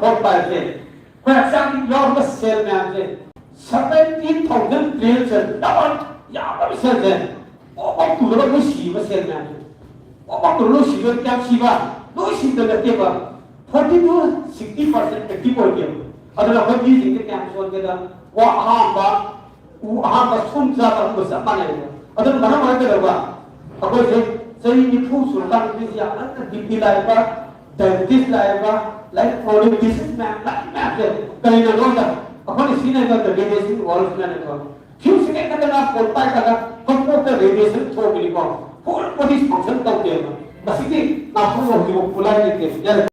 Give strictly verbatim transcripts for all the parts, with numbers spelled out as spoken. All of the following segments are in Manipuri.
ꯊꯣꯛꯄ ꯍꯥꯏꯁꯦ ꯑꯩꯈꯣꯏ ꯍꯛꯆꯥꯡꯗ ꯌꯥꯎꯔꯤꯕ ꯁꯦꯜ ꯃꯌꯥꯝꯁꯦ, ꯁꯚꯦꯟꯇꯤꯟ ꯊꯥꯎꯖꯟ ꯇ꯭ꯔꯤꯂꯤꯌꯟ ꯁꯦꯜ, ꯌꯥꯝ ꯌꯥꯝꯕ ꯁꯦꯜꯁꯦ ꯄꯣꯛ ꯄꯣꯛ ꯇꯨꯔꯒ ꯑꯩꯈꯣꯏ ꯁꯤꯕ ꯁꯦꯜ ꯃꯌꯥꯝꯁꯦ, ꯄꯣꯛ ꯄꯣꯛ ꯇꯨꯔꯒ ꯂꯣꯏ ꯁꯤꯕ꯫ ꯀꯌꯥꯝ ꯁꯤꯕ? ꯂꯣꯏ ꯁꯤꯕ ꯅꯠꯇꯦꯕ, forty to sixty percent active ꯑꯣꯏꯒꯦꯕ꯫ ꯑꯗꯨꯅ ꯑꯩꯈꯣꯏ ꯃꯤꯁꯤꯡꯁꯦ ꯀꯌꯥꯝ ꯁꯣꯟꯒꯦꯗ, ꯋꯥ ꯑꯍꯥꯟꯕ ꯎ ꯑꯍꯥꯟꯕ ꯁꯨꯝ ꯆꯥꯕ ꯑꯗꯨꯒ ꯆꯞ ꯃꯥꯟꯅꯩꯕ꯫ ꯑꯗꯨꯅ ꯃꯔꯝ ꯑꯣꯏꯔꯒ ꯀꯩꯗꯧꯕ? ꯑꯩꯈꯣꯏꯁꯦ ꯆꯍꯤ ꯅꯤꯐꯨ ꯁꯨꯔꯀꯥꯟꯗ ꯃꯤꯁꯦ ꯌꯥꯝꯅ ꯕꯤ ꯄꯤ ꯂꯥꯛꯏꯕ, ꯗꯥꯏꯕꯦꯇꯤꯁ ꯂꯥꯛꯏꯕ, ꯂꯥꯏꯛ ꯀ꯭ꯔꯣꯅꯤꯛ ꯗꯤꯖꯤꯁ ꯃꯌꯥꯝ ꯂꯥꯛꯏ ꯃꯌꯥꯝꯁꯦ ꯀꯔꯤꯅꯣ ꯍꯥꯏꯗ ꯑꯩꯈꯣꯏꯅ ꯁꯤꯖꯤꯟꯅꯔꯤꯕ ꯔꯦꯗꯤꯌꯦꯁꯟ ꯋꯥꯜꯁꯤꯅꯅꯦꯀꯣ꯫ ꯐ꯭ꯌꯨ ꯁꯦꯀꯦꯟ ꯈꯛꯇꯅ ꯐꯣꯟ ꯄꯥꯏꯈꯠꯂꯒ ꯃꯀꯣꯛꯇ ꯔꯦꯗꯤꯌꯦꯁꯟ ꯊꯣꯛꯄꯅꯤꯀꯣ꯫ ꯐꯨꯜ ꯕꯣꯗꯤ ꯐꯪꯁꯟ ꯇꯧꯗꯦꯕ꯫ ꯃꯁꯤꯒꯤ ꯅꯥꯈꯣꯡ ꯍꯧꯖꯤꯛꯐꯥꯎ ꯈꯨꯠꯂꯥꯏ ꯂꯩꯇꯦ꯫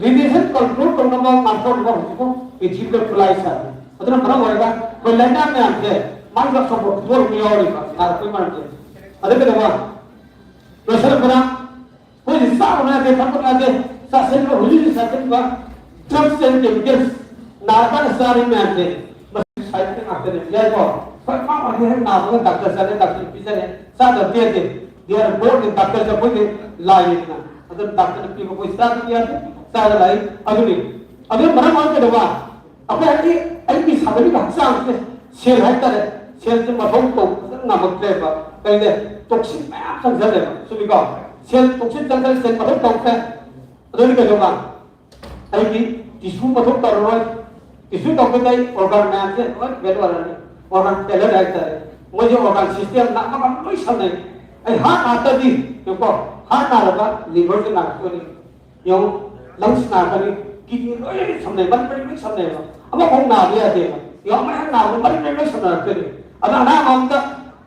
ꯔꯦꯗꯤꯌꯦꯁꯟ ꯀꯟꯇ꯭ꯔꯣꯜ ꯇꯧꯅꯕ ꯅꯥꯈꯣꯡ ꯍꯧꯖꯤꯛꯐꯥꯎ ꯄ꯭ꯔꯤꯊꯤꯕꯤꯗ ꯈꯨꯠꯂꯥꯏ ꯁꯥꯔꯤ꯫ ꯑꯗꯨꯅ ꯃꯔꯝ ꯑꯣꯏꯔꯒ ꯑꯩꯈꯣꯏ ꯂꯥꯏꯅꯥ ꯃꯌꯥꯝꯁꯦ ꯃꯥꯒꯤ ꯆꯥꯎꯊꯣꯛꯄ ꯄꯨꯊꯣꯔꯛꯄ ꯌꯥꯎꯔꯤꯕ ꯅꯥꯔꯛꯄꯒꯤ ꯃꯔꯝꯁꯦ꯫ ꯑꯗꯨ ꯀꯩꯗꯧꯕ? ꯂꯣꯏꯁꯤꯜꯂꯛꯄꯗ ꯑꯩꯈꯣꯏꯁꯦ ꯆꯥꯕ ꯌꯥꯗꯦ, ꯊꯛꯄ ꯌꯥꯗꯦ, ꯆꯥꯁꯤꯟꯕ, ꯍꯧꯖꯤꯛ ꯍꯧꯖꯤꯛ ꯆꯥꯁꯤꯟꯕ drugs and chemicals, ꯅꯥꯔꯀꯥꯟꯗ ꯆꯥꯔꯤ ꯃꯌꯥꯝꯁꯦ, ꯃꯁꯤ ꯁꯥꯏꯠ ꯏꯐꯦꯛ ꯉꯥꯛꯇꯅꯦ꯫ ꯌꯥꯏꯀꯣ? ꯍꯣꯏ, ꯃꯥ ꯃꯥꯒꯤ ꯍꯦꯛ ꯅꯥꯕꯒ ꯗꯥꯛꯇꯔ ꯆꯠꯂꯦ, ꯗꯥꯛꯇꯔ ꯄꯤꯖꯔꯦ, ꯆꯥꯗꯕꯗꯤ ꯌꯥꯗꯦ꯫ They are both in doctors, ꯑꯩꯈꯣꯏꯗꯤ ꯂꯥꯏꯅꯤꯗꯅ꯫ ꯑꯗꯨꯅ ꯗꯥꯛꯇꯔꯅ ꯄꯤꯕ ꯑꯩꯈꯣꯏ ꯆꯥꯗꯕ ꯌꯥꯗꯦ, ꯆꯥꯗ ꯂꯥꯏ꯫ ꯑꯗꯨꯅꯤ꯫ ꯑꯗꯨꯅ ꯃꯔꯝ ꯑꯣꯏꯔꯒ ꯀꯩꯗꯧꯕ? ꯑꯩꯈꯣꯏ ꯍꯥꯏꯗꯤ ꯑꯩꯒꯤ ꯁꯥꯟꯅꯔꯤꯕ ꯍꯛꯆꯥꯡꯁꯦ ꯁꯦꯜ ꯍꯥꯏꯇꯥꯔꯦ, ꯁꯦꯜꯁꯦ ꯃꯊꯧ ꯇꯧꯕ ꯐꯖꯅ ꯉꯝꯃꯛꯇ꯭ꯔꯦꯕ꯫ ꯀꯩꯗ? ꯇꯣꯛꯁꯤꯟ ꯃꯌꯥꯝ ꯆꯪꯁꯜꯂꯦꯕ꯫ ꯆꯨꯝꯃꯤꯀꯣ? ꯁꯦꯜ ꯇꯣꯛꯁꯤꯟ ꯆꯪꯁꯜꯂꯦ, ꯁꯦꯜ ꯃꯊꯧ ꯇꯧꯗ꯭ꯔꯦ꯫ ꯑꯗꯨꯅ ꯀꯩꯗꯧꯕ? ꯑꯩꯒꯤ ꯇꯤꯁꯨ ꯃꯊꯧ ꯇꯧꯔꯔꯣꯏ꯫ ꯇꯤꯁꯨ ꯇꯧꯕꯗ ꯑꯩ ꯑꯣꯔꯒꯥꯟ ꯃꯌꯥꯝꯁꯦ ꯂꯣꯏ ꯐꯦꯜ ꯑꯣꯏꯔꯅꯤ꯫ ꯑꯣꯔꯒꯥꯟ ꯐꯦꯂꯔ ꯍꯥꯏꯇꯥꯔꯦ꯫ ꯃꯣꯏꯁꯦ ꯑꯣꯔꯒꯥꯟ ꯁꯤꯁꯇꯦꯝ ꯂꯥꯛ ꯑꯃ ꯂꯣꯏ ꯁꯝꯅꯩ꯫ ꯑꯩ ꯍꯥꯔꯠ ꯉꯥꯛꯇꯗꯤ ꯌꯦꯡꯉꯨꯀꯣ, ꯍꯥꯔꯠ ꯅꯥꯔꯕ ꯂꯤꯚꯔꯁꯨ ꯅꯥꯔꯛꯇꯣꯏꯅꯤ꯫ ꯌꯦꯡꯉꯨ, ꯂꯪꯁ ꯅꯥꯔꯛꯀꯅꯤ, ꯀꯤꯗꯅꯤ ꯂꯣꯏ ꯁꯝꯅꯩ, ꯃꯔꯤ ꯃꯔꯤ ꯁꯝꯅꯩꯕ꯫ ꯑꯃꯐꯥꯎ ꯅꯥꯕ ꯌꯥꯗꯦꯕ꯫ ꯌꯦꯡꯉꯨ, ꯑꯃ ꯍꯦꯛ ꯅꯥꯕꯗ ꯃꯔꯤ ꯃꯔꯤ ꯂꯣꯏ ꯁꯝꯅꯔꯛꯇꯣꯏꯅꯤ꯫ ꯑꯗ ꯑꯅꯥꯕ ꯑꯝꯇ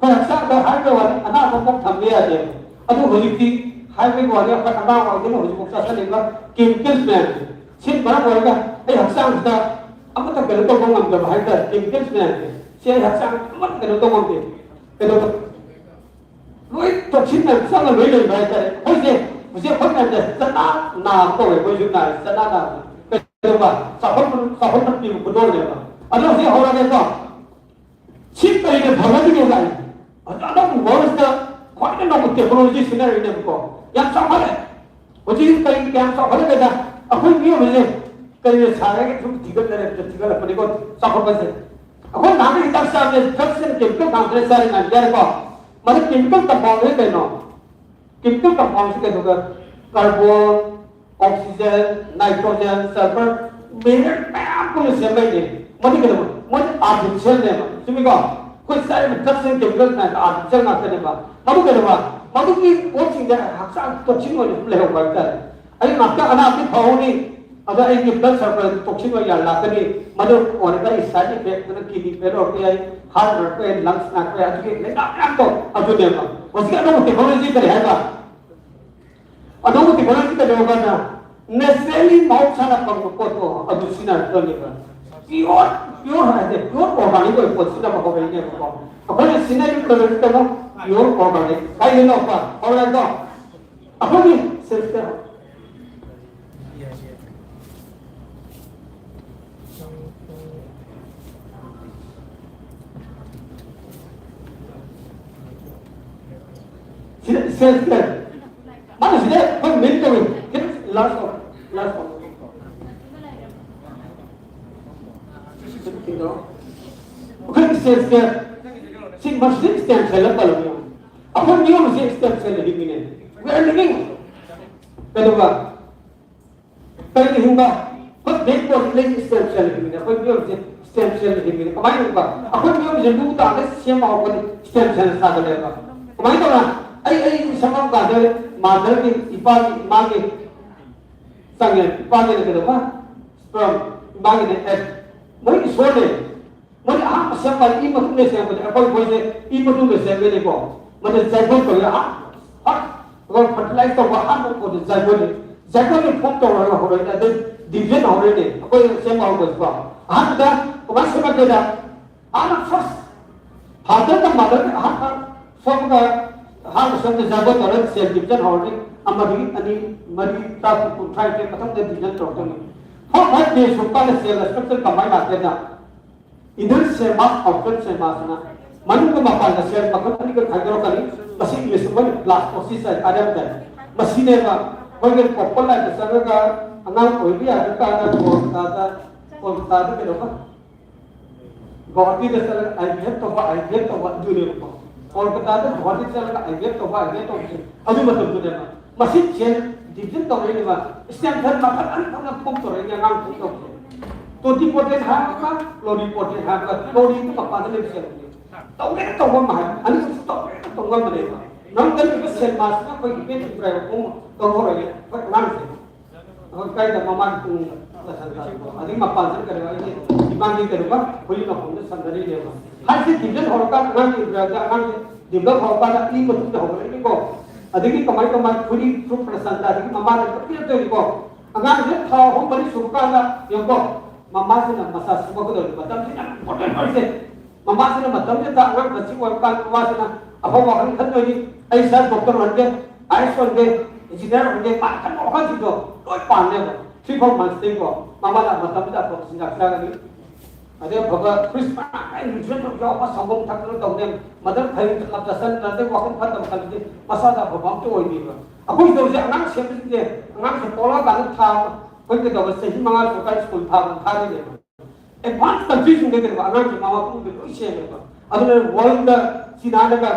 ꯑꯩꯈꯣꯏ ꯍꯛꯆꯥꯡꯗ ꯍꯥꯏꯕ ꯋꯥꯅꯤ, ꯑꯅꯥꯕ ꯑꯃꯐꯥꯎ ꯊꯝꯕ ꯌꯥꯗꯦꯕ꯫ ꯑꯗꯨ ꯍꯧꯖꯤꯛꯇꯤ ꯍꯥꯏꯕꯒꯤ ꯋꯥꯅꯤ, ꯑꯩꯈꯣꯏ ꯑꯉꯥꯡ ꯑꯣꯏꯗꯅ ꯍꯧꯖꯤꯛꯐꯥꯎ ꯆꯥꯁꯤꯜꯂꯤꯕ ꯀꯦꯃꯤꯀꯦꯜꯁ ꯃꯌꯥꯝꯁꯦ, ꯁꯤꯅ ꯃꯔꯝ ꯑꯣꯏꯔꯒ ꯑꯩ ꯍꯛꯆꯥꯡꯁꯤꯗ ꯑꯃꯠꯇ ꯀꯩꯅꯣ ꯇꯧꯕ ꯉꯝꯗꯕ ꯍꯥꯏꯇꯥꯔꯦ꯫ ꯀꯦꯃꯤꯀꯦꯜꯁ ꯃꯌꯥꯝꯁꯦ, ꯁꯤ ꯑꯩ ꯍꯛꯆꯥꯡ ꯑꯃꯠꯇ ꯀꯩꯅꯣ ꯇꯧꯕ ꯉꯝꯗꯦ꯫ ꯀꯩꯗꯧꯕ? ꯂꯣꯏ ꯇꯣꯛꯁꯤꯟ ꯃꯌꯥꯝ ꯆꯪꯉ ꯂꯣꯏ ꯂꯩꯕ ꯍꯥꯏꯇꯥꯔꯦ꯫ ꯑꯩꯈꯣꯏꯁꯦ ꯍꯧꯖꯤꯛ ꯑꯩꯈꯣꯏ ꯃꯌꯥꯝꯁꯦ ꯆꯅꯥ ꯅꯥꯕ ꯀꯧꯋꯦ, ꯑꯩꯈꯣꯏꯁꯨ ꯅꯥꯔꯦ, ꯆꯅꯥ ꯅꯥꯕ꯫ ꯀꯩꯗꯧꯕ? ꯆꯥꯎꯈꯠ-, ꯆꯥꯎꯈꯠꯄ ꯄꯤꯕ ꯈꯨꯗꯣꯜꯅꯦꯕ꯫ ꯑꯗꯣ ꯍꯧꯖꯤꯛ ꯍꯧꯔꯒꯦꯀꯣ꯫ ꯁꯤ ꯀꯔꯤꯅ ꯐꯒꯗꯒꯦ ꯀꯥꯏꯅ꯫ ꯑꯗꯣ ꯑꯅꯧꯕ ꯋꯥꯔꯜꯁꯤꯗ ꯈ꯭ꯋꯥꯏꯗꯒꯤ ꯅꯧꯕ ꯇꯦꯛꯅꯣꯂꯣꯖꯤ ꯁꯤꯖꯤꯟꯅꯔꯤꯅꯦꯕꯀꯣ꯫ ꯌꯥꯝ ꯆꯥꯎꯈꯠꯂꯦ꯫ ꯍꯧꯖꯤꯛ ꯀꯔꯤ ꯀꯌꯥꯝ ꯆꯥꯎꯈꯠꯂꯒꯦꯗ, ꯑꯩꯈꯣꯏ ꯃꯤꯑꯣꯏꯕꯁꯦ ꯀꯔꯤꯅ ꯁꯥꯔꯒ ꯁꯨꯝ ꯊꯤꯒꯠꯅꯔꯦ, ꯊꯤꯒꯠꯂꯛꯄꯅꯤꯀꯣ ꯆꯥꯎꯈꯠꯄꯁꯦ꯫ ꯑꯩꯈꯣꯏ ꯅꯍꯥꯟꯒꯩ ꯍꯤꯗꯥꯛ ꯆꯥꯕꯁꯦ, ꯗ꯭ꯔꯛꯁ ꯑꯦꯟ ꯀꯦꯃꯤꯀꯦꯜ ꯀꯥꯎꯟꯇꯔ ꯆꯥꯔꯤ ꯃꯌꯥꯝꯁꯦ ꯍꯥꯏꯔꯦꯀꯣ꯫ ꯃꯗꯨ ꯀꯦꯃꯤꯀꯦꯜ ꯀꯝꯄꯥꯎꯟꯁꯦ ꯀꯩꯅꯣ? ꯀꯦꯃꯤꯀꯦꯜ ꯀꯝꯄꯥꯎꯟꯁꯦ ꯀꯩꯗꯧꯒꯦ? Carbon, oxygen, nitrogen, sulphur, mineral ꯃꯌꯥꯝ ꯄꯨꯟꯅ ꯁꯦꯝꯕꯩꯅꯦ꯫ ꯃꯗꯨ ꯀꯩꯗꯧꯕ? ꯃꯣꯏꯗꯤ ꯑꯥꯔꯇꯤꯐꯤꯁꯤꯌꯦꯜꯅꯦꯕ, ꯆꯨꯝꯃꯤꯀꯣ? ꯑꯩꯈꯣꯏ ꯆꯥꯔꯤꯕ ꯗ꯭ꯔꯛꯁ ꯑꯦꯟ ꯀꯦꯃꯤꯀꯦꯜ ꯃꯌꯥꯝꯗꯣ ꯑꯥꯔꯇꯤꯐꯤꯁꯤꯌꯦꯜ ꯉꯥꯛꯇꯅꯦꯕ꯫ ꯃꯗꯨ ꯀꯩꯗꯧꯕ? ꯃꯗꯨꯒꯤ ꯄꯣꯠꯁꯤꯡꯁꯦ ꯍꯛꯆꯥꯡ ꯇꯣꯛꯁꯤꯟ ꯑꯣꯏꯅ ꯑꯗꯨꯝ ꯂꯩꯍꯧꯕ ꯍꯥꯏꯇꯥꯔꯦ꯫ ꯑꯩ ꯉꯥꯛꯇ ꯑꯅꯥꯕꯗꯤ ꯐꯍꯧꯅꯤ, ꯑꯗꯣ ꯑꯩꯒꯤ ꯕ꯭ꯂꯗ ꯁꯔꯀꯜ ꯇꯣꯛꯁꯤꯟ ꯑꯣꯏꯅ ꯌꯥꯝ ꯂꯥꯛꯀꯅꯤ꯫ ꯃꯗꯨ ꯑꯣꯏꯔꯒ ꯑꯩ ꯁꯥꯏꯗ ꯏꯐꯦꯛꯇꯨꯅ ꯀꯤꯗꯅꯤ ꯐꯦꯜ ꯑꯣꯏꯔꯛꯄ ꯌꯥꯏ, ꯍꯥꯔꯠ ꯑꯣꯏꯔꯛꯄ ꯌꯥꯏ, ꯂꯪꯁ ꯅꯥꯔꯛꯄ ꯌꯥꯏ, ꯑꯗꯨꯒꯤ ꯂꯥꯏꯅꯥ ꯃꯌꯥꯝꯗꯣ ꯑꯗꯨꯅꯦꯕ꯫ ꯍꯧꯖꯤꯛ ꯑꯅꯧꯕ ꯇꯦꯛꯅꯣꯂꯣꯖꯤ ꯀꯔꯤ ꯍꯥꯏꯕ? ꯑꯅꯧꯕ ꯇꯦꯛꯅꯣꯂꯣꯖꯤ ꯀꯩꯗꯧꯔꯀꯥꯟꯗ ꯅꯦꯆꯔꯦꯂꯤ ꯃꯍꯧꯁꯥꯅ ꯐꯪꯕ ꯄꯣꯠꯇꯣ ꯑꯗꯨ ꯁꯤꯖꯤꯟꯅꯔꯛꯇ꯭ꯔꯕꯅꯦꯕ꯫ ꯄꯤꯌꯣꯔ, ꯄꯤꯌꯣꯔ ꯍꯥꯏꯁꯦ ꯄꯤꯌꯣꯔ ꯑꯣꯔꯒꯥꯅꯤꯛ ꯑꯣꯏꯕ ꯄꯣꯠ ꯁꯤꯖꯤꯟꯅꯕ ꯍꯧꯔꯛꯏꯅꯦꯕꯀꯣ꯫ ꯑꯩꯈꯣꯏꯅ ꯁꯤꯖꯤꯟꯅꯔꯤꯕ ꯄ꯭ꯔꯗꯛꯁꯤꯗꯀꯣ ꯄꯤꯌꯣꯔ ꯑꯣꯔꯒꯥꯅꯤꯛ ꯀꯥꯏꯗꯩꯅꯣ? ꯄꯥꯎꯔꯦꯟꯗꯣ ꯑꯩꯈꯣꯏꯒꯤ ꯁꯦꯜꯁꯇ ꯁꯤꯗ ꯁꯦꯜꯁꯇ ꯃꯥꯅ ꯁꯤꯗ ꯑꯩꯈꯣꯏ ꯃꯤꯟ ꯇꯧꯏ꯫ ꯈꯤꯇꯪ ꯂꯥꯁ ꯇꯧ, ꯂꯥꯁ ꯇꯧ꯫ ꯑꯩꯈꯣꯏ ꯁꯦꯜꯁꯇ ꯁꯤ ꯃꯁꯤꯗ ꯁ꯭ꯇꯦꯝ ꯁꯦꯜ ꯑꯃ ꯄꯜꯂꯝꯃꯤ꯫ ꯑꯩꯈꯣꯏ ꯃꯤꯑꯣꯏꯕꯁꯦ ꯁ꯭ꯇꯦꯝ ꯁꯦꯜ ꯍꯤꯡꯉꯤꯅꯦ꯫ We are living꯫ ꯀꯩꯗꯧꯕ? ꯀꯔꯤꯅ ꯍꯤꯡꯕ? ꯑꯩꯈꯣꯏ ꯕꯦꯛ ꯕꯣꯟ ꯂꯩ ꯁ꯭ꯇꯦꯝ ꯁꯦꯜ ꯍꯤꯡꯉꯤꯅꯦ꯫ ꯑꯩꯈꯣꯏ ꯃꯤꯑꯣꯏꯕꯁꯦ ꯁ꯭ꯇꯦꯝ ꯁꯦꯜ ꯍꯤꯡꯉꯤꯅꯦ꯫ ꯀꯃꯥꯏꯅ ꯍꯤꯡꯕ? ꯑꯩꯈꯣꯏ ꯃꯤꯑꯣꯏꯕꯁꯦ ꯂꯨ ꯇꯥꯔꯒ ꯁꯦꯝꯕ ꯍꯧꯔꯛꯄꯗꯤ ꯁ꯭ꯇꯦꯝ ꯁꯦꯜ ꯁꯥꯒꯠꯂꯦꯕ꯫ ꯀꯃꯥꯏꯅ ꯇꯧꯅ? ꯑꯩ, ꯑꯩ ꯁꯪꯒꯣꯝ ꯀꯥꯟꯗ ꯃꯥꯗꯔꯒꯤ, ꯏꯄꯥꯒꯤ, ꯏꯃꯥꯒꯤ ꯆꯪꯉꯦ꯫ ꯏꯄꯥꯒꯤꯅ ꯀꯩꯗꯧꯕ? ꯁ꯭ꯄꯔꯝ꯫ ꯏꯃꯥꯒꯤꯅ ꯑꯦꯒ꯫ ꯃꯣꯏ ꯏꯁꯣꯔꯅꯦ꯫ ꯃꯣꯏ ꯑꯍꯥꯟꯕ ꯁꯦꯝꯕ ꯏ ꯃꯇꯨꯡꯗ ꯁꯦꯝꯕꯅꯦ꯫ ꯑꯩꯈꯣꯏ ꯃꯣꯏꯁꯦ ꯏ ꯃꯇꯨꯡꯗ ꯁꯦꯝꯒꯅꯤꯀꯣ꯫ ꯃꯗꯨ ꯖꯥꯏꯒꯣꯠ ꯀꯧꯏ꯫ ꯑꯍꯥꯟ-, ꯑꯍꯥꯟ-, ꯑꯩꯈꯣꯏ ꯐꯔꯇꯤꯂꯥꯏꯁ ꯇꯧꯕ ꯑꯍꯥꯟꯕ ꯄꯣꯠꯇꯨ ꯖꯥꯏꯒꯣꯠꯅꯤ꯫ ꯖꯥꯏꯒꯣꯠꯅꯤ ꯐꯣꯝ ꯇꯧꯔꯒ ꯍꯧꯔꯛꯏꯅꯦ꯫ ꯑꯗꯩ ꯗꯤꯚꯤꯖꯟ ꯍꯧꯔꯛꯏꯅꯦ꯫ ꯑꯩꯈꯣꯏ ꯁꯦꯝꯕ ꯍꯧꯕꯁꯤꯀꯣ꯫ ꯑꯍꯥꯟꯕꯗ ꯀꯃꯥꯏꯅ ꯁꯦꯝꯃꯛꯀꯦꯗ? ꯑꯍꯥꯟꯕ ꯐꯥꯔꯁ ꯐꯥꯗꯔꯒ ꯃꯥꯗꯔꯒ ꯑꯍꯥꯟꯕ ꯁꯣꯛꯄꯒ ꯑꯍꯥꯟꯕ ꯁꯣꯛꯄ ꯖꯥꯏꯒꯣꯠ ꯇꯧꯔꯒ ꯁꯦꯜ ꯗꯤꯚꯤꯖꯟ ꯍꯧꯔꯅꯤ꯫ ꯑꯃꯗꯒꯤ ꯑꯅꯤ, ꯃꯔꯤ, ꯇꯔꯥ, ꯀꯨꯟ, ꯀꯨꯟꯊ꯭ꯔꯥ ꯌꯥꯡꯈꯩ ꯃꯊꯪꯗ ꯗꯤꯚꯤꯖꯟ ꯇꯧꯔꯛꯇꯣꯏꯅꯤ꯫ ꯐꯣꯔ ꯐꯥꯏꯚ ꯗꯦ ꯁꯨꯝꯀꯥꯟꯗ ꯁꯦꯜ ꯁ꯭ꯇ꯭ꯔꯛꯆꯔ ꯀꯃꯥꯏꯅ ꯂꯥꯛꯀꯦꯗ? ꯏꯅꯔ ꯁꯦꯜ ꯃꯥꯁ, ꯑꯥꯎꯇꯔ ꯁꯦꯜ ꯃꯥꯁꯅ ꯃꯅꯨꯡꯒ ꯃꯄꯥꯟꯒ ꯁꯦꯜ ꯃꯈꯜ ꯑꯅꯤꯒ ꯈꯥꯏꯗꯣꯔꯛꯀꯅꯤ꯫ ꯃꯁꯤ ꯏꯪꯂꯤꯁꯇ ꯃꯣꯏꯅ ꯕ꯭ꯂꯥꯁꯇꯣꯁꯤꯁ ꯍꯥꯏꯅ ꯍꯥꯏꯔꯝꯗꯥꯏ꯫ ꯃꯁꯤꯅꯦꯕ ꯑꯩꯈꯣꯏꯒꯤ ꯄꯣꯄꯣꯂꯥꯏꯠꯇ ꯆꯪꯉꯒ ꯑꯉꯥꯡ ꯑꯣꯏꯕ ꯌꯥꯗ꯭ꯔꯀꯥꯟꯗ ꯀꯣꯜꯀꯇꯥꯗ, ꯀꯣꯜꯀꯇꯥꯗ ꯀꯩꯗꯧꯕ? ꯒꯧꯍꯥꯇꯤꯗ ꯆꯠꯂꯒ ꯑꯥꯏ ꯚꯤ ꯑꯦꯐ ꯇꯧꯕ, ꯑꯥꯏ ꯚꯤ ꯑꯦꯐ ꯇꯧꯕ ꯑꯗꯨꯅꯦꯕꯀꯣ꯫ ꯀꯣꯜꯀꯇꯥꯗ ꯒꯧꯍꯥꯇꯤ ꯆꯠꯂꯒ ꯑꯥꯏ ꯚꯤ ꯑꯦꯐ ꯇꯧꯕ, ꯑꯥꯏ ꯚꯤ ꯑꯦꯐ ꯇꯧꯕꯁꯦ ꯑꯗꯨ ꯃꯇꯝꯗꯨꯅꯦꯕ꯫ ꯃꯁꯤ ꯁꯦꯜ ꯗꯤꯕꯤꯖꯟ ꯇꯧꯔꯛꯏꯅꯦꯕ꯫ ꯁ꯭ꯇꯦꯝ ꯁꯦꯜ ꯃꯈꯜ ꯑꯅꯤ ꯊꯣꯛꯅ ꯐꯣꯝ ꯇꯧꯔꯛꯏꯅꯦ ꯑꯉꯥꯡ ꯐꯣꯝ ꯇꯧꯕꯁꯦ꯫ ꯇꯣꯇꯤꯄꯣꯇꯦꯟ ꯍꯥꯏꯕ ꯑꯃ, ꯄ꯭ꯂꯨꯔꯤꯄꯣꯇꯦꯟ ꯍꯥꯏꯕ, ꯄ꯭ꯂꯨꯔꯤꯗꯤ ꯃꯄꯥꯟꯗ ꯂꯩꯕ ꯁꯦꯜꯅꯤ꯫ ꯇꯧꯒꯦꯅ ꯇꯧꯕ ꯑꯃ ꯍꯥꯏ, ꯑꯅꯤꯃꯛꯁꯨ ꯇꯧꯒꯦꯅ ꯇꯧꯕ ꯉꯝꯕꯅꯦꯕ꯫ ꯅꯪ ꯀꯔꯤꯒꯨꯝꯕ ꯁꯦꯜ ꯃꯥꯁꯤꯅ ꯑꯩꯈꯣꯏꯒꯤ ꯕꯦꯡ ꯗ꯭ꯔꯥꯏꯚꯔ ꯐꯣꯝ ꯂꯧꯍꯧꯔꯒꯦ ꯑꯩꯈꯣꯏ ꯑꯉꯥꯡꯁꯦ꯫ ꯑꯩꯈꯣꯏ ꯀꯥꯏꯗ ꯃꯃꯥꯒꯤ ꯄꯨꯛꯅꯤꯡꯗ ꯂꯥꯏꯁꯪ ꯇꯥꯔꯤꯕꯣ? ꯑꯗꯒꯤ ꯃꯄꯥꯟꯁꯤꯗ ꯀꯩꯅꯣ ꯑꯩꯒꯤ ꯏꯃꯥꯒꯤ ꯀꯩꯅꯣꯒ ꯍꯨꯏ ꯃꯈꯣꯡꯗ ꯁꯝꯅꯔꯤꯅꯦꯕ꯫ ꯍꯥꯏꯁꯦ ꯗꯤꯕꯦꯠ ꯍꯧꯔꯀꯥꯟꯗ ꯑꯉꯥꯡꯒꯤ ꯏꯟꯗ꯭ꯔꯤꯌꯥꯗ ꯑꯉꯥꯡꯁꯦ ꯗꯤꯕꯦꯠ ꯍꯧꯔꯀꯥꯟꯗ ꯑꯅꯤ ꯃꯇꯨꯡꯗ ꯍꯧꯒꯠꯂꯛꯏꯅꯤꯀꯣ꯫ ꯑꯗꯒꯤ ꯀꯃꯥꯏ ꯀꯃꯥꯏ ꯐꯨꯔꯤ ꯐꯨꯔꯨꯞ ꯄ꯭ꯔꯁꯟꯗ ꯑꯗꯒꯤ ꯃꯃꯥꯗ ꯂꯣꯏ ꯄꯤꯔꯛꯇꯣꯏꯅꯤꯀꯣ꯫ ꯑꯉꯥꯡꯁꯦ ꯊꯥ ꯑꯍꯨꯝ ꯃꯔꯤ ꯁꯨꯕ ꯀꯥꯟꯗ ꯌꯦꯡꯉꯨꯀꯣ, ꯃꯃꯥꯁꯤꯅ ꯃꯁꯥ ꯁꯨꯃꯛꯀꯗꯧꯔꯤ ꯃꯇꯝꯁꯤ ꯌꯥꯝ ꯏꯝꯄꯣꯔꯇꯦꯟ ꯑꯣꯏꯔꯤꯁꯦ꯫ ꯃꯃꯥꯁꯤꯅ ꯃꯇꯝꯁꯤꯗ ꯑꯉꯥꯡ ꯃꯆꯤꯡ ꯑꯣꯏꯕ ꯀꯥꯟꯗ ꯃꯃꯥꯁꯤꯅ ꯑꯐꯕ ꯋꯥꯈꯜ ꯈꯟꯗꯣꯏꯅꯤ꯫ ꯑꯩ ꯏꯁꯥ ꯗꯣꯛꯇꯔ ꯑꯣꯏꯍꯟꯒꯦ, ꯑꯥꯏ ꯑꯦꯁ ꯑꯣꯏꯍꯟꯒꯦ, ꯏꯟꯖꯤꯅꯤꯌꯥꯔ ꯑꯣꯏꯍꯟꯒꯦ, ꯃꯥꯅ ꯈꯟꯕ ꯋꯥꯈꯜꯁꯤꯡꯗꯣ ꯂꯣꯏ ꯄꯥꯟꯅꯦꯕ꯫ ꯊ꯭ꯔꯤ ꯐꯣꯔ ꯃꯟꯁꯇꯒꯤꯀꯣ ꯃꯃꯥꯅ ꯃꯇꯝꯁꯤꯗ ꯑꯐꯕ ꯆꯤꯟꯖꯥꯛ ꯆꯥꯒꯅꯤ꯫ ꯑꯗꯩ ꯑꯐꯕ ꯐ꯭ꯔꯨꯏꯠꯁ ꯃꯌꯥꯝ ꯅ꯭ꯌꯨꯇ꯭ꯔꯤꯁꯟ ꯌꯥꯎꯕ ꯁꯪꯒꯣꯝ ꯊꯛꯇꯅ ꯇꯧꯅꯦ꯫ ꯃꯗꯨ ꯐꯩ ꯆꯠꯁꯟ ꯑꯗꯩ ꯋꯥꯈꯜ ꯐꯠꯇꯕ ꯈꯜꯂꯗꯤ ꯃꯁꯥꯗ ꯑꯐꯕ ꯑꯝꯇ ꯑꯣꯏꯗꯦꯕ꯫ ꯑꯩꯈꯣꯏ ꯇꯧꯔꯤꯁꯦ ꯑꯉꯥꯡ ꯁꯦꯝꯕꯁꯤꯡꯁꯦ ꯑꯉꯥꯡꯁꯦ ꯄꯣꯛꯂꯛꯑꯀꯥꯟꯗ ꯊꯥ ꯑꯩꯈꯣꯏ ꯀꯩꯗꯧꯕ ꯆꯍꯤ ꯃꯉꯥ ꯁꯨꯔꯀꯥꯟꯗ ꯁ꯭ꯀꯨꯜ ꯊꯥꯕ ꯊꯥꯗꯣꯏꯅꯦꯕ꯫ ꯑꯦꯗꯚꯥꯟꯁ ꯀꯟꯇ꯭ꯔꯤꯁꯤꯡꯗ ꯀꯩꯗꯧꯕ ꯑꯉꯥꯡꯁꯦ ꯃꯃꯥ ꯄꯨꯛꯅꯨꯡꯗ ꯂꯣꯏ ꯁꯦꯝꯃꯦꯕ꯫ ꯑꯗꯨꯅ ꯋꯥꯔꯜꯗ ꯆꯤꯅꯥꯗꯒ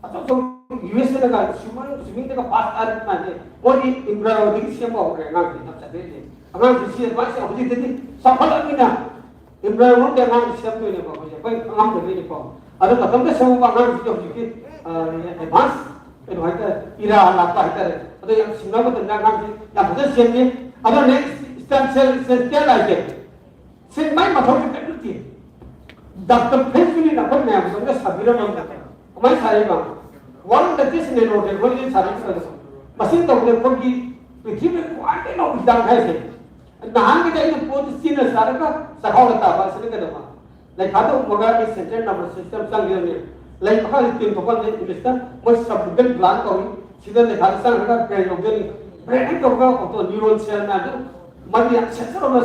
ꯑꯆꯧ ꯑꯆꯧꯕ ꯌꯨ ꯑꯦꯁ ꯑꯦꯗꯒ ꯁ꯭ꯋꯤꯃꯤꯡ ꯁ꯭ꯋꯤꯃꯤꯡꯗꯒ ꯐꯥꯁ ꯇꯥꯔꯛꯄ ꯃꯥꯟꯁꯦ ꯃꯣꯏꯗꯤ ꯏꯝꯕ꯭ꯔꯥꯏꯗꯒꯤ ꯁꯦꯝꯕ ꯍꯧꯈ꯭ꯔꯦ ꯑꯉꯥꯡꯁꯦ ꯌꯥꯝ ꯆꯠꯊꯔꯤꯁꯦ꯫ ꯑꯉꯥꯡꯁꯦ ꯁꯤ ꯑꯦꯗꯚꯥꯟꯁ ꯍꯧꯖꯤꯛꯇꯗꯤ ꯆꯥꯎꯈꯠꯂꯕꯅꯤꯅ ꯏꯝꯕ꯭ꯔꯥꯏꯗ ꯃꯅꯨꯡꯗ ꯑꯉꯥꯡꯁꯦ ꯁꯦꯝꯗꯣꯏꯅꯦꯕ ꯑꯩꯈꯣꯏꯁꯦ ꯑꯩꯈꯣꯏ ꯑꯉꯥꯡꯗꯒꯤꯅꯦꯀꯣ꯫ ꯑꯗꯨ ꯃꯇꯝꯗ ꯁꯦꯝꯍꯧꯕ ꯑꯉꯥꯡꯁꯤꯗꯤ ꯍꯧꯖꯤꯛꯇꯤ ꯑꯦꯗꯚꯥꯟꯁ ꯀꯩꯅꯣ ꯍꯥꯏꯇꯥꯔꯦ ꯏꯔꯥ ꯂꯥꯛꯄ ꯍꯥꯏꯇꯥꯔꯦ꯫ ꯑꯗꯣ ꯌꯥꯝ ꯁꯤꯡꯅꯕ ꯃꯇꯝꯗ ꯑꯉꯥꯡꯁꯦ ꯌꯥꯝ ꯐꯖꯅ ꯁꯦꯝꯃꯤ꯫ ꯑꯗꯣ ꯅꯦꯛꯁ ꯁ꯭ꯇꯦꯝ ꯁꯦꯜ ꯁꯦꯜ ꯀꯌꯥ ꯂꯥꯛꯏꯁꯦ ꯁꯤ ꯃꯥꯏ ꯃꯊꯧꯁꯨ ꯀꯔꯤꯝ ꯅꯠꯇꯦ꯫ ꯗꯥꯛꯇꯔ ꯐ꯭ꯔꯦꯟꯁꯀꯤꯅ ꯑꯩꯈꯣꯏ ꯃꯌꯥꯝ ꯁꯣꯝꯗ ꯁꯥꯕꯤꯔꯝꯃꯒ ꯀꯃꯥꯏꯅ ꯁꯥꯔꯤꯕ? ꯋꯥꯔꯜ ꯂꯦꯇꯦꯁ ꯅꯦꯅꯣ ꯇꯦꯛꯅꯣꯂꯣꯖꯤ ꯁꯥꯔꯤꯕ꯫ ꯃꯁꯤ ꯇꯧꯕꯗ ꯑꯩꯈꯣꯏꯒꯤ ꯄ꯭ꯔꯤꯊꯤꯕꯤꯗ ꯈ꯭ꯋꯥꯏꯗꯒꯤ ꯅꯧꯕ ꯍꯤꯗꯥꯛ ꯍꯥꯏꯁꯦ꯫ ꯅꯍꯥꯟꯒꯤꯗꯤ ꯑꯩꯅ ꯄꯣꯠꯇꯨ ꯆꯦꯟꯅ ꯆꯥꯔꯒ ꯆꯥꯛꯈꯥꯎꯗ ꯇꯥꯕ ꯑꯁꯤꯅ ꯀꯩꯗꯧꯕ? ꯂꯩꯈꯥꯗ ꯎꯞꯄꯒ ꯑꯩ ꯁꯦꯟꯇ꯭ꯔꯦꯜ ꯅꯔꯚꯁ ꯁꯤꯁꯇꯦꯝ ꯆꯪꯈꯤꯕꯅꯤ꯫ ꯂꯩ ꯃꯈꯥꯗ ꯇꯦꯡꯊꯣꯛꯄ ꯏꯪꯂꯤꯁꯇ ꯃꯣꯏ ꯁꯕ꯭ꯂꯤꯀꯦꯟ ꯒ꯭ꯂꯥꯟ ꯀꯧꯏ꯫ ꯁꯤꯗ ꯂꯩꯈꯥꯗ ꯆꯪꯈ꯭ꯔꯒ ꯕ꯭ꯔꯦꯟ ꯌꯧꯗꯣꯏꯅꯤ꯫ ꯕ꯭ꯔꯦꯟ ꯍꯦꯛ ꯇꯧꯔꯒ ꯑꯣꯇꯣ ꯅ꯭ꯌꯨꯔꯣꯟ ꯁꯦꯜ ꯃꯌꯥꯝꯗꯨ ꯃꯔꯤ ꯌꯥꯝ ꯁꯦꯟꯁꯔ ꯑꯃ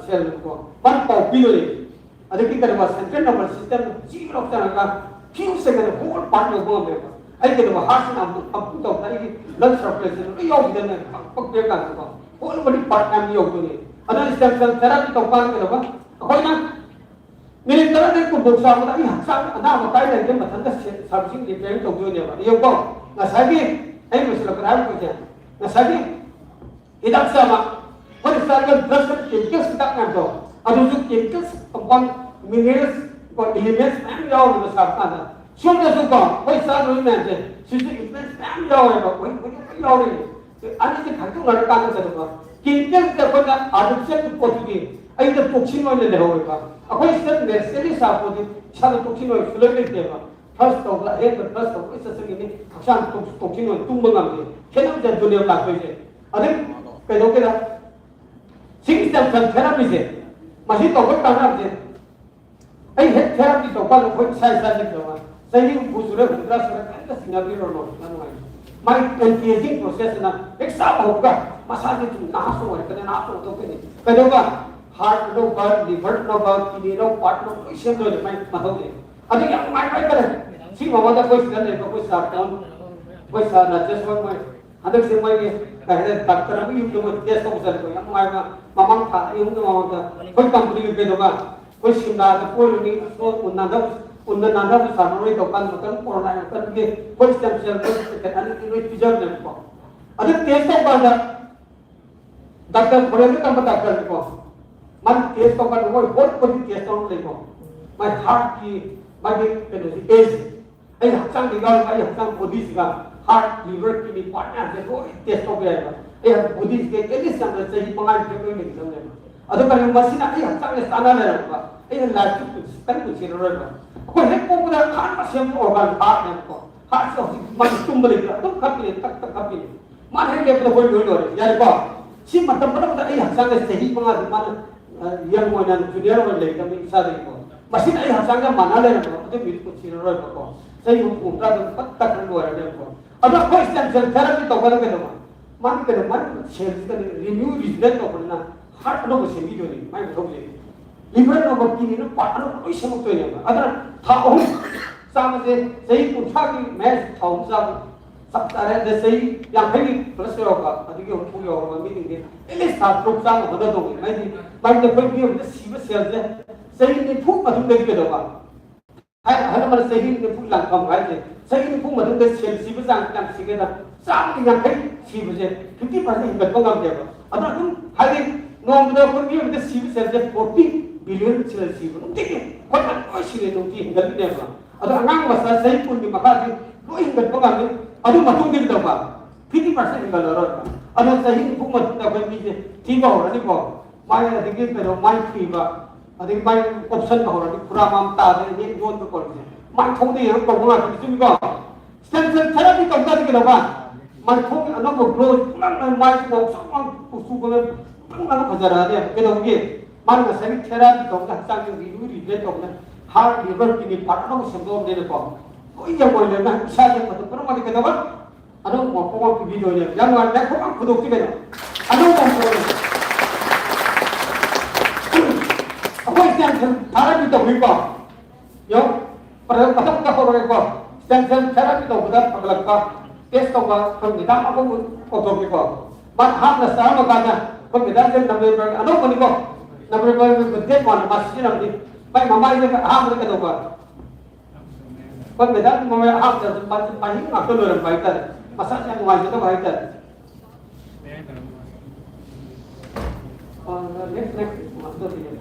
ꯁꯦꯜꯅꯤꯀꯣ꯫ ꯃꯥꯅ ꯄꯥꯎ ꯄꯤꯗꯣꯏꯅꯤ꯫ ꯑꯗꯒꯤ ꯀꯩꯅꯣ ꯁꯦꯟꯇ꯭ꯔꯦꯜ ꯅꯔꯚꯁ ꯁꯤꯁꯇꯦꯝ ꯖꯤꯔꯣ ꯆꯪꯉꯒ ꯐ꯭ꯌꯨ ꯁꯦꯀꯦꯟ ꯍꯣꯜ ꯄꯥꯔꯠ ꯌꯧꯕ ꯉꯝꯃꯦꯕ꯫ ꯑꯩ ꯀꯩꯅꯣ ꯍꯥꯔꯠꯁꯤꯅ ꯑꯃꯨꯛ ꯄꯝꯄꯤꯡ ꯇꯧꯕꯗ ꯑꯩꯒꯤ ꯕ꯭ꯂꯗ ꯁꯔꯀꯨꯂꯦꯁꯟ ꯂꯣꯏ ꯌꯥꯎꯈꯤꯗꯅ ꯄꯛ ꯄꯛ ꯄꯤꯔꯀꯥꯟꯗꯀꯣ꯫ ꯍꯣꯜ ꯕꯣꯗꯤ ꯄꯥꯔꯠ ꯃꯌꯥꯝ ꯌꯧꯗꯣꯏꯅꯤ꯫ ꯑꯗꯨꯅ ꯁ꯭ꯇꯦꯝ ꯁꯦꯜ ꯊꯦꯔꯥꯄꯤ ꯇꯧꯕ ꯀꯥꯟꯗ ꯀꯩꯗꯧꯕ? ꯑꯩꯈꯣꯏꯅ ꯃꯤꯅꯤꯠ ꯇꯔꯥꯇꯔꯦꯠ ꯀꯨꯟꯐꯥꯎ ꯆꯥꯕꯗ ꯑꯩ ꯍꯛꯆꯥꯡ ꯑꯅꯥꯕ ꯀꯥꯏ ꯂꯩꯒꯦ ꯃꯊꯟꯇ ꯁꯦ-, ꯁꯥꯔꯚꯤꯁꯤꯡ ꯔꯤꯄꯦꯌꯔꯤꯡ ꯇꯧꯗꯣꯏꯅꯦꯕ꯫ ꯌꯦꯡꯉꯨꯀꯣ, ꯉꯁꯥꯏꯒꯤ ꯑꯩ ꯂꯣꯏꯁꯤꯜꯂꯛꯄꯗ ꯍꯥꯏꯔꯛꯇꯣꯏꯁꯦ, ꯉꯁꯥꯏꯒꯤ ꯍꯤꯗꯥꯛ ꯆꯥꯕ, ꯑꯩꯈꯣꯏꯅ ꯆꯥꯔꯤꯕ ꯗ꯭ꯔꯒꯁ ꯀꯦꯃꯤꯀꯦꯜꯁ ꯍꯤꯗꯥꯛ ꯃꯌꯥꯝꯗꯣ, ꯑꯗꯨꯁꯨ ꯀꯦꯃꯤꯀꯦꯜꯁ ꯀꯝꯄꯥꯎꯟ, ꯃꯤꯅꯔꯦꯜꯁ ꯀꯣ, ꯏꯂꯤꯃꯦꯟꯠꯁ ꯃꯌꯥꯝ ꯌꯥꯎꯔꯤꯕ ꯆꯥꯕ ꯀꯥꯟꯗ꯫ ꯁꯣꯝꯗꯁꯨ ꯀꯣ, ꯑꯩꯈꯣꯏ ꯆꯥꯗꯣꯔꯤꯕ ꯃꯌꯥꯝꯁꯦ ꯁꯤꯁꯨ ꯏꯂꯤꯃꯦꯟꯠꯁ ꯃꯌꯥꯝ ꯌꯥꯎꯔꯦꯕ, ꯑꯩꯈꯣꯏ ꯍꯧꯖꯤꯛ ꯂꯣꯏ ꯌꯥꯎꯔꯤꯅꯤ꯫ ꯑꯅꯤꯁꯦ ꯈꯥꯏꯗꯣꯛꯅꯔꯀꯥꯟꯗ ꯀꯩꯗꯧꯕ? ꯀꯦꯃꯤꯀꯦꯜꯁꯦ ꯑꯩꯈꯣꯏꯅ ꯑꯥꯔꯇꯤꯐꯤꯁꯤꯌꯦꯜ ꯄꯣꯠꯇꯨꯗꯤ ꯑꯩꯅ ꯇꯣꯛꯁꯤꯟ ꯑꯣꯏꯅ ꯂꯩꯍꯧꯋꯦꯕ꯫ ꯑꯩꯈꯣꯏ ꯁꯤꯗ ꯅꯦꯆꯔꯦꯜꯂꯤ ꯁꯥꯕ ꯄꯣꯠꯇꯤ ꯏꯁꯥꯗ ꯇꯣꯛꯁꯤꯟ ꯑꯣꯏꯅ ꯁꯨꯡꯂꯩ ꯂꯩꯇꯦꯕ꯫ ꯐ꯭ꯂꯁ ꯇꯧꯕ, ꯑꯍꯦꯟꯕ ꯐ꯭ꯂꯁ ꯇꯧꯕ ꯂꯣꯏ ꯆꯠꯆꯈꯤꯅꯤ, ꯍꯛꯆꯥꯡ ꯇꯣꯛ-, ꯇꯣꯛꯁꯤꯟ ꯑꯣꯏꯅ ꯇꯨꯝꯕ ꯉꯝꯗꯦ꯫ ꯈꯦꯠꯅꯕꯁꯦ ꯑꯗꯨꯅꯦꯕ ꯂꯥꯛꯇꯣꯏꯁꯦ꯫ ꯑꯗꯩ ꯀꯩꯗꯧꯒꯦꯗ? ꯁꯤꯒꯤ ꯁ꯭ꯇꯦꯝ ꯁꯦꯜ ꯊꯦꯔꯥꯄꯤꯁꯦ, ꯃꯁꯤ ꯇꯧꯕꯒꯤ ꯀꯥꯟꯅꯕꯁꯦ, ꯑꯩ ꯍꯦꯛ ꯊꯦꯔꯥꯄꯤ ꯇꯧꯕ ꯀꯥꯟꯗ ꯑꯩꯈꯣꯏ ꯏꯁꯥ ꯏꯁꯥꯁꯦ ꯀꯩꯗꯧꯕ? ꯆꯍꯤ ꯍꯨꯝꯐꯨ ꯁꯨꯔꯦ, ꯍꯨꯝꯗ꯭ꯔꯥ ꯁꯨꯔꯦ, ꯀꯔꯤꯝꯇ ꯆꯤꯡꯅꯕꯤꯔꯨꯔꯅꯣ, ꯌꯥꯝ ꯅꯨꯡꯉꯥꯏ꯫ ꯃꯥꯒꯤ ꯑꯦꯟꯇꯤ ꯑꯦꯖꯤꯡ ꯄ꯭ꯔꯣꯁꯦꯁꯁꯤꯅ ꯍꯦꯛ ꯆꯥꯕ ꯍꯧꯕꯒ ꯃꯁꯥꯁꯦ ꯁꯨꯝ ꯅꯍꯥꯁꯨ ꯑꯣꯏꯔꯛꯀꯅꯤ, ꯅꯍꯥꯁꯨ ꯑꯣꯏꯊꯣꯛꯀꯅꯤ꯫ ꯀꯩꯗꯧꯕ? ꯍꯥꯔꯠ ꯑꯅꯧꯕ, ꯂꯤꯚꯔ ꯑꯅꯧꯕ, ꯀꯤꯗꯅꯤ ꯑꯅꯧꯕ, ꯄꯥꯔꯠ ꯑꯅꯧꯕ ꯂꯣꯏ ꯁꯦꯝꯗꯣꯏꯅꯦ ꯃꯥꯏ ꯃꯊꯧꯁꯦ꯫ ꯑꯗꯨ ꯌꯥꯝ ꯅꯨꯡꯉꯥꯏꯕ ꯍꯥꯏꯇꯥꯔꯦ꯫ ꯁꯤ ꯃꯃꯥꯡꯗ ꯑꯩꯈꯣꯏ ꯁꯤꯗ ꯂꯩꯕ ꯑꯩꯈꯣꯏ ꯁꯥꯔ ꯇꯥꯎꯟ, ꯑꯩꯈꯣꯏ ꯁꯥꯔ ꯔꯥꯖꯦꯁ ꯍꯣꯏ, ꯃꯣꯏ ꯍꯟꯗꯛꯁꯦ ꯃꯣꯏꯒꯤ ꯀꯩ ꯍꯥꯏꯇꯥꯔꯦ, ꯗꯥꯛꯇꯔ ꯑꯃꯒꯤ ꯌꯨꯝꯗ ꯃꯣꯏ ꯇꯦꯁ ꯇꯧꯕ ꯆꯠꯂꯦꯀꯣ꯫ ꯌꯥꯝ ꯅꯨꯡꯉꯥꯏꯕ, ꯃꯃꯥꯡ ꯊꯥ ꯑꯅꯤ ꯑꯍꯨꯝꯒꯤ ꯃꯃꯥꯡꯗ ꯑꯩꯈꯣꯏ ꯀꯝꯄꯅꯤꯒꯤ ꯀꯩꯗꯧꯕ, ꯑꯩꯈꯣꯏ ꯁꯤꯝꯂꯥꯗ ꯀꯣꯏꯔꯨꯅꯤ, ꯎꯟ ꯅꯥꯟꯊꯕ, ꯎꯟꯗ ꯅꯥꯟꯊꯕ ꯁꯥꯟꯅꯔꯣꯏ ꯇꯧꯀꯥꯟꯗ ꯃꯇꯝ ꯀꯣꯔꯣꯅꯥꯒꯤ ꯃꯇꯝꯒꯤ ꯑꯩꯈꯣꯏ ꯁ꯭ꯇꯦꯝ ꯁꯦꯜ ꯑꯅꯤ ꯂꯣꯏ ꯄꯤꯖꯕꯅꯦꯕꯀꯣ꯫ ꯑꯗꯨ ꯇꯦꯁ ꯇꯧꯀꯥꯟꯗ ꯗꯥꯛꯇꯔ ꯐꯣꯔꯦꯟꯗ ꯇꯝꯕ ꯗꯥꯛꯇꯔꯅꯤꯀꯣ, ꯃꯥꯅ ꯇꯦꯁ ꯇꯧꯀꯥꯟꯗ ꯃꯣꯏ ꯍꯣꯜ ꯕꯣꯗꯤ ꯇꯦꯁ ꯇꯧꯔ ꯂꯩꯀꯣ꯫ ꯃꯥꯏ ꯍꯥꯔꯠꯀꯤ, ꯃꯥꯒꯤ ꯀꯩꯅꯣꯁꯤ, ꯑꯦꯖ, ꯑꯩ ꯍꯛꯆꯥꯡꯗ ꯌꯥꯎꯔꯤꯕ ꯑꯩ ꯍꯛꯆꯥꯡ ꯕꯣꯗꯤꯁꯤꯒ ꯍꯥꯔꯠ, ꯂꯤꯚꯔ, ꯀꯤꯗꯅꯤ ꯄꯥꯔꯠ ꯃꯌꯥꯝꯁꯦ ꯂꯣꯏ ꯇꯦꯁ ꯇꯧꯕ ꯌꯥꯏꯕ꯫ ꯑꯩ ꯕꯣꯗꯤꯁꯤꯗ ꯑꯦꯠꯂꯤꯁ ꯌꯥꯝꯅ ꯆꯍꯤ ꯃꯉꯥ ꯇꯔꯨꯛ ꯂꯣꯏ ꯂꯩꯒꯗꯕꯅꯦꯕ꯫ ꯑꯗꯨ ꯀꯔꯤꯒꯨꯝꯕ ꯃꯁꯤꯅ ꯑꯩ ꯍꯛꯆꯥꯡꯗ ꯆꯥꯟꯅ ꯂꯩꯔꯝꯕ, ꯑꯩꯅ ꯂꯥꯏꯐꯁꯤ ꯄꯨꯟꯁꯤ ꯀꯔꯤꯝ ꯄꯨꯟꯁꯤꯔꯔꯣꯏꯕ꯫ ꯑꯩꯈꯣꯏ ꯍꯦꯛ ꯄꯣꯛꯄꯗ ꯑꯍꯥꯟꯕ ꯁꯦꯝꯕ ꯑꯣꯔꯒꯥꯟ ꯍꯥꯔꯠꯅꯦꯕꯀꯣ꯫ ꯍꯥꯔꯠꯁꯦ ꯍꯧꯖꯤꯛ ꯃꯥꯒꯤ ꯇꯨꯝꯕ ꯂꯩꯇ꯭ꯔꯥ? ꯑꯗꯨꯝ ꯈꯞꯄꯤꯅꯦ, ꯇꯛ ꯇꯛ ꯈꯞꯄꯤꯅꯦ꯫ ꯃꯥꯅ ꯍꯦꯛ ꯂꯦꯞꯄꯗ ꯑꯩꯈꯣꯏ ꯂꯣꯏ ꯂꯣꯏꯔꯦ꯫ ꯌꯥꯔꯦꯀꯣ? ꯁꯤ ꯃꯇꯝ ꯄꯨꯝꯅꯃꯛꯇ ꯑꯩ ꯍꯛꯆꯥꯡꯗ ꯆꯍꯤ ꯃꯉꯥꯗꯤ ꯃꯥꯅ, ꯑ, ꯌꯪ ꯑꯣꯏꯅ, ꯖꯨꯅꯤꯌꯔ ꯑꯣꯏꯅ ꯂꯩꯒꯗꯕꯅꯤ ꯏꯁꯥꯗꯒꯤꯀꯣ꯫ ꯃꯁꯤꯅ ꯑꯩ ꯍꯛꯆꯥꯡꯗ ꯃꯥꯟꯅ ꯂꯩꯔꯝꯕ ꯑꯗꯨ ꯃꯤꯗꯨ ꯄꯨꯟꯁꯤꯔꯔꯣꯏꯕꯀꯣ꯫ ꯆꯍꯤ ꯍꯨꯝꯐꯨ ꯍꯨꯝꯗ꯭ꯔꯥꯗ ꯄꯠ ꯇꯠꯈ꯭ꯔ ꯂꯣꯏꯔꯅꯦꯕꯀꯣ꯫ ꯑꯗꯣ ꯑꯩꯈꯣꯏ ꯁ꯭ꯇꯦꯝ ꯁꯦꯜ ꯊꯦꯔꯥꯄꯤ ꯇꯧꯕꯗ ꯀꯩꯗꯧꯕ? ꯃꯥꯅ ꯀꯩꯅꯣ, ꯃꯥꯅ ꯁꯦꯜꯁꯤꯗ ꯔꯤꯅ꯭ꯌꯨ, ꯔꯤꯖꯨꯅꯦꯠ ꯇꯧꯕꯅꯤꯅ ꯍꯥꯔꯠ ꯑꯅꯧꯕ ꯁꯦꯝꯕꯤꯗꯣꯏꯅꯤ ꯃꯥꯏ ꯃꯊꯧꯁꯦ꯫ ꯂꯤꯚꯔ ꯑꯅꯧꯕ, ꯀꯤꯗꯅꯤ, ꯄꯥꯔꯠ ꯑꯅꯧꯕ ꯂꯣꯏ ꯁꯦꯝꯃꯛꯇꯣꯏꯅꯦꯕ꯫ ꯑꯗꯨꯅ ꯊꯥ ꯑꯍꯨꯝ ꯆꯥꯕꯁꯦ, ꯆꯍꯤ ꯀꯨꯟꯊ꯭ꯔꯥꯒꯤ ꯃꯌꯥꯏꯁꯦ ꯊꯥ ꯑꯍꯨꯝ ꯆꯥꯕ ꯆꯞ ꯆꯥꯔꯦ꯫ ꯑꯗ ꯆꯍꯤ ꯌꯥꯡꯈꯩꯒꯤ plus ꯌꯧꯔꯛꯄ, ꯑꯗꯒꯤ ꯍꯨꯝꯐꯨ ꯌꯧꯔꯕ ꯃꯤꯁꯤꯡꯁꯦ at least ꯊꯥ ꯇꯔꯨꯛ ꯆꯥꯅ ꯍꯣꯠꯅꯗꯧꯕꯅꯤ꯫ ꯍꯥꯏꯗꯤ ꯃꯥꯏꯗ ꯑꯩꯈꯣꯏ ꯃꯤ ꯑꯃꯗ ꯁꯤꯕ ꯁꯦꯜꯁꯦ ꯆꯍꯤ ꯅꯤꯐꯨ ꯃꯇꯨꯡꯗꯒꯤ ꯀꯩꯗꯧꯕ? ꯍꯥꯏ, ꯑꯍꯜ ꯑꯃꯅ ꯆꯍꯤ ꯅꯤꯐꯨ ꯂꯥꯟꯐꯝ ꯍꯥꯏꯁꯦ, ꯆꯍꯤ ꯅꯤꯐꯨ ꯃꯇꯨꯡꯗ ꯁꯦꯜ ꯁꯤꯕ ꯆꯥꯡ ꯀꯌꯥꯝ ꯁꯤꯒꯦꯗ? ꯆꯥꯝꯃꯒꯤ ꯌꯥꯡꯈꯩ ꯁꯤꯕꯁꯦ fifty percent ꯍꯦꯟꯒꯠꯄ ꯉꯝꯗꯦꯕ꯫ ꯑꯗꯨꯅ ꯑꯗꯨꯝ, ꯍꯥꯏꯗꯤ, ꯅꯣꯡꯃꯗ ꯑꯩꯈꯣꯏ ꯃꯤ ꯑꯃꯗ ꯁꯤꯕ ꯁꯦꯜꯁꯦ forty billion ꯁꯦꯜ ꯁꯤꯕ, ꯅꯨꯡꯇꯤꯒꯤ ꯑꯩꯈꯣꯏꯅ ꯂꯣꯏ ꯁꯤꯔꯦ, ꯅꯨꯡꯇꯤ ꯍꯦꯟꯒꯠꯂꯤꯅꯦꯕ꯫ ꯑꯗꯣ ꯑꯉꯥꯡ ꯃꯆꯥ ꯆꯍꯤ ꯀꯨꯟꯒꯤ ꯃꯈꯥꯗꯤ ꯂꯣꯏ ꯍꯦꯟꯒꯠꯄ ꯉꯝꯃꯤ꯫ ꯑꯗꯨ ꯃꯇꯨꯡꯗꯤ ꯀꯩꯗꯧꯕ? Fifty percent ꯍꯦꯟꯒꯠꯂꯔꯣꯏ꯫ ꯑꯗꯣ ꯆꯍꯤ ꯅꯤꯐꯨ ꯃꯇꯨꯡꯗ ꯑꯩꯈꯣꯏ ꯃꯤꯁꯦ ꯊꯤꯕ ꯍꯧꯔꯅꯤꯀꯣ꯫ ꯃꯥꯏ, ꯑꯗꯒꯤ ꯀꯩꯅꯣ, ꯃꯥꯏ ꯈꯨꯏꯕ, ꯑꯗꯒꯤ ꯃꯥꯏ ꯀꯣꯞꯁꯟꯕ ꯍꯧꯔꯅꯤ, ꯈꯨꯔꯥ ꯃꯥꯡ ꯇꯥꯗꯅ ꯌꯦꯟ ꯌꯣꯟꯕ ꯈꯣꯠꯄꯁꯦ ꯃꯥꯏ ꯊꯣꯡꯗ ꯌꯦꯡꯉꯒ ꯇꯧꯕ ꯉꯥꯛꯇꯅꯤ, ꯆꯨꯝꯃꯤꯀꯣ? Stem cell therapy ꯇꯧ ꯇꯥꯔꯗꯤ ꯀꯩꯗꯧꯕ? ꯃꯥꯏ ꯊꯣꯡ ꯑꯅꯧꯕ glow ꯄꯨꯂꯞ ꯃꯥꯏ ꯆꯥꯎ ꯆꯥꯎ ꯀꯨꯆꯨ ꯀꯨꯃꯦꯟ ꯄꯨꯂꯞ ꯐꯖꯔꯛꯑꯅꯤ꯫ ꯀꯩꯗꯧꯕꯒꯤ? ꯃꯥꯅ ꯉꯁꯥꯏꯒꯤ therapy ꯇꯧꯕꯗ ꯍꯛꯆꯥꯡꯁꯦ renew regenerate ꯇꯧꯕꯗ heart, liver, kidney part ꯑꯅꯧꯕ ꯁꯦꯝꯗꯣꯛꯑꯕꯅꯤꯅꯀꯣ꯫ ꯂꯣꯏ ꯌꯦꯡꯉꯣꯏꯗꯅ ꯏꯁꯥ ꯌꯦꯡꯕꯗ ꯄꯨꯝꯅꯃꯛꯇꯤ ꯀꯩꯗꯧꯕ? ꯑꯅꯧꯕ ꯃꯄꯣꯛ ꯑꯃ ꯄꯤꯕꯤꯗꯣꯏꯅꯦ꯫ ꯌꯥꯝ ꯅꯨꯡꯉꯥꯏ꯫ ꯂꯥꯏꯈꯣꯛ ꯑꯃ ꯄꯨꯊꯣꯛꯁꯤ ꯀꯩꯅꯣ? ꯑꯅꯧꯕ ꯑꯃ ꯄꯨꯊꯣꯛꯑꯣ꯫ ꯑꯩꯈꯣꯏ stem cell therapy ꯇꯧꯕꯤꯀꯣ꯫ ꯌꯦꯡꯉꯣ, ꯃꯊꯪ ꯃꯊꯪ ꯍꯧꯔꯒꯦꯀꯣ꯫ Stem cell therapy ꯇꯧꯕꯗ ꯐꯒꯠꯂꯛꯄ test ꯇꯧꯕ ꯑꯩꯈꯣꯏ ꯃꯦꯗꯥꯝ ꯑꯃꯕꯨ ꯀꯧꯊꯣꯛꯀꯦꯀꯣ꯫ ꯃꯥ ꯑꯍꯥꯟꯕꯗ ꯆꯥꯔꯝꯃ ꯀꯥꯟꯗ ꯑꯩꯈꯣꯏ ꯃꯦꯗꯥꯝꯁꯦ November ꯑꯅꯧꯕꯅꯤꯀꯣ꯫ November date one ꯃꯥ ꯁꯤꯖꯤꯟꯅꯕꯅꯤ꯫ ꯃꯥꯏ ꯃꯃꯥꯏꯁꯦ ꯑꯍꯥꯟꯕꯗ ꯀꯩꯗꯧꯕ? ꯍꯣꯏ, ꯃꯦꯗꯥꯝ, ꯃꯃꯥꯏ ꯑꯍꯥꯟꯕꯗ ꯃꯥꯁꯦ ꯃꯍꯤꯛ ꯉꯥꯛꯇ ꯂꯣꯏꯔꯝꯕ ꯍꯥꯏꯇꯥꯔꯦ꯫ ꯃꯁꯥꯁꯦ ꯌꯥꯝ ꯅꯨꯡꯉꯥꯏꯖꯗꯕ ꯍꯥꯏꯇꯥꯔꯦ꯫ ꯑ, next, next, master ꯁꯤꯒꯤ꯫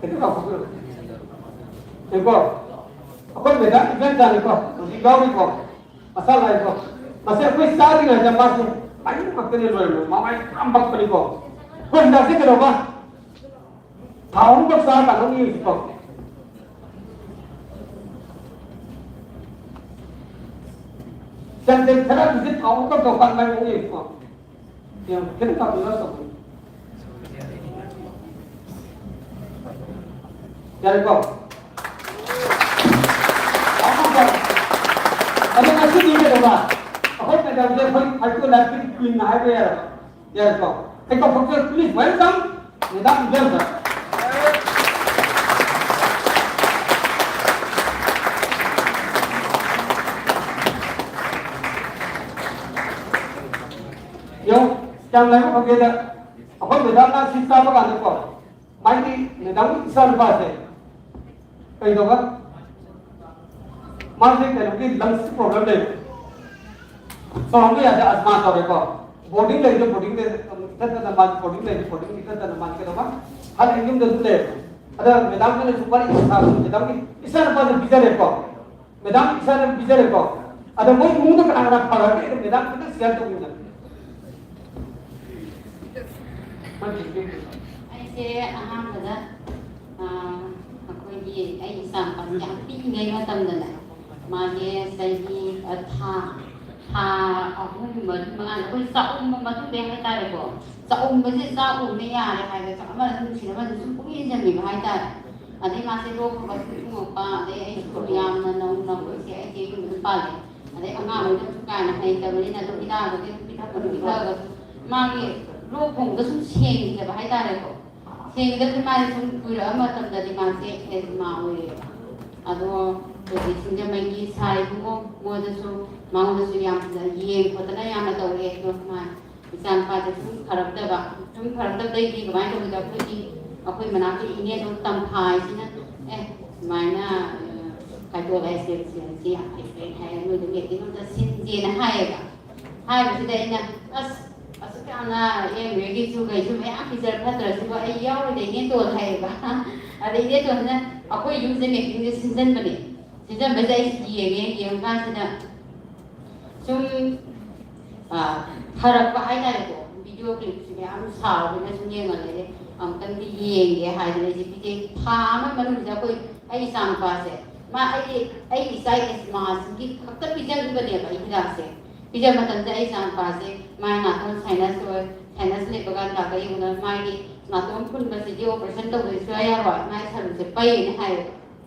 ꯈꯤꯇꯪ ꯂꯥꯎꯊꯣꯛꯄꯤꯔꯣ꯫ ꯌꯦꯡꯀꯣ, ꯑꯩꯈꯣꯏ ꯃꯦꯗꯥꯝ ꯏꯕꯦꯟꯆꯥꯅꯤꯀꯣ, ꯍꯧꯖꯤꯛ ꯌꯥꯎꯔꯤꯀꯣ, ꯃꯁꯥ ꯂꯥꯛꯏꯀꯣ꯫ ꯃꯁꯤ ꯑꯩꯈꯣꯏ ꯆꯥꯗ꯭ꯔꯤꯉꯩꯗ ꯃꯥꯁꯦ ꯃꯍꯤꯛ ꯉꯥꯛꯇꯅꯦ ꯂꯣꯏꯔꯝꯕ, ꯃꯃꯥꯏ ꯄꯨꯔꯥ ꯃꯛꯄꯅꯤꯀꯣ꯫ ꯑꯩꯈꯣꯏ ꯍꯤꯗꯥꯛꯁꯦ ꯀꯩꯗꯧꯕ? ꯊꯥꯎ ꯑꯃꯈꯛ ꯆꯥꯔ ꯀꯥꯟꯗ ꯌꯦꯡꯁꯤꯀꯣ꯫ ꯁꯦꯟꯇꯦꯟꯁ ꯈꯔ ꯑꯗꯨꯗꯤ ꯊꯥꯎ ꯑꯃꯈꯛ ꯇꯧꯀꯥꯟꯗ ꯃꯥꯏ ꯑꯃꯨꯛ ꯌꯦꯡꯁꯤꯀꯣ꯫ ꯌꯦꯡꯉꯣ, ꯈꯤꯇꯪ ꯇꯧꯕꯤꯔꯣ, ꯇꯧꯕꯤꯔꯣ꯫ ꯌꯥꯔꯦꯀꯣ? ꯑꯗꯣ ꯉꯁꯤꯗꯤ ꯀꯩꯗꯧꯕ? ꯑꯩꯈꯣꯏ ꯃꯦꯗꯥꯝꯁꯦ ꯑꯩꯈꯣꯏ ꯍꯥꯏ ꯁ꯭ꯀꯨꯜ ꯂꯥꯏꯐꯀꯤ ꯀ꯭ꯋꯤꯟ ꯍꯥꯏꯕ ꯌꯥꯔꯕ? Yes, go. Take a picture, please welcome Madam Delta. ꯌꯦꯡꯉꯨ, ꯀꯌꯥꯝ ꯂꯥꯏꯕꯛ ꯐꯒꯦꯗ, ꯑꯩꯈꯣꯏ ꯃꯦꯗꯥꯝꯅ ꯁꯤ ꯆꯥꯕ ꯀꯥꯟꯗꯀꯣ, ꯃꯥꯒꯤ ꯃꯦꯗꯥꯝꯒꯤ ꯏꯆꯥ ꯅꯨꯄꯥꯁꯦ ꯀꯩꯗꯧꯕ? ꯃꯥꯁꯦ ꯀꯩꯅꯣꯒꯤ ꯂꯪꯁ ꯄ꯭ꯔꯣꯕ꯭ꯂꯦꯝ ꯂꯩꯕ, ꯆꯥꯎꯍꯟꯕ ꯌꯥꯗꯦ, ꯑꯁꯃꯥ ꯇꯧꯔꯦꯀꯣ꯫ ꯕꯣꯔꯗꯤꯡ ꯂꯩꯕꯗ ꯕꯣꯔꯗꯤꯡꯗ ꯏꯊꯠ ꯇꯠꯅ ꯃꯥꯁꯦ, ꯕꯣꯔꯗꯤꯡ ꯂꯩꯕ ꯕꯣꯔꯗꯤꯡ ꯏꯊꯠ ꯇꯠꯅ ꯃꯥꯁꯦ ꯀꯩꯗꯧꯕ? ꯍꯜꯂꯛꯑꯦ, ꯌꯨꯝꯗ ꯑꯗꯨꯝ ꯂꯩꯌꯦꯕ꯫ ꯑꯗ ꯃꯦꯗꯥꯝꯗꯨꯅꯁꯨ ꯋꯥꯔꯤ ꯁꯥꯕꯗ ꯃꯦꯗꯥꯝꯒꯤ ꯏꯆꯥ ꯅꯨꯄꯥꯗ ꯄꯤꯖꯔꯦꯀꯣ꯫ ꯃꯦꯗꯥꯝ ꯏꯆꯥꯅ ꯄꯤꯖꯔꯦꯀꯣ꯫ ꯑꯗꯣ ꯃꯣꯏ ꯏꯃꯨꯡꯗ ꯀꯅꯥ ꯀꯅꯥ ꯐꯔꯒꯦ? ꯑꯗꯣ ꯃꯦꯗꯥꯝ ꯈꯤꯇꯪ ꯁꯤꯌꯔ ꯇꯧꯕꯤꯌꯨꯅꯦ꯫ ꯑꯩꯁꯦ ꯑꯍꯥꯟꯕꯗ, ꯑꯥ, ꯑꯩꯈꯣꯏꯒꯤ ꯑꯩ ꯏꯆꯥꯅꯨꯄꯥꯁꯦ ꯌꯥꯝ ꯄꯤꯛꯏꯉꯩ ꯃꯇꯝꯗꯅꯦ, ꯃꯥꯁꯦ ꯆꯍꯤ, ꯑ, ꯊꯥ, ꯊꯥ ꯑꯍꯨꯝ, ꯃꯔꯤ, ꯃꯉꯥ, ꯑꯩꯈꯣꯏ ꯆꯥꯛꯎꯝꯕ ꯃꯇꯨꯡꯗꯩ ꯍꯥꯏꯇꯥꯔꯦꯀꯣ, ꯆꯥꯛꯎꯝꯕꯁꯦ ꯆꯥꯛ ꯎꯝꯃꯦ ꯌꯥꯔꯦ ꯍꯥꯏꯕ, ꯑꯃꯅ ꯅꯨꯡꯁꯤꯅꯕ ꯁꯨꯝ ꯄꯨꯛꯅꯤꯡ ꯆꯟꯕꯤꯕ ꯍꯥꯏꯇꯥꯔꯦ꯫ ꯑꯗꯩ ꯃꯥꯁꯦ ꯂꯣꯛ ꯈꯔ ꯈꯔ ꯊꯨꯡꯉꯛꯄ, ꯑꯗꯩ ꯑꯩ ꯁ꯭ꯀꯨꯜ ꯌꯥꯝꯅ ꯅꯧꯅ ꯑꯩꯈꯣꯏꯁꯦ ꯑꯩꯁꯦ ꯌꯨꯝꯗ ꯑꯗꯨꯝ ꯄꯥꯜꯂꯦ꯫ ꯑꯗꯩ ꯑꯉꯥꯡꯈꯩꯅꯁꯨ ꯀꯥ ꯍꯦꯟꯅ ꯍꯩꯇꯕꯅꯤꯅ ꯑꯗꯨꯝ ꯍꯤꯗꯥꯛ ꯑꯗꯨꯝ ꯄꯤꯊꯛꯄꯗꯨ ꯄꯤꯊꯛꯑꯒꯁꯨ ꯃꯥꯒꯤ ꯂꯣꯛ ꯊꯨꯡꯕꯗ ꯁꯨꯝ ꯁꯦꯡꯈꯤꯗꯕ ꯍꯥꯏꯇꯥꯔꯦꯀꯣ꯫ ꯁꯦꯡꯈꯤꯗꯕꯁꯦ ꯃꯥꯁꯦ ꯁꯨꯝ ꯀꯨꯏꯔꯛꯑ ꯃꯇꯝꯗꯗꯤ ꯃꯥꯁꯦ ꯑꯦꯖꯃꯥ ꯑꯣꯏꯔꯦꯕ꯫ ꯑꯗꯣ ꯍꯧꯖꯤꯛ ꯁꯤꯡꯖꯃꯩꯒꯤ ꯁꯥꯔ ꯏꯕꯨꯡꯉꯣ ꯃꯣꯏꯗꯁꯨ, ꯃꯉꯣꯟꯗꯁꯨ ꯌꯥꯝ ꯐꯖꯅ ꯌꯦꯡ ꯈꯣꯠꯇꯅ ꯌꯥꯝꯅ ꯇꯧꯔꯦ꯫ ꯑꯗꯣ ꯃꯥ ꯏꯆꯥꯅꯨꯄꯥꯁꯦ ꯁꯨꯝ ꯐꯔꯛꯇꯕ, ꯁꯨꯝ ꯐꯔꯛꯇꯕꯗꯩꯗꯤ ꯀꯃꯥꯏꯅ ꯇꯧꯒꯦꯗ, ꯑꯩꯈꯣꯏꯒꯤ, ꯑꯩꯈꯣꯏ ꯃꯅꯥꯛꯀꯤ ꯏꯅꯦꯗꯣ ꯇꯝꯐꯥ ꯍꯥꯏꯁꯤꯅ, "ꯑꯦ, ꯁꯨꯃꯥꯏꯅ, ꯑ, ꯀꯥꯏꯊꯣꯛ ꯂꯥꯏꯁꯦꯟꯁꯁꯤ ꯌꯥꯝ ꯍꯩ ꯍꯥꯏ, ꯅꯣꯏꯗ ꯃꯦꯇꯤꯡ ꯑꯝꯇ ꯁꯤꯟꯁꯦꯅ" ꯍꯥꯏꯌꯦꯕ꯫ ꯍꯥꯏꯕꯁꯤꯗ ꯑꯩꯅ, "ꯑꯁ, ꯑꯁꯨꯛ ꯌꯥꯝꯅ ꯑꯦꯝ ꯑꯦꯒꯤꯁꯨ ꯀꯩꯁꯨ ꯃꯌꯥꯝ ꯐꯤꯆꯔ ꯐꯠꯇ꯭ꯔꯁꯤꯕꯨ ꯑꯩ ꯌꯥꯎꯔꯣꯏꯗ ꯏꯅꯦꯇꯣꯟ" ꯍꯥꯏꯌꯦꯕ꯫ ꯑꯗ ꯏꯅꯦꯇꯣꯟꯁꯤꯅ ꯑꯩꯈꯣꯏ ꯌꯨꯝꯁꯦ ꯃꯦꯇꯤꯡꯁꯦ ꯁꯤꯟꯖꯟꯕꯅꯦ꯫ ꯁꯤꯟꯖꯟꯕꯁꯦ ꯑꯩ ꯌꯦꯡꯉꯦ, ꯌꯦꯡꯉꯀꯥꯟꯁꯤꯗ ꯁꯨꯝ, ꯑ, ꯐꯔꯛꯄ ꯍꯥꯏꯇꯥꯔꯦꯀꯣ꯫ ꯚꯤꯗꯤꯑꯣ ꯀ꯭ꯂꯤꯞꯁꯨ ꯃꯌꯥꯝ ꯁꯥꯕꯅꯤꯅ ꯁꯨꯝ ꯌꯦꯡꯍꯜꯂꯦ꯫ ꯑꯃꯨꯛꯇꯪꯗꯤ ꯌꯦꯡꯒꯦ ꯍꯥꯏꯗꯅ ꯑꯩꯁꯦ ꯄꯤꯖꯩ꯫ ꯊꯥ ꯑꯃꯒꯤ ꯃꯅꯨꯡꯁꯤꯗ ꯑꯩꯈꯣꯏ, ꯑꯩ ꯏꯆꯥꯅꯨꯄꯥꯁꯦ, ꯃꯥ, ꯑꯩꯒꯤ, ꯑꯩꯒꯤ ꯏꯆꯥꯒꯤ ꯑꯦꯁꯃꯥꯁꯤꯒꯤ ꯈꯛꯇ ꯄꯤꯖꯈꯤꯕꯅꯦꯕ ꯑꯩ ꯍꯤꯗꯥꯛꯁꯦ꯫ ꯄꯤꯖꯕ ꯃꯇꯝꯗ ꯑꯩ ꯏꯆꯥꯅꯨꯄꯥꯁꯦ ꯃꯥꯏ ꯅꯥꯇꯣꯟ ꯁꯥꯏꯅꯁ ꯑꯣꯏ, ꯁꯥꯏꯅꯁ ꯂꯩꯕ ꯀꯥꯟꯗ ꯗꯥꯛꯇꯔ ꯌꯦꯡꯕꯗ ꯃꯥꯒꯤ ꯅꯥꯇꯣꯟ ꯐꯨꯟꯕꯁꯤꯗꯤ ꯑꯣꯄꯔꯦꯁꯟ ꯇꯧꯗꯕ ꯁꯨꯡꯌꯥ ꯌꯥꯔꯣꯏ, ꯃꯥꯏ ꯁꯔꯨꯁꯦ ꯄꯩꯌꯦꯅ ꯍꯥꯏꯌꯦꯕ꯫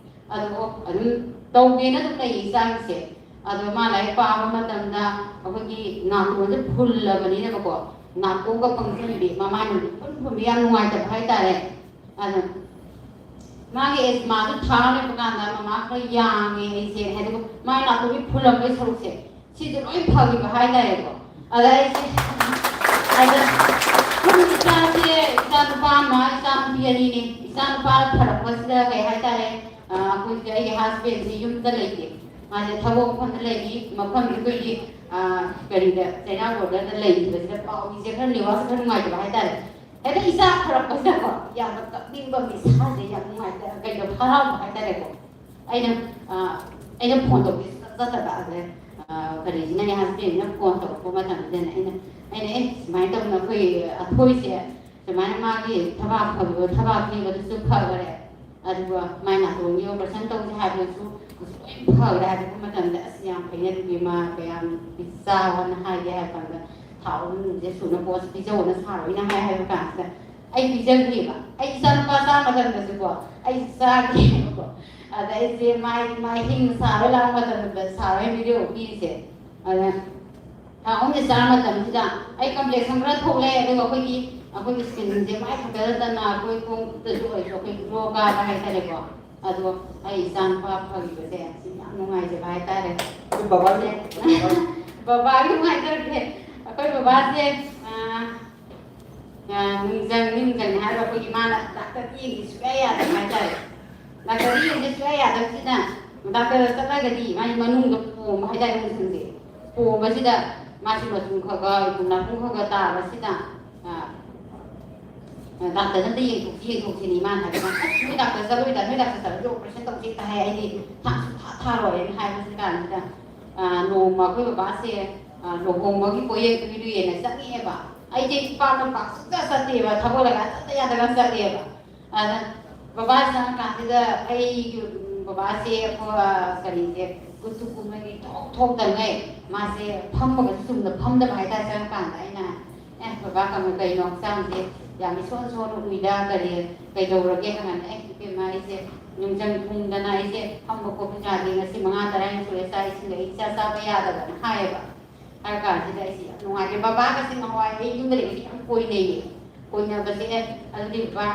ꯑꯗꯨꯕꯨ ꯑꯗꯨꯝ ꯇꯧꯒꯦꯅ ꯑꯗꯨꯝ ꯂꯩꯌꯦ ꯏꯆꯥꯒꯤꯁꯦ꯫ ꯑꯗꯣ ꯃꯥ ꯂꯥꯏꯔꯤꯛ ꯄꯥꯕ ꯃꯇꯝꯗ ꯑꯩꯈꯣꯏꯒꯤ ꯅꯥꯇꯣꯟꯁꯦ ꯐꯨꯜꯂꯕꯅꯤꯅꯀꯣ, ꯅꯥꯀꯣꯡꯒ ꯄꯪꯁꯤꯟꯕꯤ, ꯃꯃꯥꯏꯅ ꯏꯐꯨꯟ ꯐꯨꯟꯕꯤ, ꯌꯥꯝ ꯅꯨꯡꯉꯥꯏꯇꯕ ꯍꯥꯏꯇꯥꯔꯦ꯫ ꯑꯗꯣ ꯃꯥꯒꯤ ꯑꯦꯖꯃꯥꯗꯣ ꯊꯥ ꯂꯩꯕ ꯀꯥꯟꯗ ꯃꯃꯥ ꯈꯔ ꯌꯥꯡꯉꯦ ꯑꯩꯁꯦ, ꯍꯥꯏꯗꯤ ꯃꯥꯒꯤ ꯅꯥꯇꯣꯟꯒꯤ ꯐꯨꯜꯂꯝꯕꯒꯤ ꯁꯔꯨꯛꯁꯦ ꯁꯤꯁꯨ ꯂꯣꯏ ꯐꯈꯤꯕ ꯍꯥꯏꯇꯥꯔꯦꯀꯣ꯫ ꯑꯗ ꯑꯩꯁꯦ ꯑꯗ ꯑꯩꯈꯣꯏ ꯏꯆꯥꯁꯦ, ꯏꯆꯥ ꯅꯨꯄꯥ ꯑꯃ, ꯏꯆꯥ ꯅꯨꯄꯤ ꯑꯅꯤꯅꯤ꯫ ꯏꯆꯥ ꯅꯨꯄꯥ ꯐꯔꯛꯄꯁꯤꯗ ꯀꯩ ꯍꯥꯏꯇꯥꯔꯦ, ꯑ, ꯑꯩꯈꯣꯏꯒꯤ, ꯑꯩꯒꯤ ꯍꯁꯕꯦꯟꯁꯤ ꯌꯨꯝꯗ ꯂꯩꯇꯦ꯫ ꯃꯥꯁꯦ ꯊꯕꯛ ꯃꯐꯝꯗ ꯂꯩꯔꯤ, ꯃꯐꯝꯁꯦ ꯑꯩꯈꯣꯏꯒꯤ, ꯑ, ꯀꯔꯤꯗ, ꯆꯩꯅꯥ ꯕꯣꯔꯗꯔꯗ ꯂꯩꯈꯤꯕꯁꯤꯗ ꯄꯥꯎꯁꯦ ꯈꯔ ꯅꯦꯠꯋꯥꯛꯁꯦ ꯈꯔ ꯅꯨꯡꯉꯥꯏꯇꯕ ꯍꯥꯏꯇꯥꯔꯦ꯫ ꯍꯦꯛꯇ ꯏꯆꯥ ꯐꯔꯛꯄꯁꯤꯗꯀꯣ ꯌꯥꯝꯅ ꯀꯞꯅꯤꯡꯕ, ꯃꯤꯁꯥꯁꯦ ꯌꯥꯝ ꯅꯨꯡꯉꯥꯏꯇ, ꯀꯩꯅꯣ, ꯍꯔꯥꯎꯕ ꯍꯥꯏꯇꯥꯔꯦꯀꯣ꯫ ꯑꯩꯅ, ꯑ, ꯑꯩꯅ ꯐꯣꯟ ꯇꯧꯕꯁꯦ ꯁꯨꯡꯆꯠ ꯆꯠꯇꯕ꯫ ꯑꯗ, ꯑ, ꯀꯔꯤꯁꯤꯅ, ꯑꯩ ꯍꯁꯕꯦꯟꯁꯤꯅ ꯐꯣꯟ ꯇꯧꯔꯛꯄ ꯃꯇꯝꯁꯤꯗꯅꯦ ꯑꯩꯅ, ꯑꯩꯅ, "ꯑꯦ, ꯁꯨꯃꯥꯏꯅ ꯇꯧꯗꯅ ꯑꯩꯈꯣꯏ ꯑꯊꯣꯏꯁꯦ ꯁꯨꯃꯥꯏꯅ ꯃꯥꯒꯤ ꯊꯕꯥꯛ ꯐꯕ, ꯊꯕꯥꯛ ꯊꯦꯡꯕꯗꯨꯁꯨ ꯐꯈꯔꯦ, ꯑꯗꯨꯒ ꯃꯥꯏ ꯅꯥꯇꯣꯟꯒꯤ ꯑꯣꯄꯔꯦꯁꯟ ꯇꯧꯁꯦ ꯍꯥꯏꯕꯗꯨꯁꯨ ꯂꯣꯏ ꯐꯈ꯭ꯔꯦ" ꯍꯥꯏꯕ ꯃꯇꯝꯗ, "ꯑꯁ, ꯌꯥꯝ ꯐꯩꯅꯦ, ꯑꯗꯨꯗꯤ ꯃꯥ ꯀꯌꯥꯝ ꯆꯥꯎꯑꯣꯅ ꯍꯥꯏꯒꯦ?" ꯍꯥꯏꯕ ꯀꯥꯟꯗ, "ꯊꯥꯎ ꯅꯨꯡꯁꯦ ꯁꯨꯅ ꯄꯣꯠꯁꯦ ꯄꯤꯖꯧꯅ ꯁꯥꯔꯣꯏꯅ ꯍꯥꯏ" ꯍꯥꯏꯕ ꯀꯥꯟꯁꯤꯗ, ꯑꯩ ꯄꯤꯖꯈꯤꯕ꯫ ꯑꯩ ꯏꯆꯥꯅꯨꯄꯥ ꯆꯥ ꯃꯇꯝꯗꯁꯨꯀꯣ ꯑꯩ ꯆꯥꯈꯤꯕꯀꯣ꯫ ꯑꯗ ꯑꯩꯁꯦ ꯃꯥꯏ, ꯃꯥꯏ ꯍꯤꯡ ꯁꯥꯔꯣꯏ ꯂꯥꯛꯄ ꯃꯇꯝꯗ ꯁꯥꯔꯣꯏ ꯚꯤꯗꯤꯑꯣ ꯄꯤꯔꯤꯁꯦ꯫ ꯑꯗ ꯊꯥ ꯑꯍꯨꯝꯁꯦ ꯆꯥ ꯃꯇꯝꯁꯤꯗ ꯑꯩ ꯀꯝꯄ꯭ꯂꯦꯛꯁꯟ ꯈꯔ ꯊꯣꯛꯂꯛꯑꯦ, ꯑꯗꯨꯒ ꯑꯩꯈꯣꯏꯒꯤ, ꯑꯩꯈꯣꯏꯒꯤ ꯁ꯭ꯀꯤꯟꯁꯦ ꯃꯥꯏ ꯈꯛꯇ ꯅꯠꯇꯅ ꯑꯩꯈꯣꯏ ꯈꯣꯡ ꯈꯨꯠꯇꯁꯨ ꯑꯣꯏꯔꯁꯨ ꯑꯩꯈꯣꯏ ꯒ꯭ꯂꯣ ꯀꯥꯕ ꯍꯥꯏꯇꯥꯔꯦꯀꯣ꯫ ꯑꯗꯣ ꯑꯩ ꯏꯆꯥ ꯅꯨꯄꯥ ꯐꯈꯤꯕꯁꯦ ꯁꯤ ꯌꯥꯝ ꯅꯨꯡꯉꯥꯏꯖꯕ ꯍꯥꯏꯇꯥꯔꯦ꯫ ꯑꯗꯨ ꯕꯕꯥꯒꯤ ꯕꯕꯥꯒꯤ ꯅꯨꯡꯉꯥꯏꯇꯕꯁꯦ, ꯑꯩꯈꯣꯏ ꯕꯕꯥꯁꯦ, ꯑ, ꯑ, ꯅꯨꯡꯖꯪ, ꯅꯨꯡꯖꯪꯅꯤ ꯍꯥꯏꯔꯒ ꯑꯩꯈꯣꯏꯒꯤ ꯃꯥꯅ ꯗꯥꯛꯇꯔ ꯌꯦꯡꯒꯦ ꯁꯨꯡꯌꯥ ꯌꯥꯗꯕ ꯍꯥꯏꯇꯥꯔꯦ꯫ ꯗꯥꯛꯇꯔ ꯌꯦꯡꯒꯦ ꯁꯨꯡꯌꯥ ꯌꯥꯗꯕꯁꯤꯅ ꯗꯥꯛꯇꯔꯗ ꯆꯠꯂꯒꯗꯤ ꯃꯥꯒꯤ ꯃꯅꯨꯡꯗ ꯄꯣꯝꯕ ꯍꯥꯏꯇꯥꯔꯦ, ꯅꯨꯡꯖꯪꯁꯦ꯫ ꯄꯣꯝꯕꯁꯤꯗ ꯃꯥꯁꯤ ꯃꯆꯨꯝ ꯈꯔ ꯈꯔ, ꯅꯥꯄꯨ ꯈꯔ ꯈꯔ ꯇꯥꯕꯁꯤꯗ, ꯑ, ꯗꯥꯛꯇꯔꯗ ꯑꯝꯇ ꯌꯦꯡꯊꯣꯛꯁꯤ, ꯌꯦꯡꯊꯣꯛꯁꯤꯅꯤ ꯃꯥꯅ ꯍꯥꯏꯕ꯫ "ꯑꯁ, ꯅꯣꯏ ꯗꯥꯛꯇꯔ ꯆꯠꯂꯣꯏꯗ, ꯅꯣꯏ ꯗꯥꯛꯇꯔ ꯆꯠꯂꯗꯤ ꯑꯣꯄꯔꯦꯁꯟ ꯇꯧꯁꯦ" ꯍꯦꯛꯇ ꯍꯥꯏ꯫ ꯑꯩꯗꯤ ꯊꯥꯁꯨ ꯊꯥ ꯊꯥꯔꯣꯏꯅ ꯍꯥꯏꯕꯁꯤ ꯀꯥꯟꯁꯤꯗ, ꯑ, ꯅꯣꯡꯃ ꯑꯩꯈꯣꯏ ꯕꯕꯥꯁꯦ, ꯑ, ꯂꯨꯍꯣꯡꯕꯒꯤ ꯄꯣꯠꯌꯦꯡꯗꯨꯒꯤꯗꯨ ꯌꯦꯡꯉ ꯆꯠꯅꯤꯡꯉꯦꯕ꯫ ꯑꯩꯁꯦ ꯏꯄꯥꯛ ꯅꯨꯄꯥꯛ ꯁꯨꯡꯆꯠ ꯆꯠꯇꯦꯕ, ꯊꯕꯛ ꯂꯩꯔꯒ ꯆꯠꯇ ꯌꯥꯗꯒ ꯆꯠꯂꯦꯕ꯫ ꯑꯗ ꯕꯕꯥ ꯆꯪꯉꯀꯥꯟꯁꯤꯗ ꯑꯩꯒꯤ ꯕꯕꯥꯁꯦ ꯑꯩꯈꯣꯏ, ꯑ, ꯀꯔꯤꯁꯦ, ꯀꯨꯆꯨ ꯀꯨꯃꯦꯟꯒꯤ ꯊꯣꯛ ꯊꯣꯛꯇꯉꯩ ꯃꯥꯁꯦ ꯐꯝꯕꯒꯁꯨ ꯆꯨꯝꯅ ꯐꯝꯗꯕ ꯍꯥꯏꯇꯥꯔꯦ꯫ ꯆꯪꯉꯀꯥꯟꯗ ꯑꯩꯅ, "ꯑꯦ, ꯕꯕꯥ, ꯀꯃꯥꯏ, ꯀꯩꯅꯣ ꯍꯛꯆꯥꯡꯁꯦ ꯌꯥꯝ ꯏꯁꯣꯟ ꯁꯣꯟꯅ ꯎꯏꯗ, ꯀꯔꯤ, ꯀꯩꯗꯧꯔꯒꯦ?" ꯍꯪꯉꯥꯟꯗ, "ꯑꯦ, ꯏꯕꯦꯝꯃ, ꯑꯩꯁꯦ ꯅꯨꯡꯖꯪ ꯊꯨꯡꯗꯅ ꯑꯩꯁꯦ ꯐꯝꯕ ꯈꯣꯠꯄ ꯌꯥꯗꯦ, ꯉꯁꯤ ꯃꯉꯥ ꯇꯔꯥꯅꯤ ꯁꯨꯔꯦ, ꯆꯥꯛ ꯏꯁꯤꯡꯒ ꯑꯩ ꯏꯆꯥ ꯆꯥꯕ ꯌꯥꯗꯕꯅ" ꯍꯥꯏꯌꯦꯕ꯫ ꯍꯥꯏꯔ ꯀꯥꯟꯁꯤꯗ ꯑꯩꯁꯦ ꯌꯥꯝ ꯅꯨꯡꯉꯥꯏꯇꯦ꯫ ꯕꯕꯥꯒꯁꯦ ꯅꯍꯥꯟꯋꯥꯏ ꯑꯩ ꯌꯨꯝꯗ ꯂꯩꯕꯁꯦ ꯌꯥꯝ ꯀꯣꯏꯅꯩꯌꯦ꯫ ꯀꯣꯏꯅꯕꯁꯦ, "ꯑꯦ, ꯑꯗꯨꯗꯤ ꯕꯕꯥ,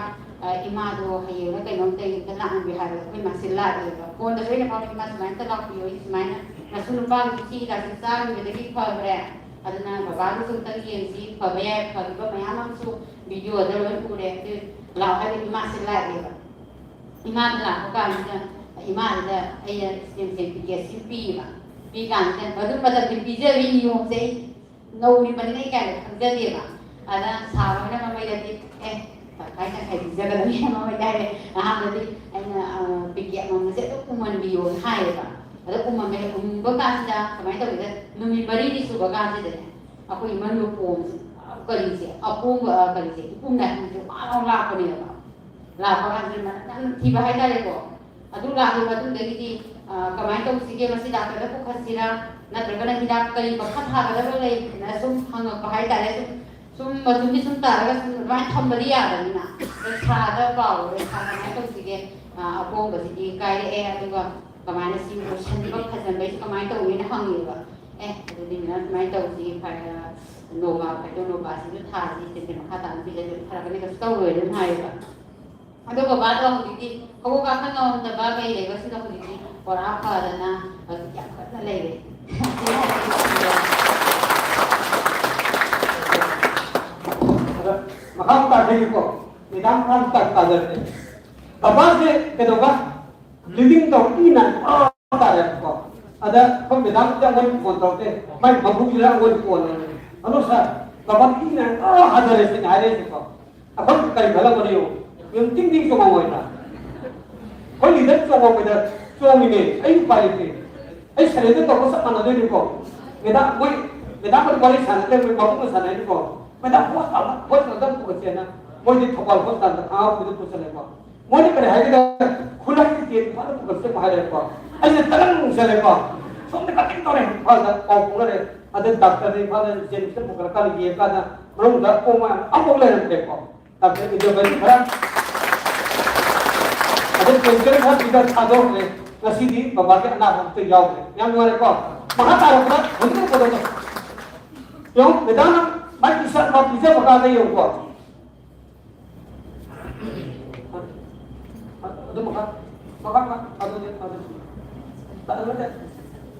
ꯑ, ꯏꯃꯥꯗꯣ ꯍꯌꯦꯡꯂ ꯀꯩꯅꯣꯝꯇ ꯑꯩ ꯑꯝꯇ ꯂꯥꯛꯍꯟꯕꯤꯌꯨ" ꯍꯥꯏꯕꯗ ꯑꯩꯈꯣꯏ ꯃꯥꯁꯦ ꯂꯥꯛꯑꯦꯕ꯫ ꯐꯣꯟꯗꯁꯨ ꯑꯩꯅ ꯐꯥꯎꯗ, "ꯏꯃꯥ, ꯁꯨꯃꯥꯏꯅ ꯑꯝꯇ ꯂꯥꯛꯄꯤꯌꯣ, ꯑꯩ ꯁꯨꯃꯥꯏꯅ ꯅꯁꯨ ꯅꯨꯄꯥꯒꯤ ꯏꯆꯦ ꯍꯤꯗꯥꯛꯁꯦ ꯆꯥꯈꯤꯕꯗꯒꯤ ꯐꯈ꯭ꯔꯦ, ꯑꯗꯨꯅ ꯕꯕꯥꯒꯤꯁꯨ ꯑꯝꯇꯪ ꯌꯦꯡꯁꯤ, ꯐꯕ ꯌꯥꯏ, ꯐꯈꯤꯕ ꯃꯌꯥꯝ ꯑꯃꯁꯨ ꯚꯤꯗꯤꯑꯣꯗ ꯂꯣꯏ ꯎꯔꯦ꯫ ꯑꯗꯨ ꯂꯥꯛꯑꯣ ꯍꯥꯏꯕ ꯏꯃꯥꯁꯦ ꯂꯥꯛꯑꯦꯕ꯫ ꯏꯃꯥꯗ ꯂꯥꯛꯄ ꯀꯥꯟꯁꯤꯗ ꯏꯃꯥꯁꯤꯗ ꯑꯩꯅ ꯁ꯭ꯇꯦꯝ ꯁꯦꯝ ꯄꯤꯒꯦ ꯁꯤ ꯄꯤꯌꯦꯕ꯫ ꯄꯤ ꯀꯥꯟꯁꯤꯗ ꯃꯗꯨ ꯃꯇꯝꯗ ꯄꯤꯖꯕꯒꯤ ꯅꯤꯌꯣꯝꯁꯦ ꯑꯩ ꯅꯧꯔꯤꯕꯅꯤꯅ ꯑꯩ ꯀꯌꯥ ꯈꯪꯖꯗꯦꯕ꯫ ꯑꯗ ꯁꯥꯔ ꯍꯣꯏꯅ ꯃꯃꯩꯗꯗꯤ ꯑꯦ ꯇꯪꯈꯥꯏ ꯇꯪꯈꯥꯏ ꯄꯤꯖꯒꯗꯕꯅꯤ ꯃꯃꯩꯗ ꯍꯥꯏꯔꯦ꯫ ꯑꯍꯥꯟꯕꯗꯤ ꯑꯩꯅ ꯄꯤꯀꯦꯠ ꯑꯃꯃꯝꯁꯦ ꯑꯗꯨꯝ ꯎꯝꯍꯟꯕꯤꯌꯣꯅ ꯍꯥꯏꯌꯦꯕ꯫ ꯑꯗꯣ ꯎꯝꯃꯝꯃꯦ꯫ ꯎꯝꯕ ꯀꯥꯟꯁꯤꯗ ꯀꯃꯥꯏꯅ ꯇꯧꯒꯦꯗ, ꯅꯨꯃꯤꯠ ꯃꯔꯤꯅꯤ ꯁꯨꯕ ꯀꯥꯟꯁꯤꯗꯅꯦ ꯑꯩꯈꯣꯏ ꯏꯃꯟꯗꯣ ꯄꯣꯝꯁꯦ, ꯀꯔꯤꯁꯦ, ꯑꯄꯣꯝꯕ, ꯀꯔꯤꯁꯦ, ꯏꯄꯨꯝ ꯅꯥꯏꯄꯨꯝꯁꯦ ꯋꯥ ꯂꯥꯎ ꯂꯥꯛꯄꯅꯦꯕ꯫ ꯂꯥꯛꯄ ꯀꯥꯟꯁꯤꯗ ꯃꯅꯝ ꯌꯥꯝ ꯊꯤꯕ ꯍꯥꯏꯇꯥꯔꯦꯀꯣ꯫ ꯑꯗꯨ ꯂꯥꯛꯂꯕ ꯃꯇꯨꯡꯗꯒꯤꯗꯤ ꯀꯃꯥꯏꯅ ꯇꯧꯁꯤꯒꯦ, ꯃꯁꯤ ꯗꯥꯛꯇꯔꯗ ꯄꯨꯈꯠꯁꯤꯔꯥ, ꯅꯠꯇ꯭ꯔꯒꯅ ꯍꯤꯗꯥꯛ ꯀꯔꯤ ꯃꯈꯥ ꯊꯥꯒꯗꯕ ꯂꯩꯕꯅ ꯁꯨꯝ ꯍꯪꯉꯛꯄ ꯍꯥꯏꯇꯥꯔꯦ꯫ ꯁꯨꯝ ꯁꯨꯝ ꯃꯇꯨꯝꯗꯤ ꯁꯨꯝ ꯇꯥꯔꯒ ꯁꯨꯝ ꯑꯗꯨꯃꯥꯏꯅ ꯊꯝꯕꯗꯤ ꯌꯥꯗꯕꯅꯤꯅ꯫ ꯑꯗꯣ ꯁꯥꯔꯗ ꯄꯥꯎ ꯁꯥꯔ ꯀꯃꯥꯏꯅ ꯇꯧꯁꯤꯒꯦ? ꯑꯄꯣꯝꯕꯁꯤꯗꯤ ꯀꯥꯏꯔꯛꯑꯦ, ꯑꯗꯨꯒ ꯀꯃꯥꯏꯅ ꯁꯤ ꯂꯣꯏꯁꯟꯕ ꯐꯖꯟꯕꯩꯁꯤ ꯀꯃꯥꯏꯅ ꯇꯧꯅꯤꯅ ꯍꯪꯉꯦꯕ꯫ ꯑꯦ ꯑꯗꯨꯗꯤ ꯃꯦꯗꯥꯝ ꯁꯨꯃꯥꯏꯅ ꯇꯧꯁꯤ, ꯅꯣꯕꯥ ꯐꯥꯏꯇꯣ ꯅꯣꯕꯥꯁꯤꯁꯨ ꯊꯥꯁꯤ, ꯁꯦꯟꯁꯦ ꯃꯈꯥ ꯇꯥꯅ ꯄꯤꯖꯗ꯭ꯔꯗꯤ ꯐꯔꯛꯀꯅꯤ, ꯀꯩꯁꯨ ꯇꯧꯔꯣꯏ ꯑꯗꯨꯝ ꯍꯥꯏꯌꯦꯕ꯫ ꯑꯗꯣ ꯕꯕꯥꯗꯣ ꯍꯧꯖꯤꯛꯇꯤ ꯈꯣꯡꯎꯞ ꯀꯥꯈꯠ ꯉꯝꯗꯕ ꯀꯩ ꯂꯩꯕꯁꯤꯡꯗꯣ ꯍꯧꯖꯤꯛꯇꯤ ꯄꯨꯔꯥ ꯐꯗꯅ ꯍꯧꯖꯤꯛ ꯌꯥꯝ ꯀꯟꯅ ꯂꯩꯔꯦ꯫ ꯑꯗ ꯃꯈꯥ ꯇꯥꯖꯒꯦꯀꯣ꯫ ꯃꯦꯗꯥꯝ ꯃꯈꯥ ꯇꯥ ꯇꯥꯖꯔꯛꯀꯦ꯫ ꯕꯕꯥꯁꯦ ꯀꯩꯗꯧꯕ? ꯕ꯭ꯂꯤꯗꯤꯡ ꯇꯧ, ꯏ ꯅꯪ ꯇꯥꯔꯦꯕꯀꯣ꯫ ꯑꯗ ꯑꯩꯈꯣꯏ ꯃꯦꯗꯥꯝꯁꯦ ꯑꯩꯉꯣꯟꯗ ꯐꯣꯟ ꯇꯧꯔꯛꯀꯦ꯫ ꯃꯥꯏ ꯃꯕꯨꯛꯁꯤꯗ ꯑꯩꯉꯣꯟꯗ ꯐꯣꯟ ꯇꯧꯔꯛꯑꯦ꯫ "ꯍꯜꯂꯣ ꯁꯥꯔ, ꯕꯕꯥ ꯏ ꯅꯪ ꯍꯟꯊꯔꯦ" ꯁꯤꯅ ꯍꯥꯏꯔꯛꯏꯁꯦꯀꯣ꯫ ꯑꯩꯈꯣꯏ ꯀꯔꯤ ꯈꯜꯂꯝꯒꯅꯤ ꯌꯦꯡꯉꯨ꯫ ꯌꯨꯝ ꯇꯤꯡ ꯇꯤꯡ ꯆꯣꯡꯉꯝꯃꯣꯏꯗ꯭ꯔꯥ? ꯑꯩꯈꯣꯏ ꯂꯤꯗꯔ ꯆꯣꯡꯉꯝꯃꯣꯏꯗ ꯆꯣꯡꯉꯤꯅꯦ꯫ ꯑꯩ ꯎꯄꯥꯏ ꯂꯩꯇꯦ꯫ ꯑꯩ ꯁꯔꯦꯟꯗꯔ ꯇꯧꯕ ꯆꯞ ꯃꯥꯟꯅꯗꯣꯏꯅꯤꯀꯣ꯫ ꯃꯦꯗꯥꯝ ꯃꯣꯏ, ꯃꯦꯗꯥꯝ ꯍꯣꯏ ꯋꯥꯔꯤ ꯁꯥꯟꯅꯗ꯭ꯔꯦ, ꯃꯣꯏ ꯃꯕꯨꯡꯅ ꯁꯥꯟꯅꯩꯅꯤꯀꯣ꯫ ꯃꯦꯗꯥꯝ ꯍꯣꯁꯄꯤꯇꯥꯜꯗ, ꯍꯣꯁꯄꯤꯇꯥꯜꯗ ꯑꯃꯨꯛ ꯄꯨꯈꯠꯁꯦꯅ ꯃꯣꯏꯗꯤ ꯊꯧꯕꯥꯜ ꯍꯣꯁꯄꯤꯇꯥꯜꯗ ꯈꯥꯡꯉꯕꯣꯛꯇ ꯄꯨꯁꯜꯂꯦꯀꯣ꯫ ꯃꯣꯏꯅ ꯀꯔꯤ ꯍꯥꯏꯒꯦꯗ, "ꯈꯨꯂꯥꯏ ꯇꯤꯀꯦꯠ ꯏꯝꯐꯥꯜꯗ ꯄꯨꯈꯠꯁꯦ" ꯑꯃꯨꯛ ꯍꯥꯏꯔꯦꯀꯣ꯫ ꯑꯩꯁꯦ ꯇꯔꯪ ꯆꯠꯂꯦꯀꯣ꯫ ꯁꯣꯝꯗ ꯀꯇꯤꯡ ꯇꯧꯔꯦ, ꯏꯝꯐꯥꯜꯗ ꯄꯥꯎ ꯐꯥꯎꯅꯔꯦ꯫ ꯑꯗꯩ ꯗꯥꯛꯇꯔꯗ ꯏꯝꯐꯥꯜꯗ ꯖꯦꯅꯤꯝꯁꯇ ꯄꯨꯈꯠꯂꯀꯥꯟꯗ ꯌꯦꯡꯉꯀꯥꯟꯗ ꯃꯅꯨꯡꯗ ꯑꯄꯣꯝꯕ ꯑꯃꯐꯥꯎ ꯂꯩꯔꯝꯗ꯭ꯔꯦꯀꯣ꯫ ꯗꯥꯛꯇꯔ ꯏꯟꯗ꯭ꯔꯕꯗꯤ ꯈꯔ ꯑꯗꯩ ꯄꯦꯟꯁꯤꯜ ꯈꯔ ꯄꯤꯗ ꯊꯥꯗꯣꯛꯈ꯭ꯔꯦ꯫ ꯉꯁꯤꯗꯤ ꯕꯕꯥꯒꯤ ꯑꯅꯥꯕ ꯑꯝꯇ ꯌꯥꯎꯗ꯭ꯔꯦ꯫ ꯌꯥꯝ ꯅꯨꯡꯉꯥꯏꯔꯦꯀꯣ꯫ ꯃꯈꯥ ꯇꯥꯔꯛꯄꯗ ꯍꯧꯖꯤꯛ ꯇꯧꯒꯗꯕ ꯌꯦꯡꯉꯨ, ꯃꯦꯗꯥꯝꯅ ꯃꯥꯏ ꯇꯤ ꯁꯥꯔꯠ ꯑꯃ ꯄꯤꯖꯕ ꯀꯥꯟꯗ ꯌꯦꯡꯉꯨꯀꯣ꯫ ꯑꯗꯨ ꯃꯈꯥ, ꯃꯈꯥ, ꯃꯈꯥ, ꯑꯗꯨꯗꯤ, ꯑꯗꯨꯗꯤ, ꯑꯗꯨ ꯅꯠꯇꯦ꯫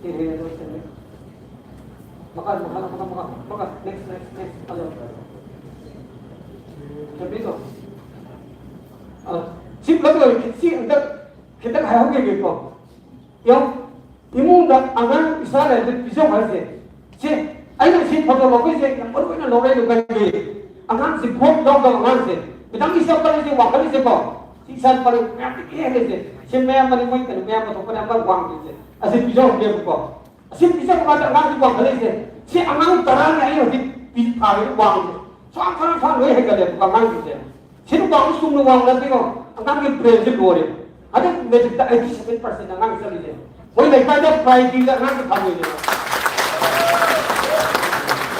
ꯑꯦ, ꯑꯦ, ꯑꯗꯨ ꯅꯠꯇꯦ꯫ ꯃꯈꯥ, ꯃꯈꯥ, ꯃꯈꯥ, ꯃꯈꯥ, ꯃꯈꯥ, next, next, next, ꯍꯜꯂꯣ꯫ ꯆꯟꯕꯤꯗꯣ꯫ ꯑ, ꯁꯤ ꯄꯨꯂꯞ ꯂꯣꯏꯔꯦ꯫ ꯁꯤ ꯑꯝꯇ ꯈꯤꯇꯪ ꯍꯥꯏꯍꯧꯈꯤꯒꯦꯀꯣ꯫ ꯌꯦꯡꯉꯨ, ꯏꯃꯨꯡꯗ ꯑꯉꯥꯡ ꯏꯁꯥ ꯂꯩꯔꯗꯤ ꯄꯤꯖꯧ ꯍꯥꯏꯁꯦ꯫ ꯁꯤ, ꯑꯩꯅ ꯁꯤ ꯐꯣꯇꯣ ꯂꯧꯕꯩꯁꯦ ꯌꯥꯝ ꯃꯔꯨ ꯑꯣꯏꯅ ꯂꯧꯔꯛꯏꯗꯣ ꯀꯔꯤꯒꯤ? ꯑꯉꯥꯡꯁꯤ ꯚꯣꯠ ꯌꯥꯎꯗꯕ ꯑꯉꯥꯡꯁꯦ, ꯈꯤꯇꯪ ꯏꯁꯥ ꯄꯜꯂꯤꯁꯦ, ꯋꯥꯡꯈꯠꯂꯤꯁꯦꯀꯣ꯫ ꯁꯤ ꯏꯁꯥ ꯄꯜꯂꯤ ꯃꯌꯥꯝꯗꯒꯤ ꯍꯦꯜꯂꯤꯁꯦ꯫ ꯁꯤ ꯃꯌꯥꯝ ꯃꯅꯤ ꯃꯣꯏ ꯀꯩꯅꯣ ꯃꯌꯥꯝ ꯄꯨꯊꯣꯛꯄꯅꯦ ꯑꯃ ꯋꯥꯡꯗ꯭ꯔꯤꯁꯦ꯫ ꯑꯁꯤ ꯄꯤꯖꯍꯧꯒꯦꯕꯀꯣ꯫ ꯑꯁꯤ ꯄꯤꯖꯕ ꯀꯥꯟꯗ ꯑꯉꯥꯡꯁꯤ ꯋꯥꯡꯈꯠꯂꯛꯏꯁꯦ꯫ ꯁꯤ ꯑꯉꯥꯡ ꯇꯔꯥꯅꯤ ꯑꯩ ꯍꯧꯖꯤꯛ ꯄꯤ-, ꯊꯥꯔꯤꯕ ꯋꯥꯡꯁꯦ꯫ ꯁ꯭ꯋꯥꯡ ꯁ꯭ꯋꯥꯡ ꯁ꯭ꯋꯥꯡ ꯂꯣꯏ ꯍꯦꯟꯒꯠꯂꯦꯕꯀꯣ ꯑꯉꯥꯡꯁꯤꯡꯁꯦ꯫ ꯁꯤꯅ ꯋꯥꯡꯕ ꯆꯨꯝꯅ ꯋꯥꯡꯕ ꯅꯠꯇꯦꯀꯣ꯫ ꯑꯉꯥꯡꯒꯤ ꯕ꯭ꯔꯦꯟꯁꯦ ꯂꯣꯏꯔꯦ꯫ ꯍꯟꯗꯛ ꯃꯦꯇ꯭ꯔꯤꯛꯇ eighty seven percent ꯑꯉꯥꯡ ꯆꯠꯂꯤꯁꯦ꯫ ꯃꯣꯏ ꯂꯩꯀꯥꯏꯗ ꯄ꯭ꯔꯥꯏꯌꯣꯔꯤꯇꯤꯗ ꯑꯉꯥꯡꯁꯦ ꯊꯝꯃꯣꯏꯅꯦꯕ꯫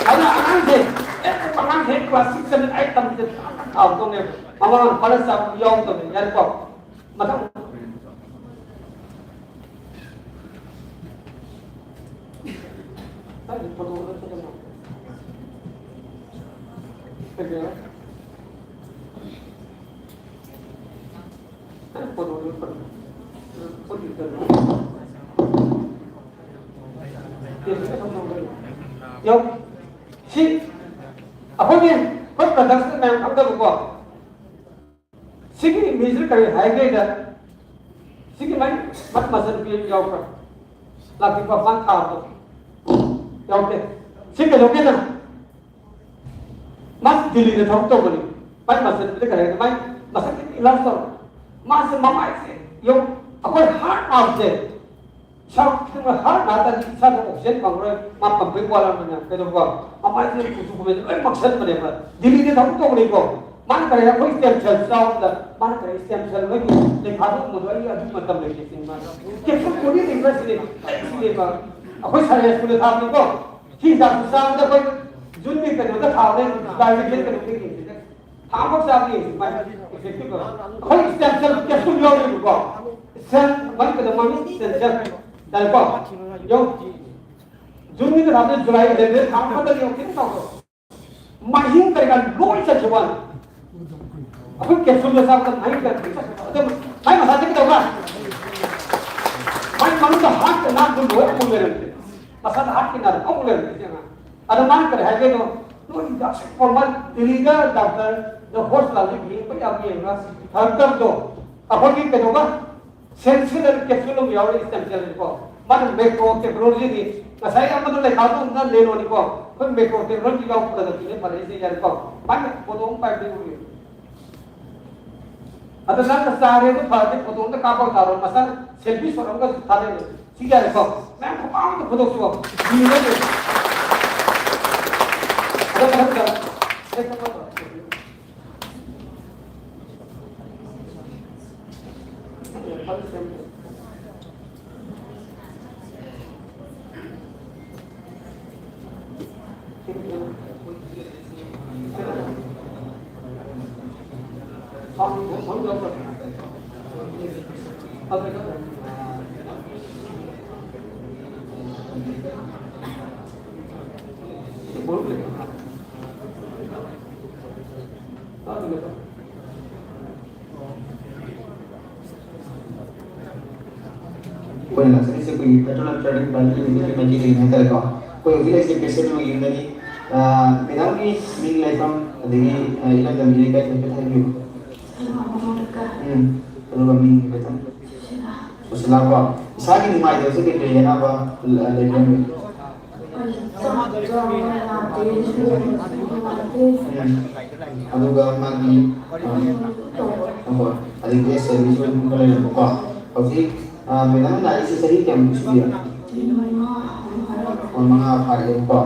ꯑꯗꯨꯅ ꯑꯉꯥꯡꯁꯦ, ꯑꯦ, ꯑꯉꯥꯡꯁꯦ class six seven eight ꯇꯝꯕꯁꯦ ꯊꯥꯎꯗꯧꯅꯦꯕ꯫ ꯃꯃꯥ ꯃꯄꯥꯅ ꯆꯥꯕ ꯌꯥꯎꯗꯕꯅꯦ꯫ ꯌꯥꯔꯦꯀꯣ? ꯃꯊꯪ꯫ ꯌꯦꯡꯉꯨ꯫ ꯁꯤ ꯑꯩꯈꯣꯏꯒꯤ, ꯑꯩꯈꯣꯏ production ꯃꯌꯥꯝ ꯈꯪꯗꯕꯀꯣ꯫ ꯁꯤꯒꯤ image ꯀꯔꯤ ꯍꯥꯏꯒꯦꯗ, ꯁꯤꯒꯤ ꯃꯥꯏ ꯃꯠ ꯃꯆꯟꯅꯨꯄꯤ ꯌꯥꯎꯕ꯭ꯔꯥ? ꯂꯥꯛꯄꯤꯕ ꯃꯥ ꯊꯥꯕꯗꯣ ꯌꯥꯎꯗꯦ꯫ ꯁꯤ ꯀꯩꯗꯧꯒꯦꯅ? ꯃꯥ ꯗꯤꯜꯂꯤꯗ ꯊꯕꯛ ꯇꯧꯕꯅꯤ꯫ ꯃꯥꯏ ꯃꯆꯟꯅꯨꯄꯤꯗ ꯀꯔꯤ ꯍꯥꯏꯒꯦ? ꯃꯥꯏ ꯃꯁꯛ ꯏꯂꯥꯁ ꯇꯧꯔ꯫ ꯃꯥꯁꯦ ꯃꯃꯥꯏꯁꯦ ꯌꯦꯡꯉꯨ, ꯑꯩꯈꯣꯏ heart ꯅꯥꯕꯁꯦ ꯏꯁꯥ ꯈꯤꯇꯪ heart ꯅꯥ ꯇꯥꯔꯗꯤ ꯏꯁꯥꯗ oxygen ꯐꯪꯉꯔꯣꯏ, ꯃꯥ ꯄꯝꯄꯤꯡ ꯋꯥꯠꯂꯛꯑꯕꯅꯤꯅ꯫ ꯀꯩꯗꯧꯕ? ꯃꯃꯥꯏꯁꯦ ꯀꯨꯆꯨ ꯀꯨꯃꯦꯟ ꯂꯣꯏ ꯃꯛꯁꯟꯕꯅꯦꯕ꯫ ꯗꯤꯜꯂꯤꯗ ꯊꯕꯛ ꯇꯧꯕꯅꯤꯀꯣ꯫ ꯃꯥꯅ ꯀꯔꯤ, ꯑꯩꯈꯣꯏ stem cell ꯆꯥꯎꯕꯗ ꯃꯥꯅ ꯀꯔꯤ, stem cell ꯂꯣꯏ ꯂꯩꯈꯥꯗꯣꯛ ꯎꯕꯗꯣ ꯑꯩ ꯑꯗꯨ ꯃꯇꯝ ꯂꯩꯇꯦ ꯁꯤꯅꯤ ꯃꯥꯅ꯫ Capsule ꯒꯨꯂꯤ ꯂꯩꯕ꯭ꯔꯥ ꯁꯤꯅꯤ? ꯂꯩ ꯁꯤꯅꯦꯕ꯫ ꯑꯩꯈꯣꯏ ꯁꯥꯔ ꯁ꯭ꯀꯨꯜꯗ ꯊꯥꯕꯅꯤꯀꯣ꯫ ꯁꯤ ꯍꯤꯗꯥꯛꯇꯨ ꯆꯥꯕꯗ ꯑꯩꯈꯣꯏ ꯖꯨꯟꯒꯤ ꯀꯩꯅꯣꯗ ꯊꯥꯕꯅꯦ, ꯖꯨꯂꯥꯏꯒꯤ ꯗꯦꯠ ꯀꯩꯅꯣꯗꯒꯤ ꯌꯦꯡꯁꯤꯗ꯫ ꯊꯥ ꯑꯃꯈꯛ ꯆꯥꯕꯗ ꯌꯦꯡꯁꯤ ꯃꯥꯏ effective ꯑꯣꯏꯕ꯫ ꯑꯩꯈꯣꯏ stem cell capsule ꯌꯥꯎꯔꯤꯕꯀꯣ꯫ Cell ꯃꯥꯏ ꯀꯩꯅꯣ ꯃꯃꯤꯡ stem cell꯫ ꯇꯥꯏꯀꯣ? ꯌꯦꯡꯉꯨ꯫ ꯖꯨꯟꯒꯤꯗ ꯊꯥꯕꯗ ꯖꯨꯂꯥꯏ eleven ꯊꯥ ꯑꯃꯈꯛꯇ ꯌꯦꯡꯉꯨ ꯈꯤꯇꯪ ꯇꯧꯔꯣ꯫ ꯃꯍꯤꯡ ꯀꯔꯤ ꯀꯔꯥ ꯂꯣꯏ ꯆꯠꯈꯤꯕ ꯋꯥꯅꯤ꯫ ꯑꯩꯈꯣꯏ capsule ꯗ ꯆꯥꯕꯗ ꯃꯍꯤꯡ ꯀꯔꯤ ꯀꯔꯥ ꯂꯣꯏ ꯆꯠꯈꯤꯕ꯫ ꯑꯗꯨ ꯃꯥꯏ ꯃꯁꯥꯁꯦ ꯀꯩꯗꯧꯕ? ꯃꯥꯏ ꯃꯅꯨꯡꯗ heart ꯇ ꯅꯥꯕꯗꯨ ꯂꯣꯏ ꯑꯃꯨꯛ ꯂꯩꯔꯝꯗꯦ꯫ ꯃꯁꯥꯗ ꯍꯥꯔꯠꯀꯤ ꯅꯥꯔꯛ ꯑꯃꯨꯛ ꯂꯩꯔꯝꯃꯤ ꯏꯆꯦ ꯑꯉꯥꯡ꯫ ꯑꯗꯣ ꯃꯥꯅ ꯀꯔꯤ ꯍꯥꯏꯒꯦꯗꯣ, ꯅꯣꯏ ꯑꯁꯦꯡꯕ ꯃꯥ ꯗꯤꯜꯂꯤꯗ ꯗꯥꯛꯇꯔ ꯖꯣꯍꯣꯔ ꯂꯥꯜꯗ ꯌꯦꯡꯕ ꯌꯥꯝ ꯌꯦꯡꯉꯒ ꯐꯔꯛꯇꯕꯗꯣ, ꯑꯩꯈꯣꯏꯒꯤ ꯀꯩꯅꯣꯒ ꯁꯦꯟꯁꯤꯅ ꯀꯦꯞꯁꯨꯜ ꯑꯃ ꯌꯥꯎꯔꯤ ꯁ꯭ꯇꯦꯝ ꯁꯦꯜꯅꯤꯀꯣ꯫ ꯃꯥꯅ ꯃꯦꯀ꯭ꯔꯣ ꯇꯦꯛꯅꯣꯂꯣꯖꯤꯅꯤ꯫ ꯉꯁꯥꯏ ꯑꯃꯗ ꯂꯩꯈꯥꯗꯨꯅ ꯂꯦꯅꯣꯅꯤꯀꯣ꯫ ꯑꯩꯈꯣꯏ ꯃꯦꯀ꯭ꯔꯣ ꯇꯦꯛꯅꯣꯂꯣꯖꯤ ꯌꯥꯎꯕ ꯄ꯭ꯔꯗꯛꯇꯨꯅꯦ ꯐꯔꯛꯏꯁꯦ ꯌꯥꯔꯦꯀꯣ꯫ ꯃꯥꯅ ꯐꯣꯇꯣ ꯑꯃ ꯄꯥꯏꯕꯗꯩ ꯎꯔꯤ꯫ ꯑꯗꯣ ꯅꯪꯅ ꯆꯥꯔꯦ ꯑꯗꯨ ꯐꯔꯗꯤ ꯐꯣꯇꯣ ꯑꯝꯇ ꯀꯥꯞꯄꯒ ꯊꯥꯔꯣ꯫ ꯃꯁꯥꯅ ꯁꯦꯜꯐꯤ ꯁꯣꯠ ꯑꯃꯒꯁꯨ ꯊꯥꯔꯛꯑꯦ꯫ ꯁꯤ ꯌꯥꯔꯦꯀꯣ꯫ ꯃꯌꯥꯝ ꯈꯨꯄꯥꯛ ꯑꯝꯇ ꯐꯨꯗꯣꯛꯁꯤꯀꯣ꯫ ꯌꯦꯡꯉꯒꯦ꯫ ꯑꯗꯣ ꯃꯊꯪꯗ ꯑꯩꯈꯣꯏꯅ ꯂꯥꯛꯆꯔꯤꯁꯦ ꯑꯩꯈꯣꯏꯒꯤ Petroleum Trading Private Limited ꯀꯤ ꯃꯥꯏꯀꯩꯗꯒꯤꯅꯤ ꯍꯥꯏꯇꯥꯔꯦꯀꯣ꯫ ꯑꯩꯈꯣꯏ ꯍꯧꯖꯤꯛ ꯂꯩꯔꯤꯁꯦ patient ꯑꯃꯒꯤ ꯌꯨꯝꯗꯅꯤ꯫ ꯑ, madam ꯒꯤ ꯃꯤꯡ ꯂꯩꯐꯝ ꯑꯗꯒꯤ, ꯑ, ꯏꯔꯝꯗꯝꯒꯤ ꯂꯩꯀꯥꯏ ꯍꯥꯏꯐꯦꯠ ꯍꯥꯏꯕꯤꯌꯨ꯫ ꯎꯝ, ꯑꯗꯨꯒ ꯃꯤꯡ ꯍꯥꯏꯐꯦꯠꯇꯪ꯫ ꯁꯨꯁꯤꯂꯥ ꯀꯣ꯫ ꯏꯁꯥꯒꯤ ꯅꯨꯡꯉꯥꯏꯇꯕꯁꯦ ꯀꯩ ꯀꯩ ꯑꯅꯥꯕ, ꯑ, ꯂꯩꯕꯤꯔꯝꯃꯤ? ꯎꯝ꯫ ꯑꯗꯨꯒ ꯃꯥꯒꯤ, ꯑ, ꯍꯣꯏ, ꯑꯗꯒꯤ gas ꯁꯦ ꯃꯤꯁꯨ ꯑꯗꯨꯝ ꯈꯔ ꯂꯩꯔꯝꯕꯀꯣ꯫ ꯍꯧꯖꯤꯛ, ꯑ, madam ꯅꯥꯔꯤꯁꯦ ꯆꯍꯤ ꯀꯌꯥꯃꯨꯛ ꯁꯨꯕꯤꯔꯦ? ꯍꯣꯏ, ꯃꯉꯥ ꯐꯥꯔꯦꯕꯀꯣ꯫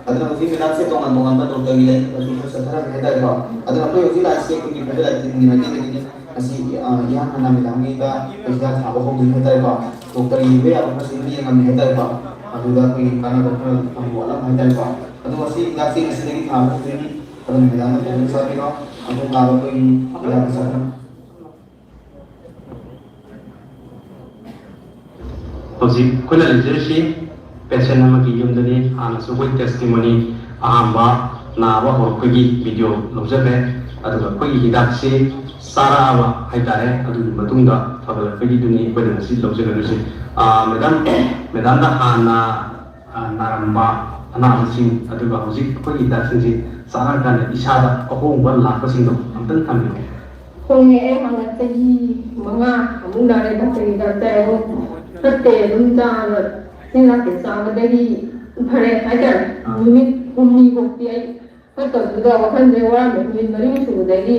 ꯑꯗꯨꯅ ꯍꯧꯖꯤꯛ madam ꯁꯦ ꯇꯣꯉꯥꯟ ꯇꯣꯉꯥꯟꯕ doctor ꯒꯤ ꯂꯥꯏꯌꯦꯡꯕꯁꯨ ꯈꯔ ꯆꯠꯊꯔꯝꯃꯦ ꯍꯥꯏꯇꯥꯔꯦꯀꯣ꯫ ꯑꯗꯨꯅ ꯑꯩꯈꯣꯏ ꯍꯧꯖꯤꯛ ꯂꯥꯛꯏꯁꯦ ꯑꯩꯈꯣꯏꯒꯤ private ꯂꯥꯏꯌꯦꯡꯕꯒꯤ ꯃꯥꯏꯀꯩꯗꯒꯤꯅꯤ꯫ ꯉꯁꯤ, ꯑ, ꯏꯍꯥꯟ ꯍꯥꯟꯅ madam ꯒꯤꯗ ꯑꯩꯈꯣꯏ ꯍꯤꯗꯥꯛ ꯊꯥꯕ ꯍꯧꯗꯣꯏꯅꯤ ꯍꯥꯏꯇꯥꯔꯦꯀꯣ꯫ Doctor ꯌꯦꯡꯕ ꯌꯥꯕ ꯈꯔꯁꯨ ꯑꯗꯨꯝ ꯌꯦꯡꯉꯝꯃꯦ ꯍꯥꯏꯇꯥꯔꯦꯀꯣ꯫ ꯑꯗꯨꯗ ꯑꯩꯈꯣꯏꯒꯤ ꯀꯥꯟꯅꯕ ꯈꯔ ꯐꯪꯕ ꯋꯥꯠꯂꯝꯕ ꯍꯥꯏꯇꯥꯔꯦꯀꯣ꯫ ꯑꯗꯣ ꯉꯁꯤ ꯍꯤꯗꯥꯛꯁꯦ ꯉꯁꯤꯗꯒꯤ ꯊꯥꯕ ꯍꯧꯗꯣꯏꯅꯤ꯫ ꯑꯗꯨꯅ madam ꯅ ꯐꯖꯅ ꯆꯥꯕꯤꯔꯣ꯫ ꯑꯗꯨ ꯅꯥꯕ ꯑꯩꯈꯣꯏꯒꯤ ꯍꯤꯗꯥꯛ ꯆꯥꯕꯤꯔꯣ꯫ ꯍꯧꯖꯤꯛ ꯑꯩꯈꯣꯏꯅ ꯂꯩꯖꯔꯤꯁꯤ patient ꯑꯃꯒꯤ ꯌꯨꯝꯗꯅꯤ꯫ ꯍꯥꯟꯅꯁꯨ ꯑꯩꯈꯣꯏ testimony, ꯑꯍꯥꯟꯕ ꯅꯥꯕ ꯍꯧꯔꯛꯄꯒꯤ video ꯂꯧꯖꯈ꯭ꯔꯦ꯫ ꯑꯗꯨꯒ ꯑꯩꯈꯣꯏꯒꯤ ꯍꯤꯗꯥꯛꯁꯤ ꯆꯥꯔꯛꯑꯕ ꯍꯥꯏꯇꯥꯔꯦ, ꯑꯗꯨꯒꯤ ꯃꯇꯨꯡꯗ ꯐꯒꯠꯂꯛꯄꯒꯤꯗꯨꯅꯤ ꯑꯩꯈꯣꯏꯅ ꯉꯁꯤ ꯂꯧꯖꯒꯗꯣꯏꯁꯦ꯫ ꯑꯥ, madam, madam ꯗ ꯍꯥꯟꯅ ꯑ, ꯅꯥꯔꯝꯕ ꯑꯅꯥꯕꯁꯤꯡ, ꯑꯗꯨꯒ ꯍꯧꯖꯤꯛ ꯑꯩꯈꯣꯏꯒꯤ ꯍꯤꯗꯥꯛꯁꯤꯡꯁꯤ ꯆꯥꯔꯀꯥꯟꯗ ꯏꯁꯥꯗ ꯑꯍꯣꯡꯕ ꯂꯥꯛꯄꯁꯤꯡꯗꯣ ꯑꯝꯇꯪ ꯊꯝꯕꯤꯌꯨ꯫ ꯍꯣꯡꯉꯦ꯫ ꯑꯩ ꯍꯥꯟꯅ ꯆꯍꯤ ꯃꯉꯥ ꯑꯃꯨꯛ ꯅꯥꯔꯦ, ꯗꯥꯛꯇꯔꯒꯤ ꯍꯤꯗꯥꯛ ꯆꯥꯏ, ꯑꯗꯣ ꯐꯠꯇꯦ꯫ ꯑꯗꯨꯝ ꯆꯥꯕ, ꯆꯤꯟꯖꯥꯛꯇꯣ ꯆꯥꯕꯗꯒꯤ ꯐꯔꯦ ꯍꯥꯏꯇꯥꯔꯦ꯫ ꯑꯥ꯫ ꯅꯨꯃꯤꯠ ꯍꯨꯝꯅꯤꯐꯥꯎꯗꯤ ꯑꯩ ꯐꯠꯇꯕꯗꯨꯗ ꯋꯥꯈꯜꯁꯦ ꯋꯥꯔꯝꯃꯦ꯫ ꯅꯨꯃꯤꯠ ꯃꯔꯤꯅꯤ ꯁꯨꯕꯗꯒꯤ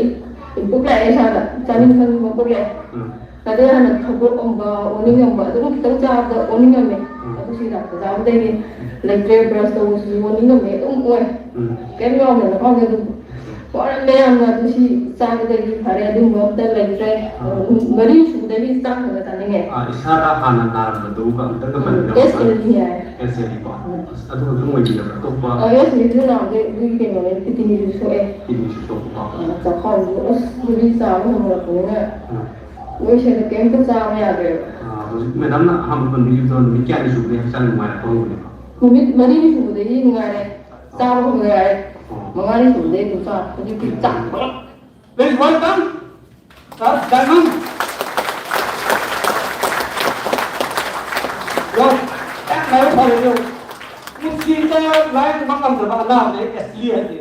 ꯄꯨꯛ ꯂꯥꯛꯑꯦ ꯏꯁꯥꯗ, ꯆꯥꯅꯤꯡ ꯊꯛꯅꯤꯡꯕ ꯄꯨꯛ ꯂꯥꯛꯑꯦ꯫ ꯎꯝ꯫ ꯑꯗꯩ ꯍꯥꯟꯅ ꯊꯧꯗꯣꯛꯑꯝꯕ, ꯑꯣꯅꯤꯡꯉꯝꯕ, ꯑꯗꯨꯝ ꯈꯤꯇꯪ ꯆꯥꯕꯗ ꯑꯣꯅꯤꯡꯉꯝꯃꯦ꯫ ꯎꯝ꯫ ꯑꯗꯨ ꯁꯤ ꯗꯥꯛꯇꯔ ꯆꯥꯕꯗꯒꯤ ꯂꯩꯇ꯭ꯔꯦ꯫ ꯕ꯭ꯔꯁ ꯇꯧꯕꯁꯤꯁꯨ ꯑꯣꯅꯤꯡꯉꯝꯃꯦ ꯑꯗꯨꯝ ꯑꯣꯏ꯫ ꯎꯝ꯫ ꯀꯩꯝ ꯌꯥꯎꯔꯝꯗꯦ ꯃꯐꯝꯗ ꯑꯗꯨꯝ꯫ ꯋꯥꯔꯝꯃꯦ ꯌꯥꯝꯅ꯫ ꯑꯗꯨ ꯁꯤ ꯆꯥꯕꯗꯒꯤ ꯐꯔꯦ, ꯑꯗꯨꯝꯕ ꯑꯝꯇ ꯂꯩꯇ꯭ꯔꯦ꯫ ꯎꯝ꯫ ꯃꯔꯤ ꯁꯨꯕꯗꯒꯤ ꯆꯥꯛ ꯈꯔ ꯆꯥꯅꯤꯡꯉꯦ꯫ ꯑꯥ, ꯏꯁꯥꯗ ꯍꯥꯟꯅ ꯅꯥꯔꯝꯕꯗꯨꯒ ꯑꯝꯇꯒ ꯎꯝ, ꯄꯟꯕꯤꯔꯝꯃꯨ꯫ ꯑꯦꯁ ꯑꯦꯜ ꯗꯤ ꯍꯥꯏ꯫ ꯑꯦꯁ ꯑꯦꯜ ꯗꯤ ꯀꯣ? ꯎꯝ꯫ ꯑꯁ, ꯑꯗꯨ ꯑꯗꯨꯝ ꯑꯣꯏꯕꯤꯔꯕ꯭ꯔꯥ? ꯑꯇꯣꯞꯄ? ꯑꯥ, ꯑꯦꯁ ꯑꯦꯜ ꯗꯤ ꯅꯥꯕꯗꯤ ꯑꯗꯨꯒꯤ ꯀꯩꯅꯣꯅꯦ, ꯀꯤꯗꯅꯤꯁꯨ ꯁꯣꯛꯑꯦ꯫ ꯀꯤꯗꯅꯤꯁꯨ ꯁꯣꯛꯄꯀꯣ? ꯑꯥ, ꯆꯈꯥꯎꯁꯨ, ꯑꯁ, ꯒꯨꯂꯤ ꯆꯥꯕ ꯍꯧꯔꯛꯄꯅꯤꯅ ꯎꯝ꯫ ꯂꯣꯏꯁꯤꯜꯂꯦ, ꯀꯩꯝꯇ ꯆꯥꯕ ꯌꯥꯗ꯭ꯔꯦꯕ꯫ ꯑꯥ, ꯍꯧꯖꯤꯛ ꯃꯦꯗꯥꯝꯅ ꯑꯍꯥꯟꯕ ꯄꯟꯕꯤꯈꯤꯕꯗꯣ ꯅꯨꯃꯤꯠ ꯀꯌꯥꯅꯤ ꯁꯨꯕꯗꯒꯤ ꯍꯛꯆꯥꯡ ꯅꯨꯡꯉꯥꯏꯔꯛꯄ ꯍꯧꯕꯅꯦꯕ? ꯅꯨꯃꯤꯠ ꯃꯔꯤꯅꯤ ꯁꯨꯕꯗꯒꯤ ꯅꯨꯡꯉꯥꯏꯔꯦ꯫ ꯆꯥꯕ ꯍꯧꯕ ꯌꯥꯔꯦ꯫ ꯑꯣ꯫ ꯃꯉꯥꯅꯤ ꯁꯨꯕꯗꯒꯤ ꯑꯗꯨꯝ ꯆꯥ-, ꯍꯧꯖꯤꯛꯇꯤ ꯆꯥ-, Please welcome Sir Diamond. ꯌꯥꯝ ꯂꯥꯏꯕꯛ ꯐꯔꯦ꯫ ꯄꯨꯟꯁꯤꯗ ꯂꯥꯏꯌꯦꯡꯕ ꯉꯝꯗꯕ ꯑꯅꯥꯕꯅꯦ ꯑꯦꯁꯂꯤ ꯍꯥꯏꯁꯦ꯫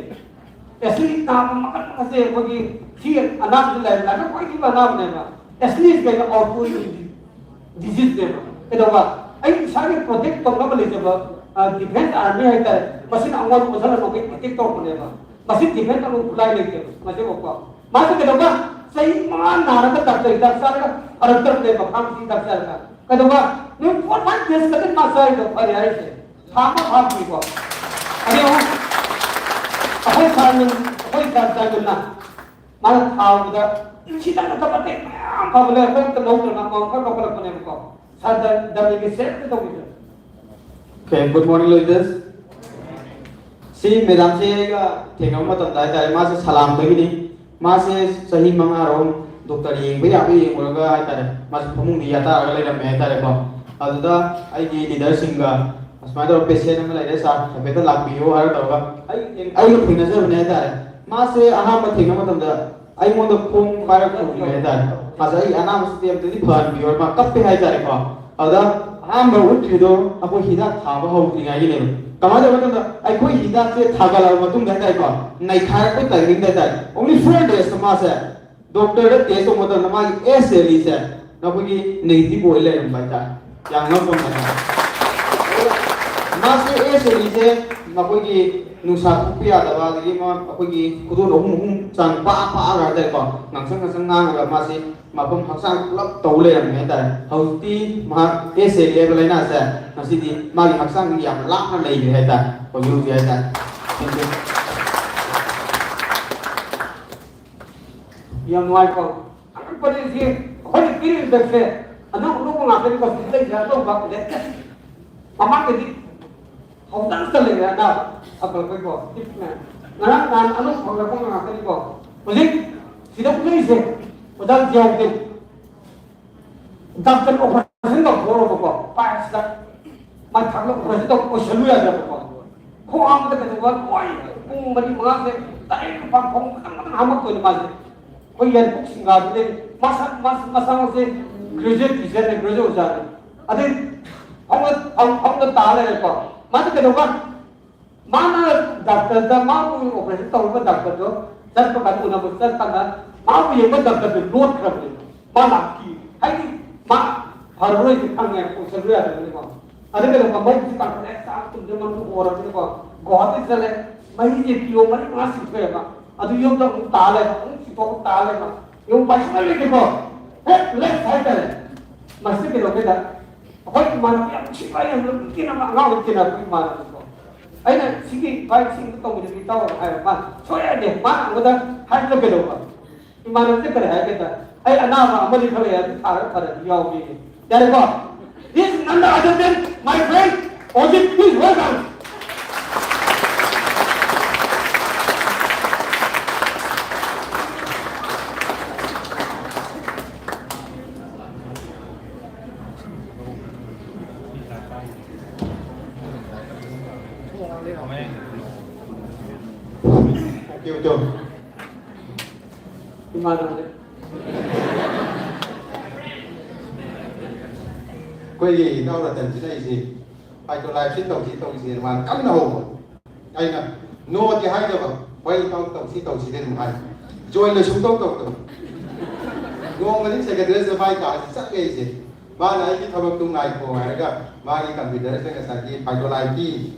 ꯑꯦꯁꯂꯤ ꯅꯥꯕ ꯃꯈꯜ ꯃꯈꯜꯁꯦ ꯑꯩꯈꯣꯏꯒꯤ ꯁꯤ ꯑꯅꯥꯕꯁꯤ ꯂꯩ, ꯂꯥꯏꯕꯛ ꯑꯣꯏꯈꯤꯕ ꯑꯅꯥꯕꯅꯦꯕ꯫ ꯑꯦꯁꯂꯤ ꯀꯩꯅꯣ? ꯑꯣꯇꯣ ꯏꯝꯌꯨꯟ ꯗꯤꯖꯤꯖꯅꯦꯕ꯫ ꯀꯩꯗꯧꯕ? ꯑꯩ ꯏꯁꯥꯒꯤ ꯄ꯭ꯔꯣꯇꯦꯛ ꯇꯧꯅꯕ ꯂꯩꯖꯕ, ꯑ, ꯗꯤꯐꯦꯟꯁ ꯑꯥꯔꯃꯤ ꯍꯥꯏꯇꯥꯔꯦ, ꯃꯁꯤꯅ ꯑꯩꯉꯣꯟꯗ ꯑꯣꯟꯁꯤꯜꯂꯒ ꯑꯩꯈꯣꯏ ꯄ꯭ꯔꯣꯇꯦꯛ ꯇꯧꯔꯛꯄꯅꯦꯕ꯫ ꯃꯁꯤ ꯗꯤꯐꯦꯟꯁ ꯇꯧꯕ ꯈꯨꯠꯂꯥꯏ ꯂꯩꯇꯦꯕ꯫ ꯃꯁꯤꯐꯥꯎꯀꯣ꯫ ꯃꯥꯁꯦ ꯀꯩꯗꯧꯕ? ꯆꯍꯤ ꯃꯉꯥ ꯅꯥꯔꯒ ꯗꯥꯛꯇꯔ ꯍꯤꯗꯥꯛ ꯆꯥꯔꯒ ꯐꯔꯛꯇꯕꯅꯦꯕ, ꯐꯥꯔꯃꯥꯁꯤ ꯍꯤꯗꯥꯛ ꯆꯥꯔꯒ꯫ ꯀꯩꯗꯧꯕ? ꯅꯣꯏ ꯐꯣꯔ ꯐꯥꯏꯚ ꯗꯦꯖ ꯈꯛꯇꯪ ꯃꯥ ꯆꯥꯔꯤꯗꯣ ꯐꯔꯦ ꯍꯥꯏꯔꯤꯁꯦ꯫ ꯊꯥ ꯑꯃ ꯐꯥꯗ꯭ꯔꯤꯀꯣ꯫ ꯑꯗꯩ ꯑꯃꯨꯛ ꯑꯩꯈꯣꯏ ꯁꯥꯔ ꯅꯨꯡ-, ꯑꯩꯈꯣꯏ ꯁꯥꯔ ꯆꯥꯟꯗꯅ ꯃꯥꯅ ꯊꯥꯕꯗ ꯁꯤꯗ ꯅꯠꯇꯕ ꯑꯇꯩ ꯃꯌꯥꯝ ꯐꯕ ꯂꯩ, ꯑꯩꯈꯣꯏ ꯑꯝꯇ ꯂꯧꯗ꯭ꯔꯒ ꯑꯃꯃꯝꯈꯛ ꯂꯧꯈꯠꯂꯛꯄꯅꯦꯕꯀꯣ꯫ ꯁꯥꯔ ꯗ-, ꯗꯃꯤꯒꯤ ꯁꯦꯞꯇ ꯇꯧꯕꯤꯗꯣ꯫ Okay, good morning, leaders. ꯁꯤ ꯃꯦꯗꯥꯝꯁꯦ ꯑꯩꯒ ꯊꯦꯡꯅꯕ ꯃꯇꯝꯗ ꯍꯥꯏꯇꯥꯔꯦ, ꯃꯥꯁꯦ ꯁꯂꯥꯝꯗꯒꯤꯅꯤ꯫ ꯃꯥꯁꯦ ꯆꯍꯤ ꯃꯉꯥꯔꯣꯝ ꯗꯣꯛꯇꯔ ꯌꯦꯡꯕ ꯌꯥꯕ ꯌꯦꯡꯉꯨꯔꯒ ꯍꯥꯏꯇꯥꯔꯦ, ꯃꯥꯁꯦ ꯐꯃꯨꯡꯗ ꯌꯥꯇꯥꯔꯒ ꯂꯩꯔꯝꯃꯦ ꯍꯥꯏꯇꯥꯔꯦꯀꯣ꯫ ꯑꯗꯨꯗ ꯑꯩꯒꯤ ꯂꯤꯗꯔꯁꯤꯡꯒ ꯑꯁꯨꯃꯥꯏꯅ ꯇꯧꯔꯒ ꯄꯦꯁꯦꯟ ꯑꯃ ꯂꯩꯔꯦ ꯁꯥꯔ, ꯍꯥꯏꯐꯦꯠꯇ ꯂꯥꯛꯄꯤꯌꯣ ꯍꯥꯏꯔ ꯇꯧꯔꯒ ꯑꯩ, ꯑꯩꯒ ꯊꯦꯡꯅꯖꯕꯅꯦ ꯍꯥꯏꯇꯥꯔꯦ꯫ ꯃꯥꯁꯦ ꯑꯍꯥꯟꯕ ꯊꯦꯡꯅꯕ ꯃꯇꯝꯗ ꯑꯩꯉꯣꯟꯗ ꯈꯣꯡ ꯄꯥꯏꯔꯒ ꯈꯨꯔꯨꯝꯃꯦ ꯍꯥꯏꯇꯥꯔꯦ꯫ ꯃꯥꯁꯦ ꯑꯩꯒꯤ ꯑꯅꯥꯕꯁꯤꯗꯤ ꯑꯝꯇꯗꯤ ꯐꯍꯟꯕꯤꯌꯣ, ꯃꯥ ꯀꯞꯄꯦ ꯍꯥꯏꯇꯥꯔꯦꯀꯣ꯫ ꯑꯗ ꯑꯍꯥꯟꯕ ꯎꯠꯈ꯭ꯔꯤꯗꯣ ꯑꯩꯈꯣꯏ ꯍꯤꯗꯥꯛ ꯊꯥꯕ ꯍꯧꯗ꯭ꯔꯤꯉꯩꯒꯤꯅꯦꯕ꯫ ꯀꯃꯥꯏꯅ ꯇꯧꯕ ꯃꯇꯝꯗ ꯑꯩꯈꯣꯏ ꯍꯤꯗꯥꯛꯁꯦ ꯊꯥꯒꯠꯂꯕ ꯃꯇꯨꯡꯗ ꯍꯥꯏꯇꯥꯔꯦꯀꯣ, ꯅꯩꯈꯥꯏꯔꯛꯄ ꯇꯥꯏꯃꯤꯡꯗ ꯍꯥꯏꯇꯥꯔꯦ, only four days ꯃꯥꯁꯦ ꯗꯣꯛꯇꯔꯗ ꯇꯦꯁ ꯇꯧꯕ ꯃꯇꯝꯗ ꯃꯥꯒꯤ ꯑꯦꯁ ꯑꯦꯜ ꯏꯁꯦ ꯅꯈꯣꯏꯒꯤ ꯅꯦꯒꯦꯇꯤꯚ ꯑꯣꯏ ꯂꯩꯔꯝꯕ ꯍꯥꯏꯇꯥꯔꯦ꯫ ꯌꯥꯝ ꯉꯛꯄ ꯑꯃ ꯍꯥꯏꯇꯥꯔꯦ꯫ ꯃꯥꯁꯦ ꯑꯦꯁ ꯑꯦꯜ ꯏꯁꯦ ꯃꯈꯣꯏꯒꯤ ꯅꯨꯡꯁꯥ ꯊꯣꯛꯄ ꯌꯥꯗꯕ, ꯑꯗꯒꯤ ꯃꯥ ꯑꯩꯈꯣꯏꯒꯤ ꯈꯨꯗꯣꯟ ꯑꯍꯨꯝ ꯑꯍꯨꯝ ꯆꯥꯡ ꯄꯥꯛ ꯄꯥꯛꯑꯒ ꯍꯥꯏꯇꯥꯔꯦꯀꯣ, ꯉꯥꯡꯁꯪ ꯉꯥꯡꯁꯪ ꯉꯥꯡꯉꯒ ꯃꯥꯁꯤ ꯃꯐꯝ ꯍꯛꯆꯥꯡ ꯄꯨꯂꯞ ꯇꯧ ꯂꯩꯔꯝꯃꯦ ꯍꯥꯏꯇꯥꯔꯦ꯫ ꯍꯧꯖꯤꯛꯇꯤ ꯃꯍꯥꯛ ꯑꯦꯁ ꯑꯦꯜ ꯏ ꯍꯥꯏꯕ ꯂꯥꯏꯅꯥꯁꯦ ꯉꯁꯤꯗꯤ ꯃꯥꯒꯤ ꯍꯛꯆꯥꯡꯗꯒꯤ ꯌꯥꯝ ꯂꯥꯞꯅ ꯂꯩꯈ꯭ꯔꯦ ꯍꯥꯏꯇꯥꯔꯦ, ꯍꯧꯖꯤꯛ ꯍꯧꯖꯤꯛ ꯍꯥꯏꯇꯥꯔꯦ꯫ Thank you꯫ ꯌꯥꯝ ꯅꯨꯡꯉꯥꯏꯀꯣ꯫ ꯑꯉꯛꯄꯅꯤ ꯁꯤ ꯑꯩꯈꯣꯏꯅ ꯄꯤꯔꯤꯕ ꯗ꯭ꯔꯛꯁꯦ ꯑꯅꯧ ꯑꯅꯧꯕ ꯉꯥꯛꯇꯅꯤꯀꯣ꯫ ꯁꯤꯗꯩꯁꯤꯗ ꯑꯅꯧꯕ latest, ꯃꯃꯥꯡꯗꯗꯤ ꯍꯧꯖꯤꯛꯇ ꯂꯩꯔꯦ ꯑꯅꯥꯕ ꯐꯒꯠꯂꯛꯄꯩꯀꯣ꯫ ꯉꯔꯥꯡ ꯅꯍꯥꯟ ꯑꯅꯧꯕ ꯐꯒꯠꯂꯛꯄ ꯉꯥꯛꯇꯅꯤꯀꯣ꯫ ꯍꯧꯖꯤꯛ ꯁꯤꯗ ꯎꯠꯂꯛꯏꯁꯦ ꯑꯣꯖꯥ ꯖꯤꯌꯥꯎꯗꯤꯟ꯫ ꯗꯥꯛꯇꯔ ꯑꯣꯄꯔꯦꯁꯟ ꯇꯧꯊꯣꯛꯑꯕꯀꯣ, ꯄꯥꯏꯁꯤꯗ ꯃꯥꯏ ꯊꯥꯡꯒꯠꯂꯒ ꯑꯣꯄꯔꯦꯁꯟ ꯇꯧ ꯑꯣꯏꯁꯜꯂꯨ ꯌꯥꯗ꯭ꯔꯕꯀꯣ꯫ ꯈꯣꯡ ꯍꯥꯝꯕꯗ ꯀꯩꯗꯧꯕ ꯂꯣꯏ ꯄꯨꯡ ꯃꯔꯤ ꯃꯉꯥꯁꯦ ꯗꯥꯏꯔꯦꯛ ꯂꯨꯄꯥ ꯈꯣꯡ ꯈꯇꯪ ꯈꯇꯪ ꯍꯥꯝꯃꯛꯇꯣꯏꯅꯤ ꯃꯥꯁꯦ꯫ ꯑꯩꯈꯣꯏ ꯌꯥꯏꯔꯤꯄꯣꯛ ꯁꯤꯡꯒꯥꯗꯨꯗꯤ ꯃꯁꯥ ꯃꯁꯥ ꯃꯁꯥꯃꯛꯁꯦ ꯒ꯭ꯔꯦꯖꯨꯑꯦꯠ ꯇꯤꯆꯔꯅꯦ, ꯒ꯭ꯔꯦꯖꯨꯑꯦꯠ ꯑꯣꯖꯥꯅꯤ꯫ ꯑꯗꯩ ꯐꯃꯨꯡꯗ ꯐꯃꯨꯡꯗ ꯇꯥ ꯂꯩꯔꯦꯀꯣ꯫ ꯃꯥꯗꯤ ꯀꯩꯗꯧꯕ? ꯃꯥꯅ ꯗꯥꯛꯇꯔꯗ, ꯃꯥꯕꯨ ꯑꯣꯄꯔꯦꯁꯟ ꯇꯧꯔꯤꯕ ꯗꯥꯛꯇꯔꯗꯣ ꯆꯠꯄ ꯀꯥꯟꯗ, ꯎꯅꯕ ꯆꯠꯀꯥꯟꯗ ꯃꯥꯕꯨ ꯌꯦꯡꯕ ꯗꯥꯛꯇꯔꯗꯨ ꯂꯣꯠꯈ꯭ꯔꯕꯅꯦ꯫ ꯃꯥ ꯂꯥꯛꯈꯤ ꯍꯥꯏꯗꯤ ꯃꯥ ꯐꯔꯔꯣꯏꯁꯦ ꯈꯪꯉꯦ, ꯄꯨꯁꯜꯂꯨ ꯌꯥꯗꯕꯅꯤꯀꯣ꯫ ꯑꯗꯨ ꯀꯩꯗꯧꯕ? ꯃꯩꯁꯤ ꯀꯥꯈꯠꯂꯦ, ꯆꯥꯛ ꯇꯨꯝꯗ꯭ꯔꯦ, ꯃꯔꯨ ꯍꯣꯔꯕꯅꯤꯀꯣ꯫ ꯒꯨꯋꯥꯍꯥꯇꯤ ꯆꯠꯂꯦ, ꯃꯩꯁꯦ ꯀꯤꯂꯣ ꯃꯔꯤ ꯃꯉꯥ ꯁꯤꯟꯊꯣꯛꯑꯦꯕ꯫ ꯑꯗꯨ ꯌꯨꯝꯗ ꯑꯃꯨꯛ ꯇꯥ ꯂꯩꯕ, ꯑꯃꯨꯛ ꯁꯤꯟꯊꯣꯛꯑ ꯇꯥ ꯂꯩꯕ꯫ ꯌꯨꯝ ꯄꯥꯏꯁꯤꯟꯕ ꯂꯩꯇꯦꯀꯣ꯫ ꯍꯦꯛ ꯂꯦꯐ ꯁꯥꯏꯗꯇꯅꯦ꯫ ꯃꯁꯤ ꯀꯩꯗꯧꯒꯦꯗ? ꯑꯩꯈꯣꯏ ꯏꯃꯥꯟꯅꯕ ꯌꯥꯝ ꯅꯨꯡꯁꯤꯕ, ꯌꯥꯝ ꯂꯨꯅ ꯇꯤꯟꯅꯕ ꯑꯉꯥꯡ ꯑꯣꯏꯅ ꯇꯤꯟꯅꯔꯛꯄ ꯏꯃꯥꯟꯅꯕꯀꯣ꯫ ꯑꯩꯅ ꯁꯤꯒꯤ ꯚꯥꯏ ꯁꯤꯡꯗ ꯇꯧꯕꯗꯗꯤ ꯏꯇꯥꯎ ꯍꯥꯏꯕ, ꯃꯥ ꯁꯣꯏ ꯌꯥꯗꯦ, ꯃꯥꯅ ꯑꯩꯉꯣꯟꯗ ꯍꯥꯏꯕ ꯀꯩꯗꯧꯕ? ꯏꯃꯥꯟꯅꯕꯁꯦ ꯀꯔꯤ ꯍꯥꯏꯒꯦꯗ? ꯑꯩ ꯑꯅꯥꯕ ꯑꯃꯗꯤ ꯈꯔ ꯂꯩ, ꯑꯗꯨ ꯊꯥꯔꯒ ꯐꯔꯗꯤ ꯌꯥꯎꯒꯦ꯫ ꯌꯥꯔꯦꯀꯣ? This is none other than my friend Ojit. Please welcome. Okay, okay. ꯏꯃꯥꯟꯅꯕꯁꯦ꯫ ꯑꯩꯈꯣꯏꯒꯤ ꯏꯅꯥꯎ ꯔꯇꯟꯁꯤꯅ ꯑꯩꯁꯦ ꯐꯥꯏꯇꯣ ꯂꯥꯏꯐꯁꯤ ꯇꯧꯁꯤ ꯇꯧꯁꯤ ꯃꯥꯅ ꯀꯟꯅ ꯍꯧꯕ꯫ ꯑꯩꯅ ꯅꯣꯗꯤ ꯍꯥꯏꯗꯕ, ꯍꯣꯏ ꯏꯇꯥꯎ ꯇꯧꯁꯤ ꯇꯧꯁꯤꯗꯤ ꯑꯗꯨꯝ ꯍꯥꯏ꯫ ꯖꯣꯏꯟꯗ ꯁꯨꯡꯇꯧ ꯇꯧꯗꯕ꯫ ꯅꯣꯡꯃꯗꯤ ꯁꯦꯀ꯭ꯔꯦꯇꯔꯤꯁꯇ ꯃꯥꯏ ꯀꯥꯁꯤ ꯆꯠꯂꯦ ꯑꯩꯁꯦ꯫ ꯃꯥꯅ ꯑꯩꯒꯤ ꯊꯕꯛꯇꯨ ꯉꯥꯏꯈꯣ ꯍꯥꯏꯔꯒ ꯃꯥꯒꯤ ꯀꯝꯄ꯭ꯌꯨꯇꯔꯁꯤꯗ ꯉꯁꯥꯏꯒꯤ ꯐꯥꯏꯇꯣ ꯂꯥꯏꯐꯀꯤ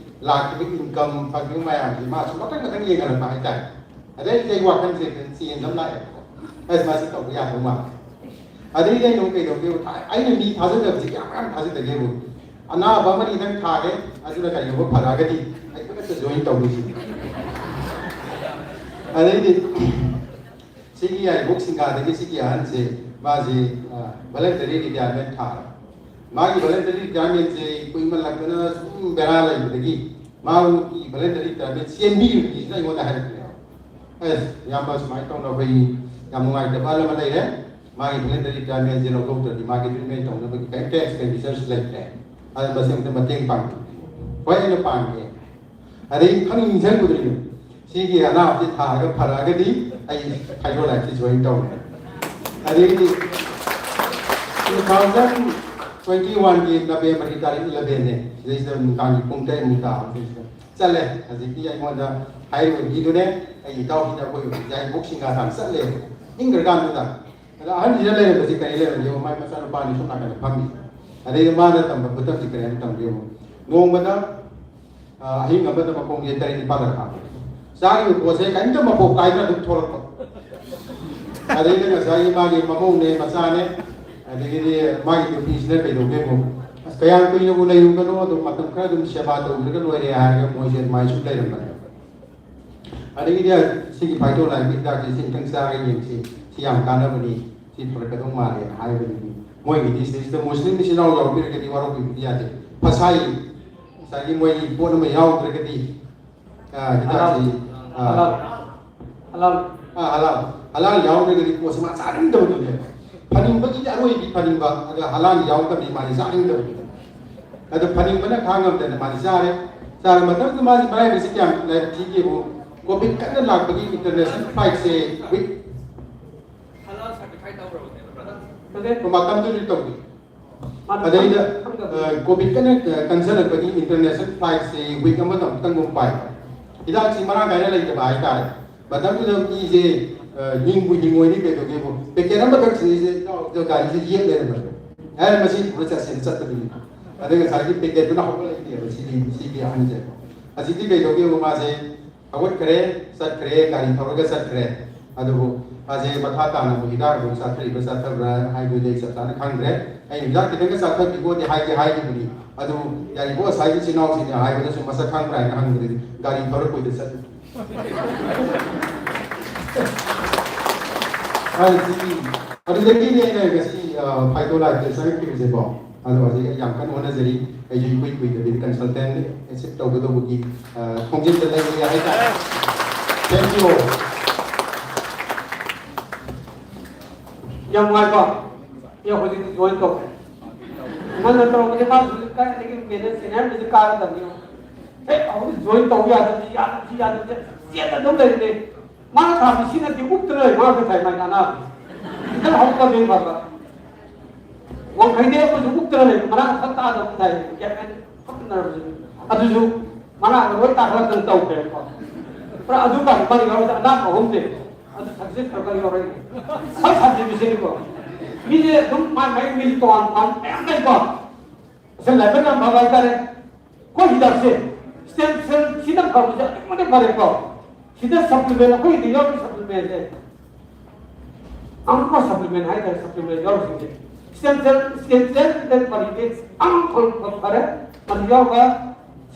ꯂꯥꯛꯈꯤꯕ ꯏꯟꯀꯝ ꯐꯪꯈꯤꯕ ꯃꯌꯥꯝꯁꯤ ꯃꯥꯁꯨ ꯃꯊꯪ ꯃꯊꯪ ꯌꯦꯡꯍꯜꯂꯛꯄ ꯍꯥꯏꯇꯥꯔꯦ꯫ ꯑꯗꯩꯗꯤ ꯑꯩ ꯋꯥꯈꯜꯁꯦ ꯆꯦꯟꯖ ꯑꯃ ꯂꯥꯛꯑꯦꯕꯀꯣ꯫ ꯑꯁ ꯃꯥꯁꯤ ꯇꯧꯕ ꯌꯥꯗꯧ ꯃꯥꯜꯂꯦ꯫ ꯑꯗꯩꯗꯤ ꯑꯩꯅ ꯑꯃꯨꯛ ꯀꯩꯗꯧꯒꯦꯕꯨ ꯊꯥ-, ꯑꯩꯅ ꯃꯤ ꯊꯥꯖꯗꯕꯁꯦ ꯀꯌꯥꯝ ꯌꯥꯝ ꯊꯥꯖꯗꯒꯦꯕꯨ꯫ ꯑꯅꯥꯕ ꯑꯃꯅꯤꯗꯪ ꯊꯥꯒꯦ, ꯑꯗꯨꯅ ꯀꯔꯤꯒꯨꯝꯕ ꯐꯔꯛꯑꯒꯗꯤ ꯑꯩ ꯈꯨꯗꯛꯇ ꯖꯣꯏꯟ ꯇꯧꯗꯣꯏꯁꯤꯅꯤ꯫ ꯑꯗꯩꯗꯤ ꯁꯤꯒꯤ ꯌꯥꯏꯕꯣꯛ ꯁꯤꯡꯒꯥꯗꯒꯤ ꯁꯤꯒꯤ ꯑꯍꯟꯁꯦ ꯃꯥꯁꯤ, ꯑ, voluntary retirement ꯊꯥꯔꯦ꯫ ꯃꯥꯒꯤ voluntary retirementꯁꯦ ꯀꯨꯏꯃꯜꯂꯛꯇꯅ ꯁꯨꯝ ꯕꯦꯔꯥ ꯂꯩꯕꯗꯒꯤ ꯃꯥꯒꯤ voluntary retirement ꯆꯦꯟꯕꯤꯔꯤꯕ ꯃꯤꯁꯤꯅ ꯑꯩꯉꯣꯟꯗ ꯍꯥꯏꯔꯛꯄꯅꯦꯕ꯫ ꯑꯁ, ꯏꯌꯥꯝꯕ, ꯁꯨꯃꯥꯏꯅ ꯇꯧꯅ ꯑꯩꯈꯣꯏꯒꯤ ꯌꯥꯝ ꯅꯨꯡꯉꯥꯏꯇꯕ ꯑꯍꯜ ꯑꯃ ꯂꯩꯔꯦ, ꯃꯥꯒꯤ voluntary retirementꯁꯦ ꯂꯧꯊꯣꯛꯇ꯭ꯔꯗꯤ ꯃꯥꯒꯤ treatment ꯇꯧꯅꯕꯒꯤ ꯀꯔꯤꯝꯇ expenditure ꯂꯩꯇ꯭ꯔꯦ, ꯑꯗꯨ ꯃꯁꯤ ꯑꯝꯇ ꯃꯇꯦꯡ ꯄꯥꯡꯕꯤꯌꯨ꯫ ꯍꯣꯏ, ꯑꯩꯅ ꯄꯥꯡꯒꯦ꯫ ꯑꯗꯩ ꯈꯪꯅꯤꯡ ꯅꯤꯡꯁꯤꯡꯕꯗꯨꯅꯤ, ꯁꯤꯒꯤ ꯑꯅꯥꯕꯁꯤ ꯊꯥꯔꯒ ꯐꯔꯛꯑꯒꯗꯤ ꯑꯩ ꯐꯥꯏꯇꯣ ꯂꯥꯏꯐꯁꯤ ꯖꯣꯏꯟ ꯇꯧꯔꯦ꯫ ꯑꯗꯩꯗꯤ two thousand twenty oneꯒꯤ Novemberꯒꯤ ꯇꯥꯔꯤꯛ elevenꯅꯦ, ꯁꯤꯗꯩꯁꯤꯗ ꯅꯨꯡꯗꯥꯡꯒꯤ ꯄꯨꯡ ꯇꯔꯦꯠꯃꯨꯛ ꯇꯥꯕ ꯁꯤꯗꯩꯁꯤꯗ ꯆꯠꯂꯦ꯫ ꯍꯧꯖꯤꯛꯀꯤ ꯑꯩꯉꯣꯟꯗ ꯍꯥꯏꯔꯤꯕ ꯃꯤꯗꯨꯅꯦ, ꯑꯩ ꯏꯇꯥꯎꯁꯤꯅ ꯑꯩꯈꯣꯏ ꯌꯥꯏꯕꯣꯛ ꯁꯤꯡꯒꯥ ꯇꯥꯟꯅ ꯆꯠꯂꯦ꯫ ꯏꯪꯈ꯭ꯔꯀꯥꯟꯗꯨꯗ ꯑꯗ ꯑꯍꯟꯁꯤꯅ ꯂꯩꯔꯝꯕꯁꯤ ꯀꯔꯤ ꯂꯩꯔꯝꯒꯦꯕ? ꯃꯥꯏ ꯃꯆꯥꯅꯨꯄꯥꯅꯤ ꯁꯣꯝ ꯅꯥꯀꯟꯗ ꯐꯝꯃꯤ꯫ ꯑꯗꯩꯗ ꯃꯥꯅ ꯇꯝꯕ ꯈꯨꯇꯝꯁꯤ ꯀꯔꯤ ꯍꯥꯏꯅ ꯇꯝꯒꯦꯕ? ꯅꯣꯡꯃꯗ, ꯑ, ꯑꯍꯤꯡ ꯑꯃꯗ ꯃꯈꯣꯡꯁꯦ ꯇꯔꯦꯠ ꯅꯤꯄꯥꯜꯂꯛ ꯍꯥꯞꯄꯦ꯫ ꯆꯥꯔꯤꯕ ꯄꯣꯠꯁꯦ ꯀꯔꯤꯝꯇ ꯃꯄꯣꯛ ꯀꯥꯏꯗꯅ ꯑꯗꯨꯝ ꯊꯣꯛꯂꯛꯄ꯫ ꯑꯗꯩꯗ ꯉꯁꯥꯏꯒꯤ ꯃꯥꯒꯤ ꯃꯃꯧꯅꯦ, ꯃꯆꯥꯅꯦ, ꯑꯗꯒꯤꯗꯤ ꯃꯥꯒꯤ ꯅꯨꯄꯤꯁꯤꯅ ꯀꯩꯗꯧꯒꯦꯕꯨ, "ꯑꯁ, ꯀꯌꯥꯝ ꯀꯨꯏꯅꯕꯨ ꯂꯩꯔꯨꯒꯅꯣ, ꯑꯗꯨꯝ ꯃꯇꯝ ꯈꯔ ꯑꯗꯨꯝ ꯁꯦꯕꯥ ꯇꯧꯕꯤꯔꯒ ꯂꯣꯏꯔꯦ" ꯍꯥꯏꯔꯒ ꯃꯣꯏꯁꯦ ꯑꯗꯨꯃꯥꯏꯅ ꯁꯨꯝ ꯂꯩꯔꯝꯕꯅꯦ꯫ ꯑꯗꯒꯤꯗꯤ ꯁꯤꯒꯤ ꯐꯥꯏꯇꯣ ꯂꯥꯏꯐꯀꯤ ꯍꯤꯗꯥꯛꯁꯤ ꯁꯤ ꯑꯝꯇꯪ ꯆꯥꯔꯒ ꯌꯦꯡꯁꯤ, ꯁꯤ ꯌꯥꯝ ꯀꯥꯟꯅꯕꯅꯤ, ꯁꯤ ꯐꯔꯛꯀꯗꯧ ꯃꯥꯜꯂꯦꯅ ꯍꯥꯏꯕꯗꯒꯤ ꯃꯣꯏꯒꯤꯗꯤ ꯁꯤꯗꯩꯁꯤꯗ ꯃꯨꯁꯂꯤꯝ ꯏꯆꯤꯟ ꯏꯅꯥꯎ ꯌꯥꯎꯕꯤꯔꯒꯗꯤ ꯋꯥꯔꯧꯕꯤꯕꯗꯤ ꯌꯥꯗꯦ꯫ ꯐꯁꯥꯏ ꯉꯁꯥꯏꯒꯤ ꯃꯣꯏꯒꯤ ꯄꯣꯠ ꯑꯃ ꯌꯥꯎꯗ꯭ꯔꯒꯗꯤ, ꯑ, ꯍꯤꯗꯥꯛꯁꯤ, ꯑ, ꯍꯂꯥꯜ꯫ ꯍꯂꯥꯜ꯫ ꯑ, ꯍꯂꯥꯜ꯫ ꯍꯂꯥꯜ ꯌꯥꯎꯗ꯭ꯔꯒꯗꯤ ꯄꯣꯠꯁꯤ ꯃꯥ ꯆꯥꯅꯤꯡꯗꯕꯗꯨꯅꯦꯕ꯫ ꯐꯅꯤꯡꯕꯒꯤꯗꯤ ꯑꯔꯣꯏꯕꯤ ꯐꯅꯤꯡꯕ, ꯑꯗ ꯍꯂꯥꯜ ꯌꯥꯎꯗꯕꯗꯤ ꯃꯥꯗꯤ ꯆꯥꯅꯤꯡꯗꯕꯗꯨꯅꯦ꯫ ꯑꯗ ꯐꯅꯤꯡꯕꯅ ꯈꯥꯡꯉꯝꯗꯅ ꯃꯥꯗꯤ ꯆꯥꯔꯦ꯫ ꯆꯥꯔ ꯃꯇꯝꯗꯨꯗ ꯃꯥꯁꯤ ꯃꯔꯥꯏꯕꯛꯁꯤ ꯀꯌꯥꯝ ꯂꯥꯏꯕꯛ ꯊꯤꯒꯦꯕꯨ, ꯀꯣꯚꯤꯗ ꯀꯟꯅ ꯂꯥꯛꯄꯒꯤ international flightꯁꯦ week ꯃꯇꯝꯗꯨꯗꯤ ꯇꯧꯗꯦ꯫ ꯑꯗꯩꯗ ꯀꯣꯚꯤꯗ ꯀꯟꯅ ꯀꯟꯁꯜꯂꯛꯄꯒꯤ ꯏꯟꯇꯔꯅꯦꯁꯅꯦꯜ ꯐ꯭ꯂꯥꯏꯠꯁꯦ ꯋꯤꯛ ꯑꯃꯗ ꯑꯃꯨꯛꯇꯪꯒꯨꯝ ꯄꯥꯏ꯫ ꯍꯤꯗꯥꯛꯁꯤ ꯃꯔꯥꯡ ꯀꯥꯏꯅ ꯂꯩꯇꯕ ꯍꯥꯏꯇꯥꯔꯦ꯫ ꯃꯇꯝꯗꯨꯗ ꯃꯤꯁꯦ ꯍꯤꯡꯕꯨ ꯍꯤꯡꯉꯣꯏꯅꯤ ꯀꯩꯗꯧꯒꯦꯕꯨ, ꯄꯦꯀꯦꯠ ꯑꯃꯈꯛ ꯁꯤꯁꯦ ꯒꯥꯔꯤꯁꯦ ꯌꯦꯛ ꯂꯩꯔꯝꯕꯗꯣ꯫ ꯑꯦ, ꯃꯁꯤ ꯄꯨꯔ ꯆꯠꯁꯦꯅ ꯆꯠꯄꯗꯨꯅꯤ꯫ ꯑꯗꯨꯒ ꯉꯁꯥꯏꯒꯤ ꯄꯦꯀꯦꯠꯇꯨꯅ ꯍꯧꯒꯠꯂꯛꯏꯅꯦꯕ꯫ ꯁꯤꯗꯤ ꯁꯤꯗꯤ ꯑꯍꯟꯁꯦ꯫ ꯑꯁꯤꯗꯤ ꯀꯩꯗꯧꯒꯦꯕꯨ, ꯃꯥꯁꯦ ꯍꯧꯒꯠꯈ꯭ꯔꯦ, ꯆꯠꯈ꯭ꯔꯦ, ꯒꯥꯔꯤ ꯊꯧꯔꯒ ꯆꯠꯈ꯭ꯔꯦ꯫ ꯑꯗꯨꯕꯨ ꯃꯥꯁꯦ ꯃꯈꯥ ꯇꯥꯅꯕꯨ ꯍꯤꯗꯥꯛ ꯑꯗꯨꯝ ꯆꯥꯊꯔꯤꯕ꯭ꯔꯥ ꯆꯥꯊꯕ꯭ꯔꯥ ꯍꯥꯏꯕꯗꯨꯗꯤ ꯑꯩ ꯆꯞ ꯆꯥꯅ ꯈꯪꯗ꯭ꯔꯦ꯫ ꯑꯩꯅ ꯍꯤꯗꯥꯛ ꯈꯤꯇꯪꯒ ꯆꯥꯊꯕꯤꯒꯣꯗꯤ ꯍꯥꯏꯗꯤ ꯍꯥꯏꯈꯤꯕꯅꯤ꯫ ꯑꯗꯨ ꯌꯥꯔꯤꯕꯣ ꯉꯁꯥꯏꯒꯤ ꯏꯆꯤꯟ ꯏꯅꯥꯎꯁꯤꯡꯅ ꯍꯥꯏꯕꯗꯁꯨ ꯃꯁꯛ ꯈꯪꯕ꯭ꯔꯥ ꯍꯥꯏꯅ ꯍꯪꯕꯗꯗꯤ ꯒꯥꯔꯤ ꯊꯧꯔ ꯀꯨꯏꯗ ꯆꯠꯂꯤ꯫ ꯑꯗꯨꯗꯒꯤꯅꯦ ꯑꯩꯅ ꯉꯁꯤ ꯐꯥꯏꯇꯣ ꯂꯥꯏꯐꯇ ꯆꯪꯉꯛꯈꯤꯕꯁꯦꯀꯣ꯫ ꯑꯗꯣ ꯍꯧꯖꯤꯛ ꯑꯩ ꯌꯥꯝ ꯀꯟꯅ ꯍꯣꯠꯅꯖꯔꯤ꯫ ꯑꯩꯁꯨ ꯏꯀꯨꯏ ꯀꯨꯏꯗꯕꯤꯗ ꯀꯟꯁꯜꯇꯦꯟ ꯑꯦꯛꯁꯦꯞ ꯇꯧꯒꯗꯧꯕꯒꯤ ꯈꯣꯡꯖꯦꯜꯗ ꯂꯩꯔꯦ ꯍꯥꯏꯇꯥꯔꯦ꯫ Thank you. ꯌꯥꯝ ꯅꯨꯡꯉꯥꯏꯀꯣ? ꯑꯦ, ꯍꯧꯖꯤꯛꯇꯤ ꯖꯣꯏꯟ ꯇꯧꯈ꯭ꯔꯦ꯫ ꯉꯟꯅ ꯇꯧꯔꯛꯄꯁꯦ ꯃꯥꯁꯨ ꯀꯥꯏꯗꯒꯤ ꯃꯦꯅꯦꯖ ꯁꯦꯅꯤꯌꯔ ꯃꯦꯅꯦꯖꯔ ꯀꯥꯒꯗꯕꯅꯤ꯫ ꯑꯦ, ꯍꯧꯖꯤꯛ ꯖꯣꯏꯟ ꯇꯧꯕ ꯌꯥꯗꯕꯁꯤ, ꯌꯥꯗꯕꯁꯤ, ꯌꯥꯗꯕꯁꯤ ꯆꯦꯟꯅ ꯑꯗꯨꯝ ꯂꯩꯔꯤꯅꯦ꯫ ꯃꯥꯅ ꯊꯥꯕꯁꯤ ꯁꯤ ꯅꯠꯇꯦ, ꯎꯞꯇꯅ ꯂꯩ, ꯃꯥꯅ ꯊꯥꯏ ꯃꯥꯒꯤ ꯑꯅꯥꯕꯁꯤ꯫ ꯈꯤꯇꯪ ꯍꯧꯒꯠꯂꯗꯤ ꯐꯕ꯫ ꯋꯥꯡꯈꯩꯗꯤ ꯑꯩꯈꯣꯏꯁꯨ ꯎꯞꯇꯅ ꯂꯩ, ꯃꯅꯥ ꯈꯛꯇ ꯇꯥꯗꯕ ꯊꯥꯏ꯫ ꯒ꯭ꯌꯥꯟ ꯃꯦꯟ ꯈꯪꯗꯅ ꯑꯗꯨꯁꯨ ꯃꯅꯥ ꯂꯣꯏ ꯇꯥꯈꯠꯂꯛꯇꯅ ꯇꯧꯈ꯭ꯔꯦꯕꯀꯣ꯫ ꯄꯨꯔꯥ ꯑꯗꯨ ꯀꯥꯟꯗ ꯃꯥꯅ ꯌꯥꯎꯔꯤꯁꯦ ꯑꯅꯥꯕ ꯑꯍꯨꯝꯅꯦ꯫ ꯑꯗꯨ ꯁꯛꯁꯦꯁ ꯈꯔ ꯈꯔ ꯌꯥꯎꯔꯛꯏ꯫ ꯐꯥꯔꯁ ꯁꯕꯗꯤꯕꯤꯖꯟꯅꯤꯀꯣ꯫ ꯃꯤꯁꯦ ꯑꯗꯨꯝ ꯃꯥꯏ ꯃꯥꯏ ꯃꯤꯁꯦ ꯇꯣꯉꯥꯟ ꯇꯣꯉꯥꯟ ꯃꯌꯥꯝ ꯂꯩꯀꯣ꯫ ꯑꯁꯤ ꯂꯥꯏꯕꯛ ꯌꯥꯝ ꯐꯕ ꯍꯥꯏꯇꯥꯔꯦ꯫ ꯑꯩꯈꯣꯏ ꯍꯤꯗꯥꯛꯁꯦ ꯁ꯭ꯇꯦꯝ ꯁꯦꯜ ꯁꯤꯅ ꯐꯕꯁꯦ ꯑꯗꯨꯛꯀꯤ ꯃꯇꯤꯛ ꯐꯔꯦꯀꯣ꯫ ꯁꯤꯗ ꯁꯄ꯭ꯂꯤꯃꯦꯟ, ꯑꯩꯈꯣꯏꯒꯤꯗꯤ ꯌꯥꯎꯔꯤ ꯁꯄ꯭ꯂꯤꯃꯦꯟꯁꯦ ꯑꯃꯨꯛꯀ ꯁꯄ꯭ꯂꯤꯃꯦꯟ ꯍꯥꯏꯇꯥꯔꯦ, ꯁꯄ꯭ꯂꯤꯃꯦꯟ ꯌꯥꯎꯔꯤꯁꯤꯡꯁꯦ ꯁ꯭ꯇꯦꯝ ꯁꯦꯜ, ꯁ꯭ꯇꯦꯝ ꯁꯦꯜ ꯁꯤꯗ ꯃꯔꯤꯗꯤ ꯑꯃꯨꯛ ꯐꯕ ꯐꯔꯦ꯫ ꯃꯔꯤ ꯌꯥꯎꯔꯒ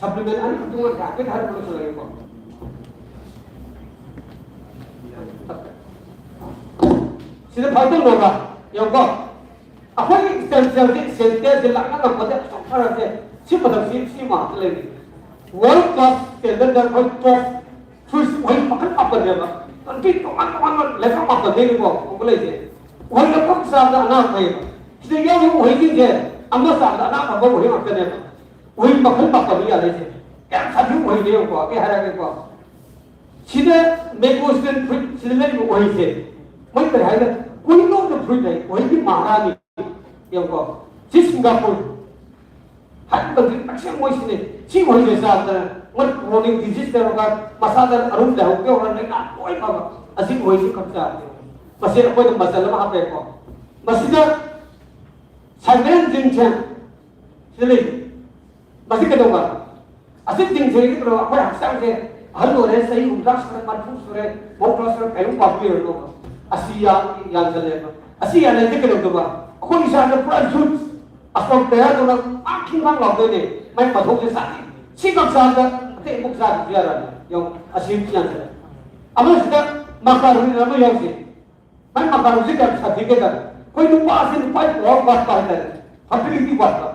ꯁꯄ꯭ꯂꯤꯃꯦꯟ ꯑꯅꯤꯈꯛꯇꯪ ꯑꯣꯏꯔꯒ ꯍꯥꯏꯐꯦꯠ ꯍꯥꯏꯔꯛꯄꯁꯨ ꯂꯩꯌꯦꯀꯣ꯫ ꯁꯤꯗ ꯐꯥꯏꯇꯣꯂꯣꯒ ꯌꯦꯡꯉꯨꯀꯣ꯫ ꯑꯩꯈꯣꯏꯒꯤ ꯁ꯭ꯇꯦꯝ ꯁꯦꯜꯁꯦ ꯁꯦꯟꯇꯦꯟꯁꯁꯦ ꯂꯥꯛꯅ ꯉꯝꯕꯗ ꯆꯥꯎꯊꯔꯁꯦ꯫ ꯁꯤ ꯃꯊꯛꯁꯤ ꯁꯤ ꯃꯥꯛꯇ ꯂꯩꯔꯤ꯫ ꯋꯥꯔꯜ ꯀ꯭ꯂꯥꯁ ꯁ꯭ꯇꯦꯟꯗꯔꯗ ꯑꯩꯈꯣꯏ ꯇꯣꯞ ꯐ꯭ꯔꯨꯏꯠꯁ ꯎꯍꯩ ꯃꯈꯜ ꯃꯥꯄꯟꯅꯦꯕ꯫ ꯀꯟꯇ꯭ꯔꯤ ꯇꯣꯉꯥꯟ ꯇꯣꯉꯥꯟꯕ ꯂꯩꯕꯥꯛ ꯃꯥꯄꯟꯗꯩꯅꯤꯀꯣ ꯍꯧꯒꯠꯂꯛꯏꯁꯦ꯫ ꯎꯍꯩ ꯑꯐꯕ ꯆꯥꯕꯗ ꯑꯅꯥ ꯐꯩꯌꯦꯕ꯫ ꯁꯤꯗ ꯌꯥꯎꯔꯤꯕ ꯎꯍꯩꯁꯤꯡꯁꯦ ꯑꯃ ꯆꯥꯕꯗ ꯑꯅꯥ ꯐꯕ ꯎꯍꯩ ꯉꯥꯛꯇꯅꯦꯕ꯫ ꯎꯍꯩ ꯃꯈꯜ ꯃꯥꯄꯟꯅꯤ ꯌꯥꯔꯛꯏꯁꯦ꯫ ꯌꯥꯝ ꯁꯥꯊꯤꯕ ꯎꯍꯩꯅꯦ ꯌꯦꯡꯉꯨꯀꯣ, ꯑꯩ ꯍꯥꯏꯔꯛꯑꯒꯦꯀꯣ꯫ ꯁꯤꯗ mango stand fruit, ꯁꯤꯗ ꯂꯩꯔꯤꯕ ꯎꯍꯩꯁꯦ, ꯃꯣꯏ ꯀꯔꯤ ꯍꯥꯏꯅ, queen of the fruit ꯍꯥꯏ, ꯎꯍꯩꯒꯤ ꯃꯍꯥꯔꯥꯅꯤ꯫ ꯌꯦꯡꯉꯨꯀꯣ, ꯁꯤ ꯁꯤꯡꯒꯥꯄꯨꯔ꯫ ꯍꯥꯏꯔꯤꯕ ꯗ꯭ꯔꯤꯡ ꯃꯁꯦ ꯃꯣꯏꯁꯤꯅꯦ꯫ ꯁꯤ ꯃꯣꯏꯁꯦ ꯆꯥꯕꯗ ꯃꯣꯏ ꯀ꯭ꯔꯣꯅꯤꯛ ꯗꯤꯖꯤꯁ ꯇꯧꯔꯒ ꯃꯁꯥꯗ ꯑꯔꯨꯝ ꯂꯩꯍꯧꯗꯦ ꯍꯧꯔ ꯂꯩꯅꯥ ꯂꯣꯏ ꯐꯕ꯫ ꯑꯁꯤ ꯃꯣꯏꯁꯤ ꯈꯛ ꯆꯥꯕꯅꯦ꯫ ꯃꯁꯤ ꯑꯩꯈꯣꯏꯅ ꯃꯆꯜ ꯑꯃ ꯍꯥꯞꯄꯦꯀꯣ꯫ ꯃꯁꯤꯗ ꯁꯥꯏꯃꯦꯟ ꯗ꯭ꯔꯤꯡꯁꯦ ꯁꯤꯗ ꯂꯩ꯫ ꯃꯁꯤ ꯀꯩꯗꯧꯕ? ꯑꯁꯤ ꯇꯤꯡꯊꯣꯛꯏꯗ꯭ꯔꯣ? ꯑꯩꯈꯣꯏ ꯍꯛꯆꯥꯡꯁꯦ ꯑꯍꯜ ꯑꯣꯏꯔꯦ, ꯆꯍꯤ ꯍꯨꯝꯗ꯭ꯔꯥ ꯁꯨꯔꯦ, ꯃꯔꯤꯐꯨ ꯁꯨꯔꯦ, ꯃꯧꯗ꯭ꯔꯥ ꯁꯨꯔꯦ, ꯀꯩꯅꯣꯝ ꯄꯥꯝꯕꯤꯔꯅꯣꯕ꯫ ꯑꯁꯤ ꯌꯥ-, ꯌꯥꯟꯁꯤꯜꯂꯦꯕ꯫ ꯑꯁꯤ ꯌꯥꯜꯂꯗꯤ ꯀꯩꯗꯧꯗꯕ? ꯑꯩꯈꯣꯏ ꯏꯁꯥꯗ ꯄꯨꯔꯥ ꯌꯨꯠ ꯑꯁꯣꯝ ꯀꯌꯥꯗꯨꯅ ꯄꯥꯛ ꯈꯤꯡ ꯄꯥꯛ ꯂꯥꯎꯗꯣꯏꯅꯦ꯫ ꯃꯥꯏ ꯃꯊꯧꯁꯦ ꯆꯥꯗꯦ꯫ ꯁꯤ ꯈꯛ ꯆꯥꯕꯗ ꯑꯇꯩ ꯑꯃꯨꯛ ꯆꯥꯗꯕꯁꯨ ꯌꯥꯔꯝꯃꯦ꯫ ꯌꯦꯡꯉꯨ, ꯑꯁꯤ ꯌꯥꯟꯁꯤꯜꯂꯦ꯫ ꯑꯃꯁꯤꯗ ꯃꯀꯥꯔꯣꯅꯤ ꯑꯃ ꯌꯥꯎꯁꯦ꯫ ꯃꯥꯏ ꯃꯄꯥꯟꯁꯤ ꯌꯥꯝ ꯁꯥꯊꯤꯒꯦꯗ꯫ ꯑꯩꯈꯣꯏ ꯅꯨꯄꯥꯁꯤ ꯅꯨꯄꯥꯒꯤ ꯄꯥꯎ ꯋꯥꯠꯄ ꯍꯥꯏꯇꯥꯔꯦ꯫ ꯐꯔꯇꯤꯂꯤꯇꯤ ꯋꯥꯠꯄ꯫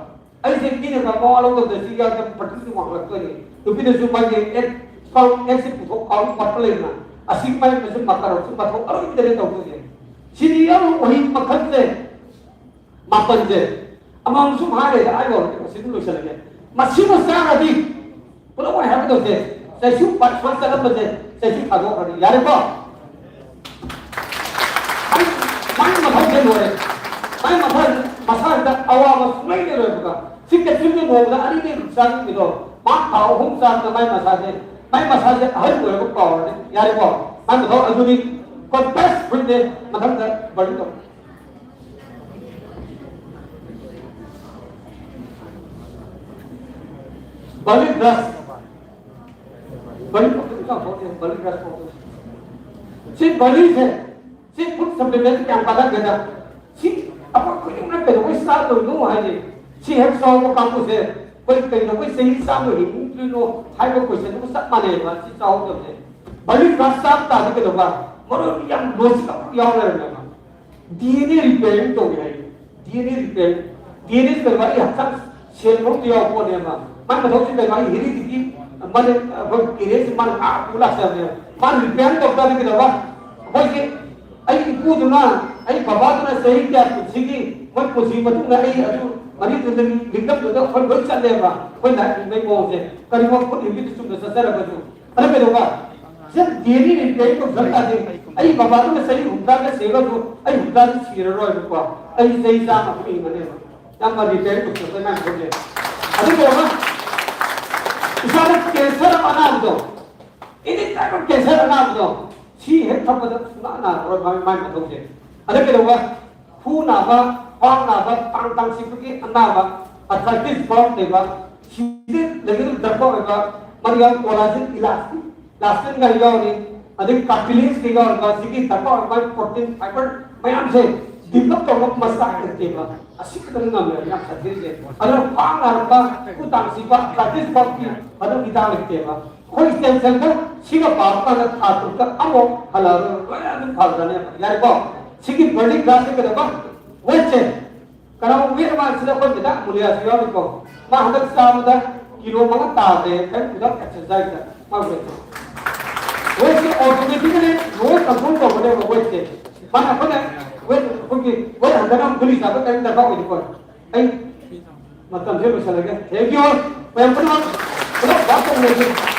ꯑꯩꯁꯦ ꯃꯤꯅ ꯃꯋꯥ ꯂꯧꯗꯕꯗ ꯁꯤ ꯌꯥꯗ ꯐꯔꯇꯤꯂꯤꯇꯤ ꯋꯥꯡꯈꯠꯂꯛꯇꯣꯏꯅꯤ꯫ ꯅꯨꯄꯤꯗꯁꯨ ꯃꯥꯒꯤ ꯑꯦꯛ ꯁ꯭ꯄꯔꯝ ꯑꯦꯛꯁꯦ ꯄꯨꯊꯣꯛ ꯀꯥꯎ ꯋꯥꯠꯄ ꯂꯩꯗꯅ꯫ ꯑꯁꯤ ꯃꯥꯏ ꯃꯁꯤ ꯃꯀꯥꯔꯣꯟꯁꯤ ꯃꯊꯧ ꯑꯔꯣꯏꯕꯤꯗꯅꯦ ꯇꯧꯗꯣꯏꯁꯦ꯫ ꯁꯤꯗꯤ ꯌꯥꯝ ꯎꯍꯩ ꯃꯈꯜꯁꯦ ꯃꯥꯄꯟꯁꯦ꯫ ꯑꯃꯃꯝ ꯁꯨꯝ ꯍꯥꯏꯔꯦ, ꯑꯩ ꯌꯧꯔꯒꯦ, ꯁꯤ ꯑꯗꯨꯝ ꯂꯣꯏꯁꯤꯜꯂꯒꯦ꯫ ꯃꯁꯤꯃ ꯆꯥꯔꯗꯤ ꯄꯨꯂꯞ ꯑꯣꯏꯅ ꯍꯥꯏꯒꯗꯧꯁꯦ, ꯆꯩꯁꯨ ꯄꯠ ꯁ꯭ꯋꯥꯏ ꯆꯠꯂꯝꯕꯁꯦ ꯆꯩꯁꯨ ꯊꯥꯗꯣꯛꯈ꯭ꯔꯅꯤ꯫ ꯌꯥꯔꯦꯀꯣ? ꯃꯥꯏ, ꯃꯥꯏ ꯃꯊꯧꯁꯦ ꯂꯣꯏꯔꯦ꯫ ꯃꯥꯏ ꯃꯊꯧ ꯃꯁꯥꯁꯤꯗ ꯑꯋꯥꯕ ꯁꯨꯡꯂꯩ ꯂꯩꯔꯣꯏꯕꯀꯣ꯫ ꯁꯤ ꯀꯦꯞꯁꯨꯜꯁꯦ ꯅꯣꯡꯃꯗ ꯑꯅꯤꯗꯩ ꯆꯥꯅꯤꯡꯕꯤꯗꯣ, ꯃꯥ ꯊꯥ ꯑꯍꯨꯝ ꯆꯥꯕꯗ ꯃꯥꯏ ꯃꯁꯥꯁꯦ, ꯃꯥꯏ ꯃꯁꯥꯁꯦ ꯑꯍꯜ ꯑꯣꯏꯔꯕ ꯀꯥꯎꯔꯅꯤ꯫ ꯌꯥꯔꯦꯀꯣ? ꯃꯥꯏ ꯃꯊꯧ ꯑꯗꯨꯗꯤ ꯀꯣꯟꯐ꯭ꯔꯦꯁ ꯐꯨꯗꯅꯦ꯫ ꯃꯊꯪꯗ ꯕꯔꯅꯤ ꯇꯧ꯫ Barley brush. ꯕꯔꯂꯤ ꯕ꯭ꯔꯁ ꯀꯧꯕ꯫ ꯁꯤ ꯕꯔꯂꯤꯁꯦ, ꯁꯤ ꯐꯨꯗ ꯁꯄ꯭ꯂꯤꯃꯦꯟꯠ ꯌꯥꯝ ꯀꯥꯟꯅꯒꯦꯗ꯫ ꯁꯤ ꯑꯩꯈꯣꯏ ꯈꯨꯗꯤꯡꯃꯛ ꯀꯩꯗꯧꯕꯩ ꯆꯥꯗꯣꯏꯅꯣ ꯍꯥꯏꯁꯦ꯫ ꯁꯤ ꯍꯦꯛ ꯆꯥꯎꯕ ꯀꯥꯡꯕꯨꯁꯦ ꯑꯩꯈꯣꯏ ꯀꯩꯗꯧꯕꯩ ꯆꯍꯤ ꯆꯥꯝꯃ ꯍꯤꯡꯅꯤꯡꯗ꯭ꯔꯤꯅꯣ ꯍꯥꯏꯕ ꯀꯣꯏꯁꯟꯗꯨꯒ ꯆꯞ ꯃꯥꯟꯅꯩꯕ꯫ ꯁꯤ ꯆꯥꯍꯧꯗꯕꯁꯦ꯫ ꯕꯔꯂꯤ ꯕ꯭ꯔꯁ ꯆꯥꯕ ꯇꯥꯔꯗꯤ ꯀꯩꯗꯧꯕ? ꯃꯔꯣꯏ ꯌꯥꯝ ꯂꯣꯖꯤꯛ ꯑꯃꯈꯛ ꯌꯥꯎ ꯂꯩꯔꯝꯃꯦꯕ꯫ ꯗꯤ ꯑꯦꯟ ꯑꯦ ꯔꯤꯄꯦꯌꯔꯤꯡ ꯇꯧꯏ ꯍꯥꯏ꯫ D N A ꯔꯤꯄꯦꯌꯔꯤꯡ, D N A ꯀꯩꯅꯣ ꯑꯩ ꯍꯛꯆꯥꯡ ꯁꯦꯜ ꯃꯔꯨꯝꯗ ꯌꯥꯎꯕ ꯄꯣꯠꯅꯦꯕ꯫ ꯃꯥꯏ ꯃꯊꯧꯁꯤ ꯀꯩꯅꯣ ꯑꯩ ꯍꯦꯔꯤꯗꯤꯇꯤ ꯃꯥꯅ ꯑꯩꯈꯣꯏ ꯄꯦꯔꯦꯟꯁ ꯃꯥꯅ ꯉꯥꯛ ꯄꯨ ꯂꯥꯛꯆꯕꯅꯦꯕ꯫ ꯃꯥꯅ ꯔꯤꯄꯦꯌꯔꯤꯡ ꯇꯧ ꯇꯥꯔꯗꯤ ꯀꯩꯗꯧꯕ? ꯑꯩꯈꯣꯏꯒꯤ ꯑꯩ ꯏꯄꯨꯗꯨꯅ ꯑꯩ ꯕꯕꯥꯗꯨꯅ ꯆꯍꯤ ꯀꯌꯥ ꯄꯨꯟꯁꯤꯒꯤ ꯃꯣꯏ ꯄꯨꯟꯁꯤ ꯃꯇꯨꯡꯗ ꯑꯩ ꯑꯗꯨ ꯃꯔꯤꯗꯨꯗ ꯂꯤꯛꯂꯝꯗꯨꯗ ꯑꯩꯈꯣꯏ ꯂꯣꯏ ꯆꯠꯂꯦꯕ꯫ ꯑꯩꯈꯣꯏ ꯂꯥꯏꯐ ꯍꯤꯡꯕꯒꯤ ꯃꯑꯣꯡꯁꯦ ꯀꯔꯤꯒꯨꯝꯕ ꯐꯨꯠ ꯍꯦꯕꯤꯠꯇ ꯆꯨꯝꯅ ꯆꯠꯆꯔꯒꯁꯨ ꯑꯗꯨ ꯀꯩꯗꯧꯕ? ꯁꯤ ꯗꯦꯂꯤ ꯔꯤꯄꯦꯌꯔ ꯇꯧꯖꯕ ꯇꯥꯔꯗꯤ ꯑꯩ ꯕꯕꯥꯗꯨꯅ ꯆꯍꯤ ꯍꯨꯝꯗ꯭ꯔꯥꯗ ꯁꯤꯔꯒꯁꯨ ꯑꯩ ꯍꯨꯝꯗ꯭ꯔꯥꯗꯤ ꯁꯤꯔꯔꯣꯏꯕꯀꯣ꯫ ꯑꯩ ꯆꯍꯤ ꯆꯥꯝꯃ ꯑꯗꯨꯝ ꯍꯤꯡꯒꯅꯦꯕ꯫ ꯌꯥꯝꯅ ꯔꯤꯄꯦꯌꯔ ꯇꯧꯊꯣꯛꯄ ꯃꯌꯥꯝ ꯊꯣꯛꯂꯦ꯫ ꯑꯗꯨꯒ ꯏꯁꯥꯗ ꯀꯦꯟꯁꯔ ꯑꯅꯥꯕꯗꯣ, ꯑꯦꯅꯤ ꯇꯥꯏꯞ ꯑꯣꯐ ꯀꯦꯟꯁꯔ ꯑꯅꯥꯕꯗꯣ, ꯁꯤ ꯍꯦꯛ ꯊꯛꯄꯗ ꯁꯨꯡꯅꯥ ꯅꯥꯔꯔꯣꯏ ꯃꯥꯏ ꯃꯥꯏ ꯃꯊꯧꯁꯦ꯫ ꯑꯗ ꯀꯩꯗꯧꯕ? ꯈꯨ ꯅꯥꯕ, ꯈ꯭ꯋꯥꯡ ꯅꯥꯕ, ꯇꯥꯡ ꯇꯥꯡ ꯆꯤꯛꯄꯒꯤ ꯑꯅꯥꯕ, ꯑꯥꯔꯊ꯭ꯔꯥꯏꯇꯤꯁ ꯐꯥꯎ ꯂꯩꯕ, ꯁꯤꯗ ꯂꯩꯒꯗꯕ ꯗꯔꯀꯥꯔ ꯑꯣꯏꯕ ꯃꯔꯤꯌꯥ ꯀꯣꯂꯥꯖꯤꯟ, ꯏꯂꯥꯁꯇꯤꯟ, ꯏꯂꯥꯁꯇꯤꯟꯒ ꯌꯥꯎꯔꯤ, ꯑꯗꯒꯤ ꯀꯥꯔꯇꯤꯂꯦꯖꯀ ꯌꯥꯎꯔꯤꯕ ꯁꯤꯒꯤ ꯗꯔꯀꯥꯔ ꯑꯣꯏꯕ ꯄ꯭ꯔꯣꯇꯤꯟ ꯐꯥꯏꯕꯔ ꯃꯌꯥꯝꯁꯦ ꯗꯤꯕꯂꯞ ꯇꯧꯅꯕ ꯃꯆꯥꯛ ꯅꯠꯇꯦꯕ꯫ ꯑꯁꯤ ꯈꯛꯇꯪ ꯉꯝꯃꯦꯕ ꯌꯥꯝ ꯁꯥꯊꯤꯔꯤꯁꯦ꯫ ꯑꯗꯨꯅ ꯈ꯭ꯋꯥꯡ ꯅꯥꯔꯛꯄ, ꯈꯨ ꯇꯥꯡ ꯆꯤꯛꯄ, ꯑꯥꯔꯊ꯭ꯔꯥꯏꯇꯤꯁ ꯐꯥꯎꯒꯤ ꯑꯗꯨꯝ ꯍꯤꯗꯥꯛ ꯂꯩꯇꯦꯕ꯫ ꯑꯩꯈꯣꯏ ꯁ꯭ꯇꯦꯝ ꯁꯦꯜꯗ ꯁꯤꯒ ꯄꯥꯕ ꯀꯥꯟꯗ ꯊꯥ ꯇꯔꯨꯛꯇ ꯑꯃꯨꯛ ꯍꯜꯂꯛꯑꯔꯣꯏ, ꯂꯣꯏꯅ ꯑꯗꯨꯝ ꯐꯈ꯭ꯔꯅꯦꯕ꯫ ꯌꯥꯔꯦꯀꯣ? ꯁꯤꯒꯤ ꯕꯔꯂꯤ ꯒ꯭ꯔꯥꯁꯁꯦ ꯀꯩꯗꯧꯕ? ꯋꯦꯠꯁꯦ꯫ ꯀꯅꯥꯒꯨꯝꯕ ꯋꯦꯠ ꯑꯃ ꯁꯤꯗ ꯑꯩꯈꯣꯏ ꯃꯦꯗꯥꯝ ꯃꯨꯂꯤꯌꯥꯁꯨ ꯌꯥꯎꯔꯤꯀꯣ꯫ ꯃꯥ ꯍꯟꯗꯛ ꯆꯥꯕꯗ ꯀꯤꯂꯣ ꯃꯉꯥ ꯇꯥꯗ꯭ꯔꯦ, ꯀꯔꯤꯝ without exercise꯫ ꯃꯥ ꯋꯦꯠꯁꯦ꯫ ꯋꯦꯠꯁꯦ ꯑꯣꯇꯣꯃꯦꯇꯤꯀꯦꯂꯤ ꯂꯣ ꯀꯟꯇ꯭ꯔꯣꯜ ꯇꯧꯒꯅꯦꯕ ꯋꯦꯠꯁꯦ꯫ ꯃꯥꯅ ꯑꯩꯈꯣꯏꯅ ꯋꯦꯠ, ꯑꯩꯈꯣꯏꯒꯤ ꯋꯦꯠ ꯍꯟꯊꯅꯕ ꯒꯨꯂꯤ ꯆꯥꯕ ꯀꯔꯤꯝ ꯗꯔꯀꯥꯔ ꯑꯣꯏꯗꯦꯀꯣ꯫ ꯑꯩ ꯃꯇꯝꯁꯦ ꯂꯣꯏꯁꯤꯜꯂꯒꯦ꯫ Thank you all꯫ ꯃꯌꯥꯝ ꯄꯨꯝꯅꯃꯛ ꯄꯨꯂꯞ ꯚꯥꯞ ꯇꯧꯅꯁꯤ꯫